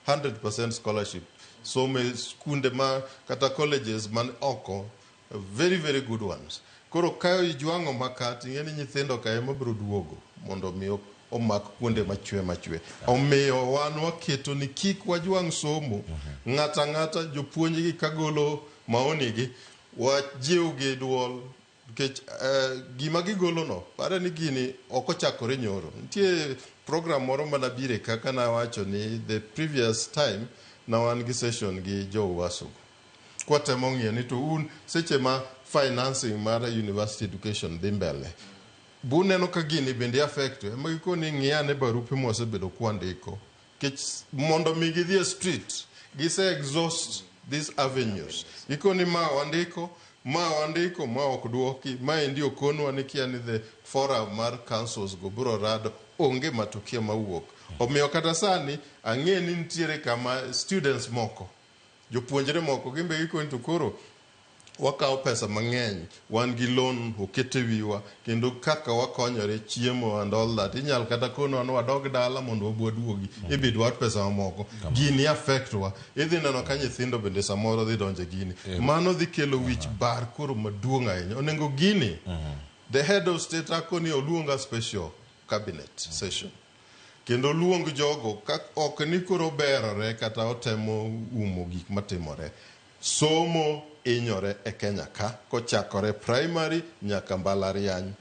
100% scholarship. Somo e skunde ma kata colleges man oko very very good ones. Koro ka ijwang'o maka ting'e ni nyithindo ka ema biro duogo mondo mi omak kuonde machwe machwe. Omiyo wan waketo ni kik wajwang' somo. Ng'ata ang'ata jopuonj gi kagolo maoni gi wajiw gi duol nikech gima gigolo no pare ni gini ok ochakore nyoro. Nitie program moro manabire kaka nawacho ni the previous time na wan gi session gi jo UASU. Kwatemo ng'iyo ni to un seche ma financing mar university education dhi mbele buneno ka gini bende affect ema gikoni ng'i ane barupe mwasebedo kwandiko nikech mondo mi gidhi e street gise exhaust these avenues gikoni ma wandiko ma wandiko ma ok duoki maendi okonwa ni kia ni the forum mar councils go biro rado onge matokeo mawuok omiyo kata sani ang'e ni nitiere kama students moko jopuonjre moko gimbe gikoni to koro wakawo pesa mang'eny wan gi loan okete wiwa kendo kaka wakonyore chiemo and all that inyal kata konwa ni wadog dala mondo wabi waduogi ibi dwar pesa mamoko gini affect wa idhi neno ka nyithindo bende samoro dhi donje gini mano dhi kelo wich bar koro maduong' ahinya onego gini the head of state akoni oluonga special cabinet session kendo luong jogo ka ok ni koro berore kata otemo umo gik matimore. Somo inyore e Kenya ka kochakore primary nyaka mbalariany.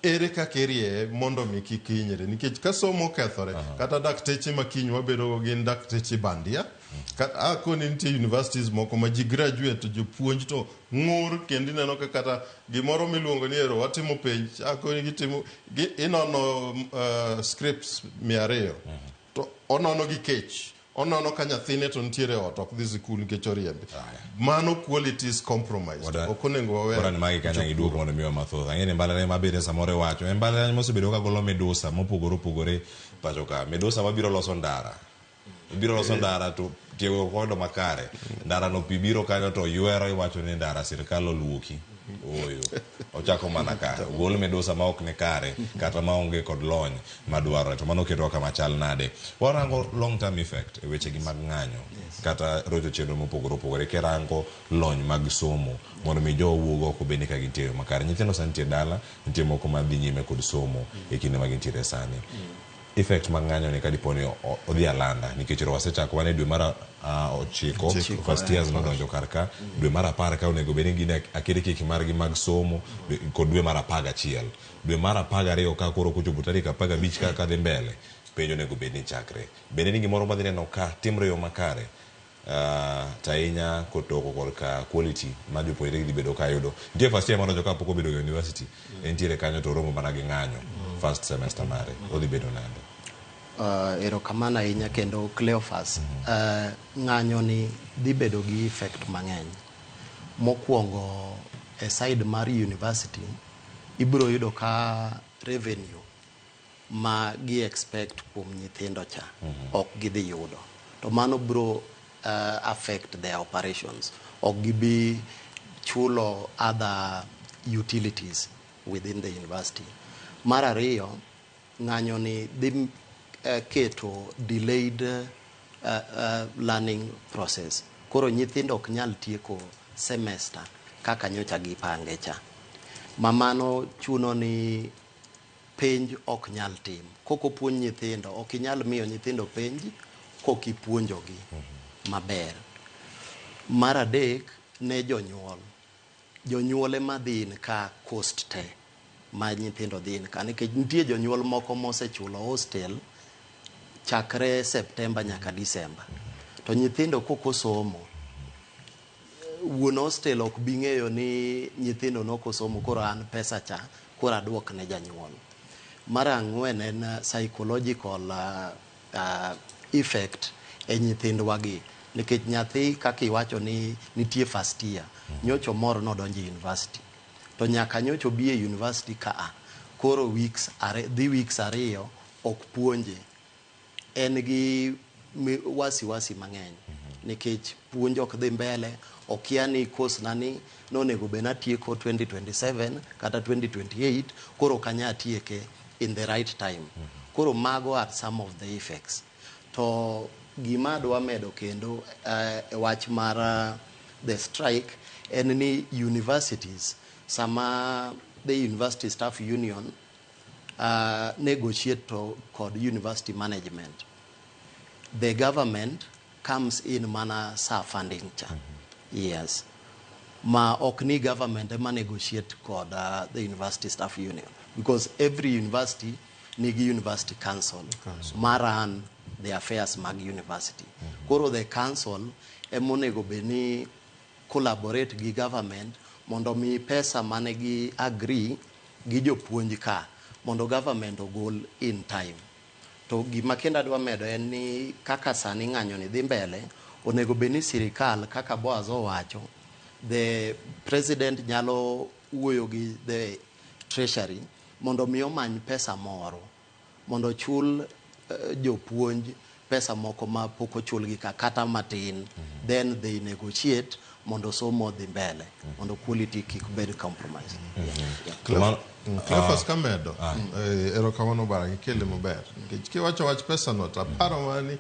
Ere kaka irieye mondo mi kik hinyre nikech ka somo okethore kata dakteche ma kiny wabedo go gin dakteche bandia. Koni nitie universities moko ma ji graduate to jopuonj to ng'ur kendo ineno ka kata gimoro miluongo ni ero watimo penj akoni gitimo inono scripts 200 to onono gi kech onono ka nyathine to nitiere ot ok dhi sikul nikech oriembe. Mano quality is compromised. Ok onego wawe. Koro ni magi kanya giduogo mondo miwa mathoth. Ang'e ni mbalariany ma bende samoro iwacho en mbalariany mosebedo ka golo midusa mopogore opogore pacho ka. Midusa mabiro loso ndara. Biro loso ndara to tiego kodo makare. Ndara no pi biro kanyo to ywero iwacho ni ndara sirkal oluoki. Ooyo. Ochako mana ka. Ogol midusa ma ok ni kare kata maonge kod lony madwarore. To mano ketwa kama chal nade. Warango long term effect e weche gi mag ng'anyo kata rocho chenro mopogore opogore kirango lony mag somo mondo mi jowa wuog oko bende ka gintie yo makare. Nyithindo sani nitie dala, nitie moko madhi nyime kod somo e kinde ma gintiere sani. Effect mag ng'anyo ni kadipo ni odhi alanda nikech wasechako wan e dwe mar 9 first years nodonjo kar ka dwe mar 10 ka onego bed ni gin akirikiki margi mag somo kod dwe mar 11 dwe mar 12 ka koro kochopo tarik 15 ka kadhi mbele penj onego bed ni chakre bende ni gimoro madhi neno ka timre yo makare to ahinya kotoko korka quality ma jopuonjre dhi bedo ka yudo. Nitie first year madonjo kapok obedo e university entiere kanyo to oromo mana gi ng'anyo first semester mare odhi bedo nade? Erokamano ahinya kendo Cleophas. Ng'anyo ni dhi bedo gi effect mang'eny. Mokwongo e side mar university ibiro yudo ka revenue ma gi expect kuom nyithindo cha ok gidhi yudo. To mano biro affect their operations. Ok gibi chulo other utilities within the university. Mar ariyo, ng'anyo ni dhi keto delayed learning process. Koro nyithindo ok nyal tieko semester kaka nyocha gipange cha. Ma mano chuno ni penj ok nyal tim. Kok opuonj nyithindo, ok inyal miyo nyithindo penj kok ipuonjogi maber. Mar adek, ne jonyuol. Jonyuol ema dhi in ka cost te ma nyithindo dhi in ka. Nikech nitie jonyuol moko mosechulo hostel chakre September nyaka December. To nyithindo kok osomo, wuon hostel ok bi ng'eyo ni nyithindo nokosomo koro an pesa cha koro aduok ne janyuol. Mar ang'wen en psychological effect e nyithindwa gi. Nikech nyathi kaka iwacho ni nitie first year, nyocha moro nodonjo e university. To nyaka nyocha obi e university ka koro weeks dhi weeks 2 ok puonje. En gi wasiwasi mang'eny. Nikech puonj ok dhi mbele, okia ni course na ni nonego bed natieko 2027 kata 2028, koro ok anyal tieke in the right time. Koro mago are some of the effects. To gima adwa medo kendo e wach mar the strike en ni universities, sama the University Staff Union negotiate kod university management, the government comes in mana sa funding cha. Yes. Ma ok ni government ema negotiate kod the University Staff Union, because every university nigi university council ma run the affairs mag university. Koro the council ema onego bed ni collaborate gi government mondo mi pesa mane gi agree gi jopuonj ka mondo government ogol in time. To gima kendo adwa medo en ni kaka sani ng'anyo ni dhi mbele, onego bed ni sirikal kaka Boaz owacho, the president nyalo wuoyo gi the treasury mondo mi omany pesa moro mondo ochul jopuonj pesa moko ma pok ochulgi ka kata matin, then they negotiate mondo somo odhi mbele, mondo quality kik bed compromised. Cleophas kamedo, erokamano bara ikele maber. Nikech kiwacho wach pesa no to aparo mana ni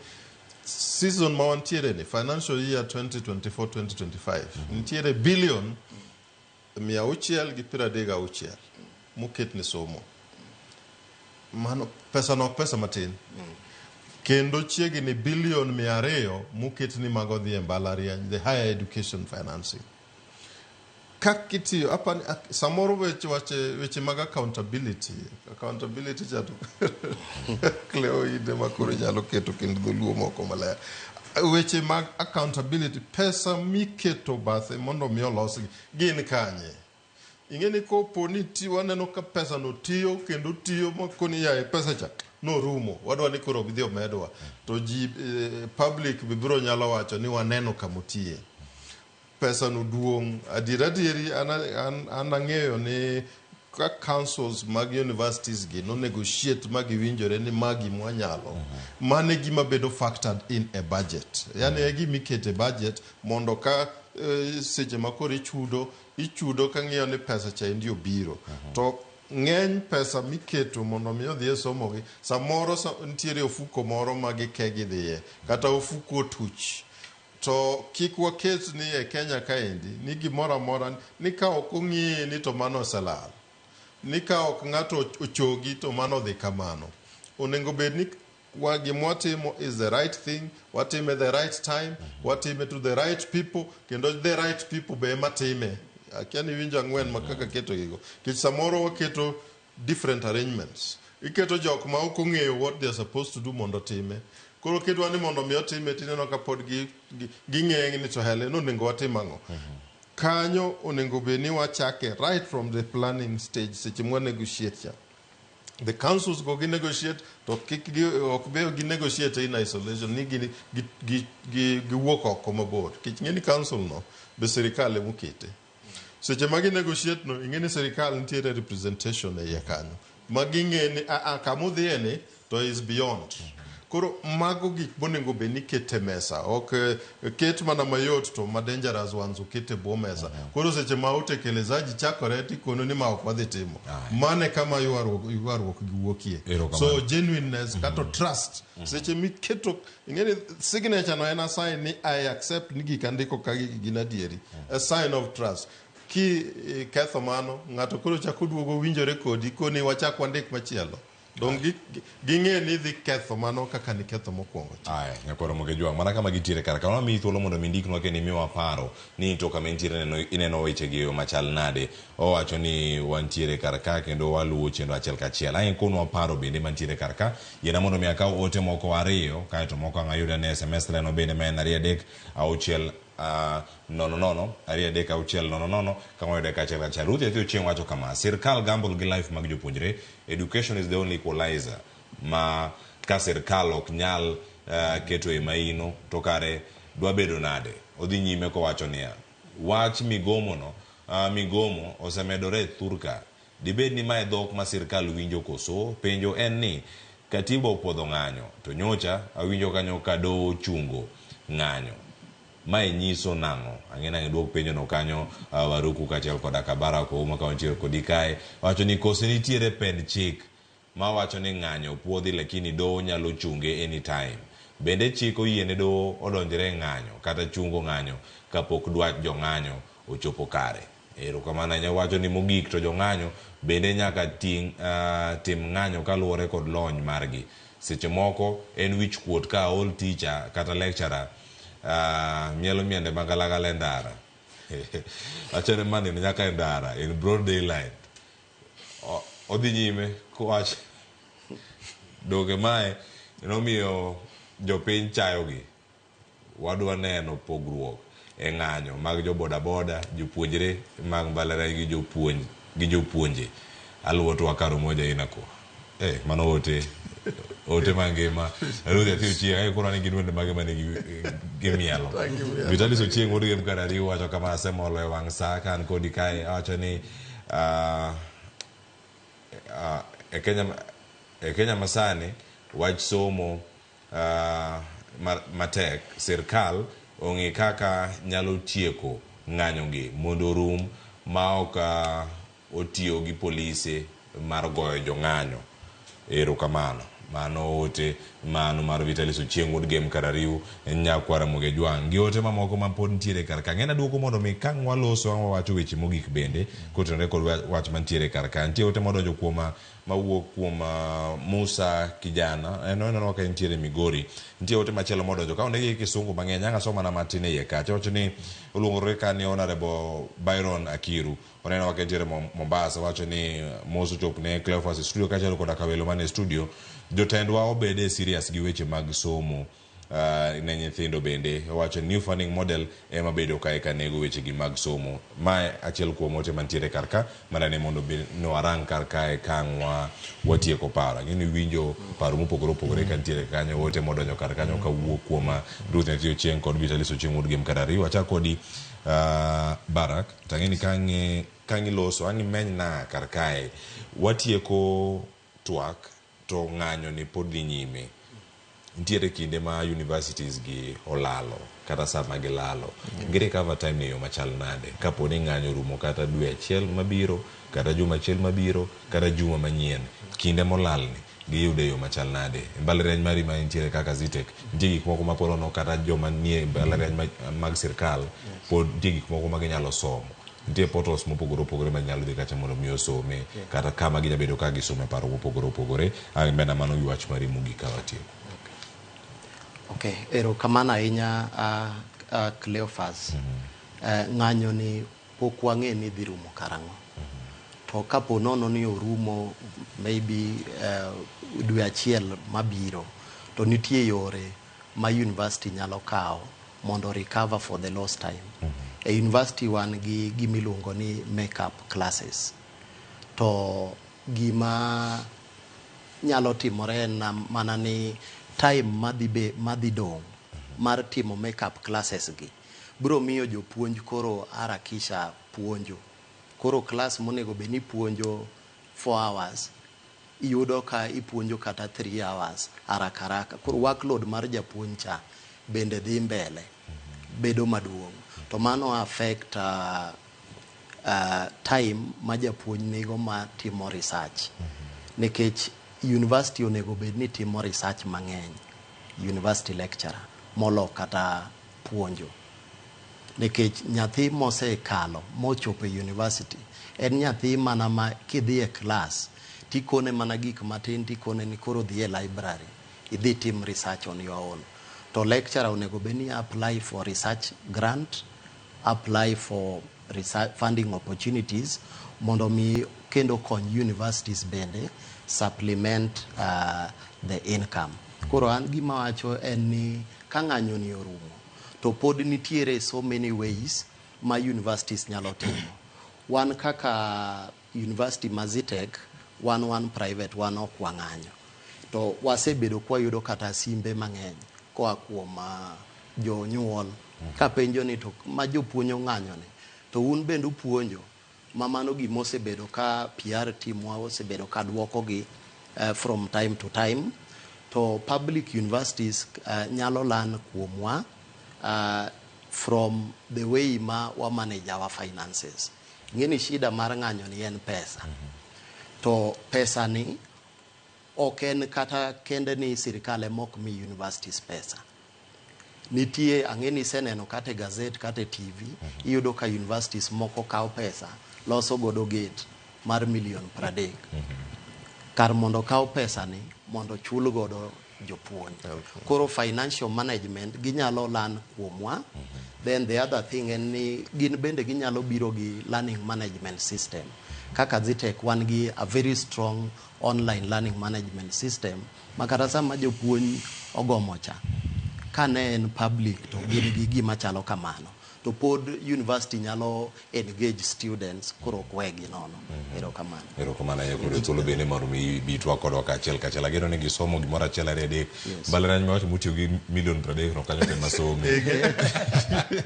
season ma wantiere ni financial year 2024-2025 nitiere billion 636 moket ne somo. Mano pesa no ok pesa matin. Kendo chiegni bilion 200 moket ni mago dhi e mbalariany, the higher education financing. Kaka itiyo, apani, samoro weche, wache, weche mag accountability, accountability cha to Cleo ide ma koro nyalo keto kendo dholuo moko maler. Weche mag accountability, pesa miketo bathe mondo mi olosgi, gin kanye? Ing'e ni kopo ni ti, waneno ka pesa no tiyo kendo tiyo ma koni yaye pesa cha norumo, wadwa ni koro gidhi omedwa. To ji, public be biro nyalo wacho ni waneno kamotiye. Pesa no duong'. Adier adieri an ang'eyo ni ka councils mag universities gi no negotiate ma giwinjore ni ma gima wanyalo. Mano e gima bedo factored in e budget. Yani e gima iketo e budget mondo ka seche ma koro ichudo, ichudo kang'iyo ni pesa cha endi obiro. To ng'eny pesa miketo mondo mi odhi e somo gi, samoro nitiere ofuko moro ma gike gidhiye, kata ofuko otuch. To kik waket ni e Kenya kaendi ni gimoro amora ni ka ok ong'iye ni to mano oselal. Ni ka ok ng'ato ochogi to mano odhi kamano. Onego bed ni gima watimo is the right thing, watime the right time, watime to the right people, kendo the right people be ema time. Akia ni iwinjo ang'wen ma kaka keto gigo. Nikech samoro waketo different arrangements. Iketo jok ma ok ong'eyo what they are supposed to do mondo otime. Koro kidwa ni mondo mi otime tineno ka pod ging'eng' ni to hele nonego watim ang'o. Kanyo onego bed ni wachake right from the planning stage seche mwa negotiate cha. The councils go gi negotiate to kik gi ok be gi negotiate in isolation ni giwuok oko mabor. Nikech ing'e ni council no be sirikal emokete. Seche ma gi negotiate no ing'e ni sirikal nitiere representation e iye kanyo. Ma ging'e ni a kamudhiye ni to is beyond. Koro mago gik monego bed ni ikete mesa. Ok ket mana mayot to ma dangerous ones oket e bwo mesa. Koro seche ma utekelezaji chakore tikono ni ma ok wadhi timo. Mano e kama ywaruok gi wuokie. So genuineness kata trust. Seche miketo ing'e ni signature no en a sign ni I accept ni gik andiko ka gigi gin adieri. A sign of trust. Ki ketho mano, ng'ato koro chako duogo winjore kodi koni wachak wandik machielo. Dong ging'e ni dhi ketho mano kaka niketho mokwongo cha. Aya, nyakwaro Moge Jwang', mana kama gitiere kar ka, wamiyi thuolo mondo mi indiknwa kendo imiwa paro ni to kama intiere neno, ineno weche gi e yo machal nade. Owacho ni wantiere kar ka kendo waluwo chenro achiel kachiel. Ang' ikonwa paro bende mantiere kar ka. Yiena mondo mi akaw ote moko ariyo, kaeto moko ang' ayud ane SMS leno bende ma en 2 3 6 0 0 2 3 6 0 0 kama wayude kachiel kachiel. Ruth Yathi Ochieng' wacho kama, sirkal gamble gi life mag jopuonjre, education is the only equalizer ma ka sirkal ok nyal keto e maino to kare dwa bedo nade. Odhi nyime kowacho niya, wach migomo no, migomo osemedore e thurka. Dibed ni mae dhok ma sirkal winjo koso? Penjo en ni katiba opuodho ng'anyo to nyocha awinjo kanyo ka doho ochungo ng'anyo. Mae nyiso nang'o? Ang'e nang'e duok penjo no kanyo Waruku kaachiel koda Kabara Kouma ka wantiere kodi kae. Wacho ni kose nitiere pend chik ma wacho ni ng'anyo opuodhi lakini doho nyalo chunge anytime. Bende chik oyiene doho odonjre e ng'anyo kata chungo ng'anyo kapok dwach jong'anyo ochopo kare. Erokamano ahinya. Wacho ni mogik to jong'anyo bende nyaka tim ng'anyo kaluwore kod lony margi. Seche moko en wich kuot ka old teacher kata lecturer mielo miende magalagala e ndara. Wacho ni mani nyaka e ndara in broad daylight. Odhi nyime kowacho donge mae nomiyo jopiny chayogi. Wadwa neno pogruok e ng'anyo mag jo boda boda, jopuonjre mag mbalariany gi jopuonj gi jopuonje. Aluwo twak kar Umoja Inako. Mano ote mangima. Ruth Yathi Ochieng', ae koro ni gin wende mage mane gimielo. Vitalis Ochieng' wuod Gem kar ariyo wacho kama, asemolo e wang' sa ka an kodi kae. Awacho ni e Kenya masani wach somo matek, sirkal ong'i kaka nyalo tieko ng'anyo gi mondo orum ma ok otiyo gi polise mar goyo jong'anyo. Erokamano. Mano ote mano mar Vitalis Ochieng' wuod Gem Karariu nyakwara Ramogi Ajwang' gi ote mamoko ma pod nitiere kar ka. Ng'ena duoko mondo mi ka ang' waloso ang' wawacho weche mogik bende kotenore kod wach mantiere kar ka. Nitie ote modonjo kuom mawuok kuom Musa Kijana en oneno ka entiere Migori. Nitie ote machielo modonjo ka ondike gi kisungu mang'eny ang' asom mana matin e iye kacha. Owacho ni oluongore ka ni Honorable Byron Akiru. Oneno ka entiere Mombasa. Owacho ni mos ochopne Cleophas e studio kaachiel koda ka welo man e studio. Jotendwa obede serious gi weche mag somo ne nyithindo bende. Owacho ni new funding model ema bedo kae ka nego weche gi mag somo. Mae achiel kuom ote mantiere kar ka mana ni mondo no warang kar kae ka ang' watieko paro. Ang'e ni winjo paro mopogore opogore kantiere kanyo ote modonjo kar kanyo kawuok kuom Ruth Nyathi Ochieng' kod Vitalis Ochieng' wuod Gem Karariu. Achak kodi Barak, tang'e ni kang' iloso ang' imeny na kar kae watieko twak to ng'anyo ni pod dhi nyime. Nitiere kinde ma universities gi olalo kata sama gilalo. Gi recover time ni e yo machal nade kapo ni ng'anyo orumo kata dwe achiel mabiro kata juma achiel mabiro kata juma manyien kinde molal ni giyudo e yo machal nade. E mbalariany mari ma intiere kaka Zetech nitie gik moko ma pod ono kata joma nie mbalariany mag sirkal pod nitie gik moko ma ginyalo somo. Nitie portals mopogore opogore ma nyalo dhi kacha mondo mi osome kata kama ginyalo bedo ka gisome paro mopogore opogore. Ang' mena mano gi wach mari mogik ka watieko. Okay, erokamano ahinya Cleophas. Ng'anyo ni pok wang'e ni dhi rumo karang'o. To kapo nono ni orumo maybe dwe achiel mabiro, to nitie yore ma university nyalo kawo mondo recover for the lost time. E university wan gi gimiluongo ni make-up classes. To gima nyalo timore en mana ni time madhi dong' mar timo make-up classes gi biro miyo jopuonj koro harakisha puonjo. Koro class monego bed ni puonjo 4 hours iyudo ka ipuonjo kata 3 hours haraka haraka. Koro workload mar japuonj cha bende dhi mbele bedo maduong'. To mano affect time ma japuonj nigo ma timo research. Nikech university onego bed ni timo research mang'eny, university lecturer, molo kata puonjo. Nikech nyathi mosekalo mochopo e university en nyathi mana ma kidhi e class tikone mana gik matin tikone ni koro dhi e library idhi tim research on your own. To lecturer onego bed ni apply for research grant, apply for research funding opportunities mondo mi kendo kony universities bende supplement the income. Koro an gima wacho en ni ka ng'anyo ni orumo to pod nitiere so many ways ma universities nyalo timo. Wan kaka university ma Zetech, wan private, wan ok wang'anyo. To wasebedo kwayudo kata simbe mang'eny koa kuom jonyuol kapenjo ni to ma jopuonj ong'anyo ni to un bende upuonjo ma mano gima osebedo ka PR team wa osebedo ka duoko gi from time to time. To public universities nyalo learn kuomwa from the way ma wa manage our finances. Ing'e ni shida mar ng'anyo ni en pesa. To pesa ni ok en kata kende ni sirikal ema ok mi universities pesa. Nitie ang'e ni iseneno kata e gazet kata e TV iyudo ka universities moko kawo pesa loso godo gate mar milion 30. Kar mondo okaw pesa ni mondo chul godo jopuonj. Koro financial management ginyalo learn kuomwa. Then the other thing en ni gin bende ginyalo biro gi learning management system. Kaka Zetech wan gi a very strong online learning management system ma kata sama jopuonj ogomo cha kane en public to gin gi gima chalo kamano. To pod university nyalo engage students koro ok wegi nono. Erokamano. Erokamano ahinya kod thuolo bende mondo mi ibi twak kodwa kaachiel kachiel. Ageno ni gisomo gimoro achiel ariyo adek. Mbalariany miwacho motiyo gi milion 30 no kanyo tema some.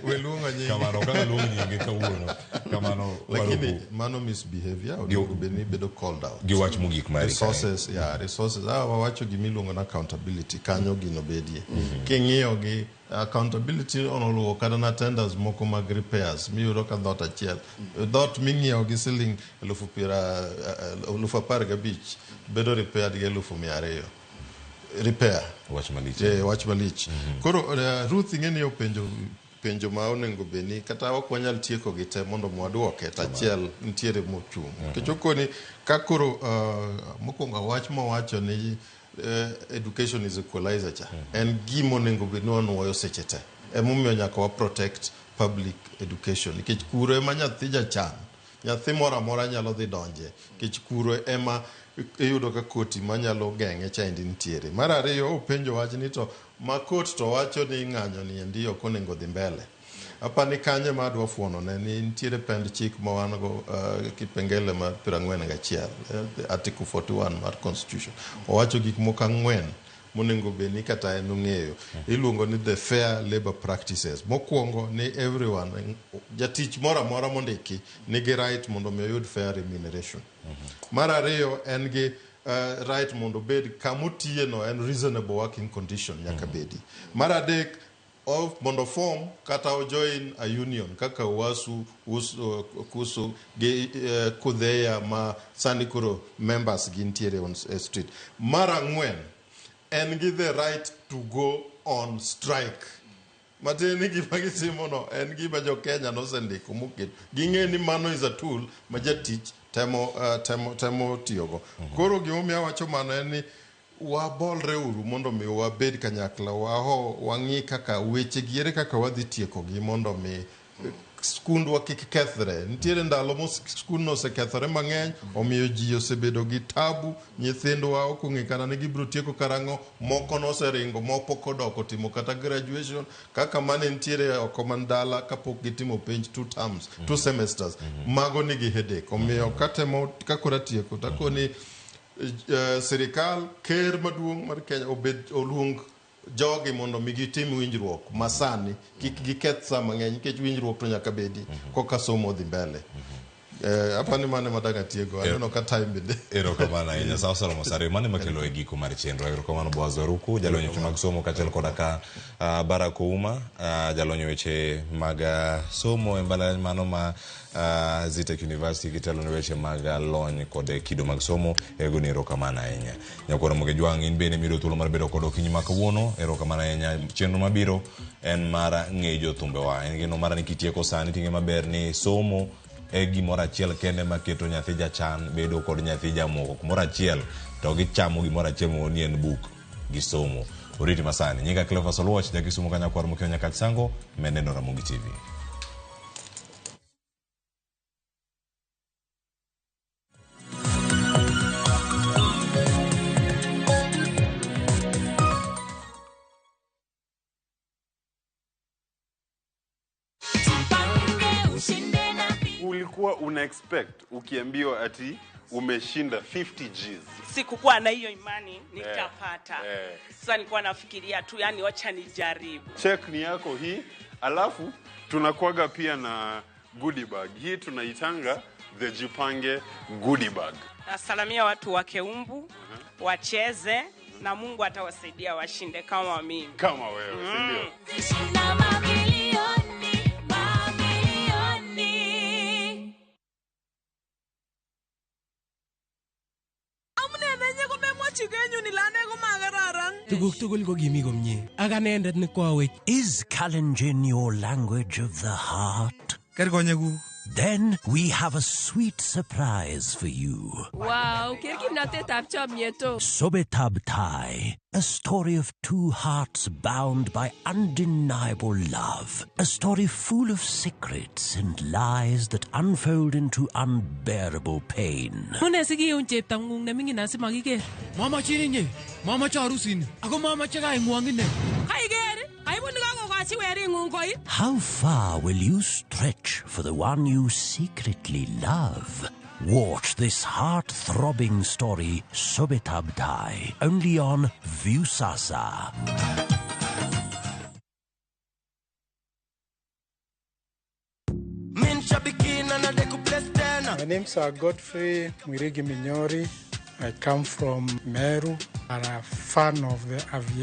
We luongo nyinge. Kamano ok anyal luongo nyinge kawuono. Kamano Lakini mano misbehavior onego bed ni bedo called out. Gi wach mogik mari. Resources, yeah, resources. Wawacho gimiluongo na accountability kanyo gino bedie. King'iyo gi accountability onoluwo kata na tenders moko mag repairs miyudo ka dhot achiel dhot ming'iewo gi siling 15,000 bedo repaired gi 200,000. repair. Wach malich. Wach malich. Koro Ruth ing'e ni openjo penjo ma onego bed ni kata ok wanyal tieko gi te mondo mwaduoke to achiel nitiere mochung'. Nikech okoni ka koro mokwongo wach mowacho ni education is equalizer cha en gima onego bed ni wanuoyo seche te. Emomiyo nyaka wa protect public education nikech kuro ema nyathi jachan nyathi moro amora nyalo dhi donje nikech kuro ema iyudo ka koti manyalo geng'e chaendi nitiere. Mar ariyo openjo wach ni to ma court to wacho ni ng'anyo ni endi ok onego dhi mbele. Apani kanyo ema adwa fuono ne ni nitiere pend chik ma wan go kipengele mar 41, article 41 mar constitution. Owacho gik moko ang'wen monego bed ni kata en ong'eyo. Iluongo ni the fair labor practices. Mokwongo ni everyone, jatich moro amora mondiki nigi right mondo mi oyud fair remuneration. Mar ariyo en gi right mondo obed kamotiye no en reasonable working condition nyaka bedi. Mar adek mondo form kata o join a union kaka UASU, KUSU gi KUDHEA ma sani koro members gintiere on street. Mar ang'wen en gi the right to go on strike. Matiende ni gima gitimo no en gima jo Kenya nosendiko moketo. Ging'e ni mano is a tool ma jatich temo tiyogo. Koro gimomiyo awacho mano en ni wabolre uru mondo mi wabed kanyakla, waho wang'i kaka weche gi ere kaka wadhi tiekogi mondo mi skundwa kik kethre. Nitiere ndalo mo skundno osekethore mang'eny, omiyo ji osebedo gi tabu, nyithindwa ok ong'e kata ni gibiro tieko karang'o, moko noseringo, moko pok odok otimo kata graduation, kaka mane nitiere oko man dala kapok gitimo penj 2 terms, 2 semesters. Mago nigi headache. Omiyo katemo kakoro atieko takoni sirikal ker maduong' mar Kenya obed oluong jogi mondo mi gitim winjruok masani kik giketh sa mang'eny nikech winjruok to nyaka bedi koka somo dhi mbele. Apani mano ema dang' atieko aneno ka time bende. Erokamano ahinya. Sa oseromo sa ariyo. Mano ema kelo e giko mar chenro. Erokamano Boaz Oruku, jalony weche mag somo kaachiel koda ka Barack Ouma, jalony weche mag somo e mbalariany mano ma Zetech University kitelo ne weche mag lony kod kido mag somo. Egoni erokamano ahinya. Nyakwar Ramogi Jwang', in bende miyudo thuolo mar bedo kod okinyi ma kawuono. Erokamano ahinya. Chenro mabiro en mar ng'eyo jothumbewa. En geno mar ni kitieko sani ting'e maber ni somo e gimoro achiel kende maketo nyathi jachan bedo kod nyathi jamoko kumoro achiel to gichamo gimoro achiel mondo ni en buk gi somo. Oriti masani. Nyinga Cleophas Oluoch, jakisumo ka nyakwar Mokio Nyakach Sango, med neno Ramogi TV. Ulikuwa una expect ukiambiwa ati umeshinda 50 Gs? Sikukuwa na hiyo imani nitapata. Sasa nilikuwa nafikiria tu, yani wacha nijaribu. Check ni yako hii, alafu tunakuaga pia na goodie bag. Hii tunaitanga the Jipange goodie bag. Nasalamia watu wa Keumbu, wacheze na Mungu atawasaidia washinde kama mimi. Kama wewe, si ndio? Shinda mamilioni, mamilioni. Amune nenye komemwochi kenyun ile ane komakararan. Tuguk tugul ko kimi komie. Ak anendet ne koawech. Is Kalenjin your language of the heart? Ker konyekuk. Then we have a sweet surprise for you. Wow, ker kimnatetab chomyet o. Sobetab Tai, a story of two hearts bound by undeniable love. A story full of secrets and lies that unfold into unbearable pain. Mune sikiun cheptang'ung neming'in asimakiker. Mamachin inye, mamache arusini, ako mamache kaing'wong ine. Kaiker, aibu nekakokochi wering'ung koi. How far will you stretch for the one you secretly love? Watch this heart-throbbing story, Sobetab Tai, only on Viusasa. My name's Godfrey Mwirigi Minyori. I come from Meru. I'm a fan of the aviation.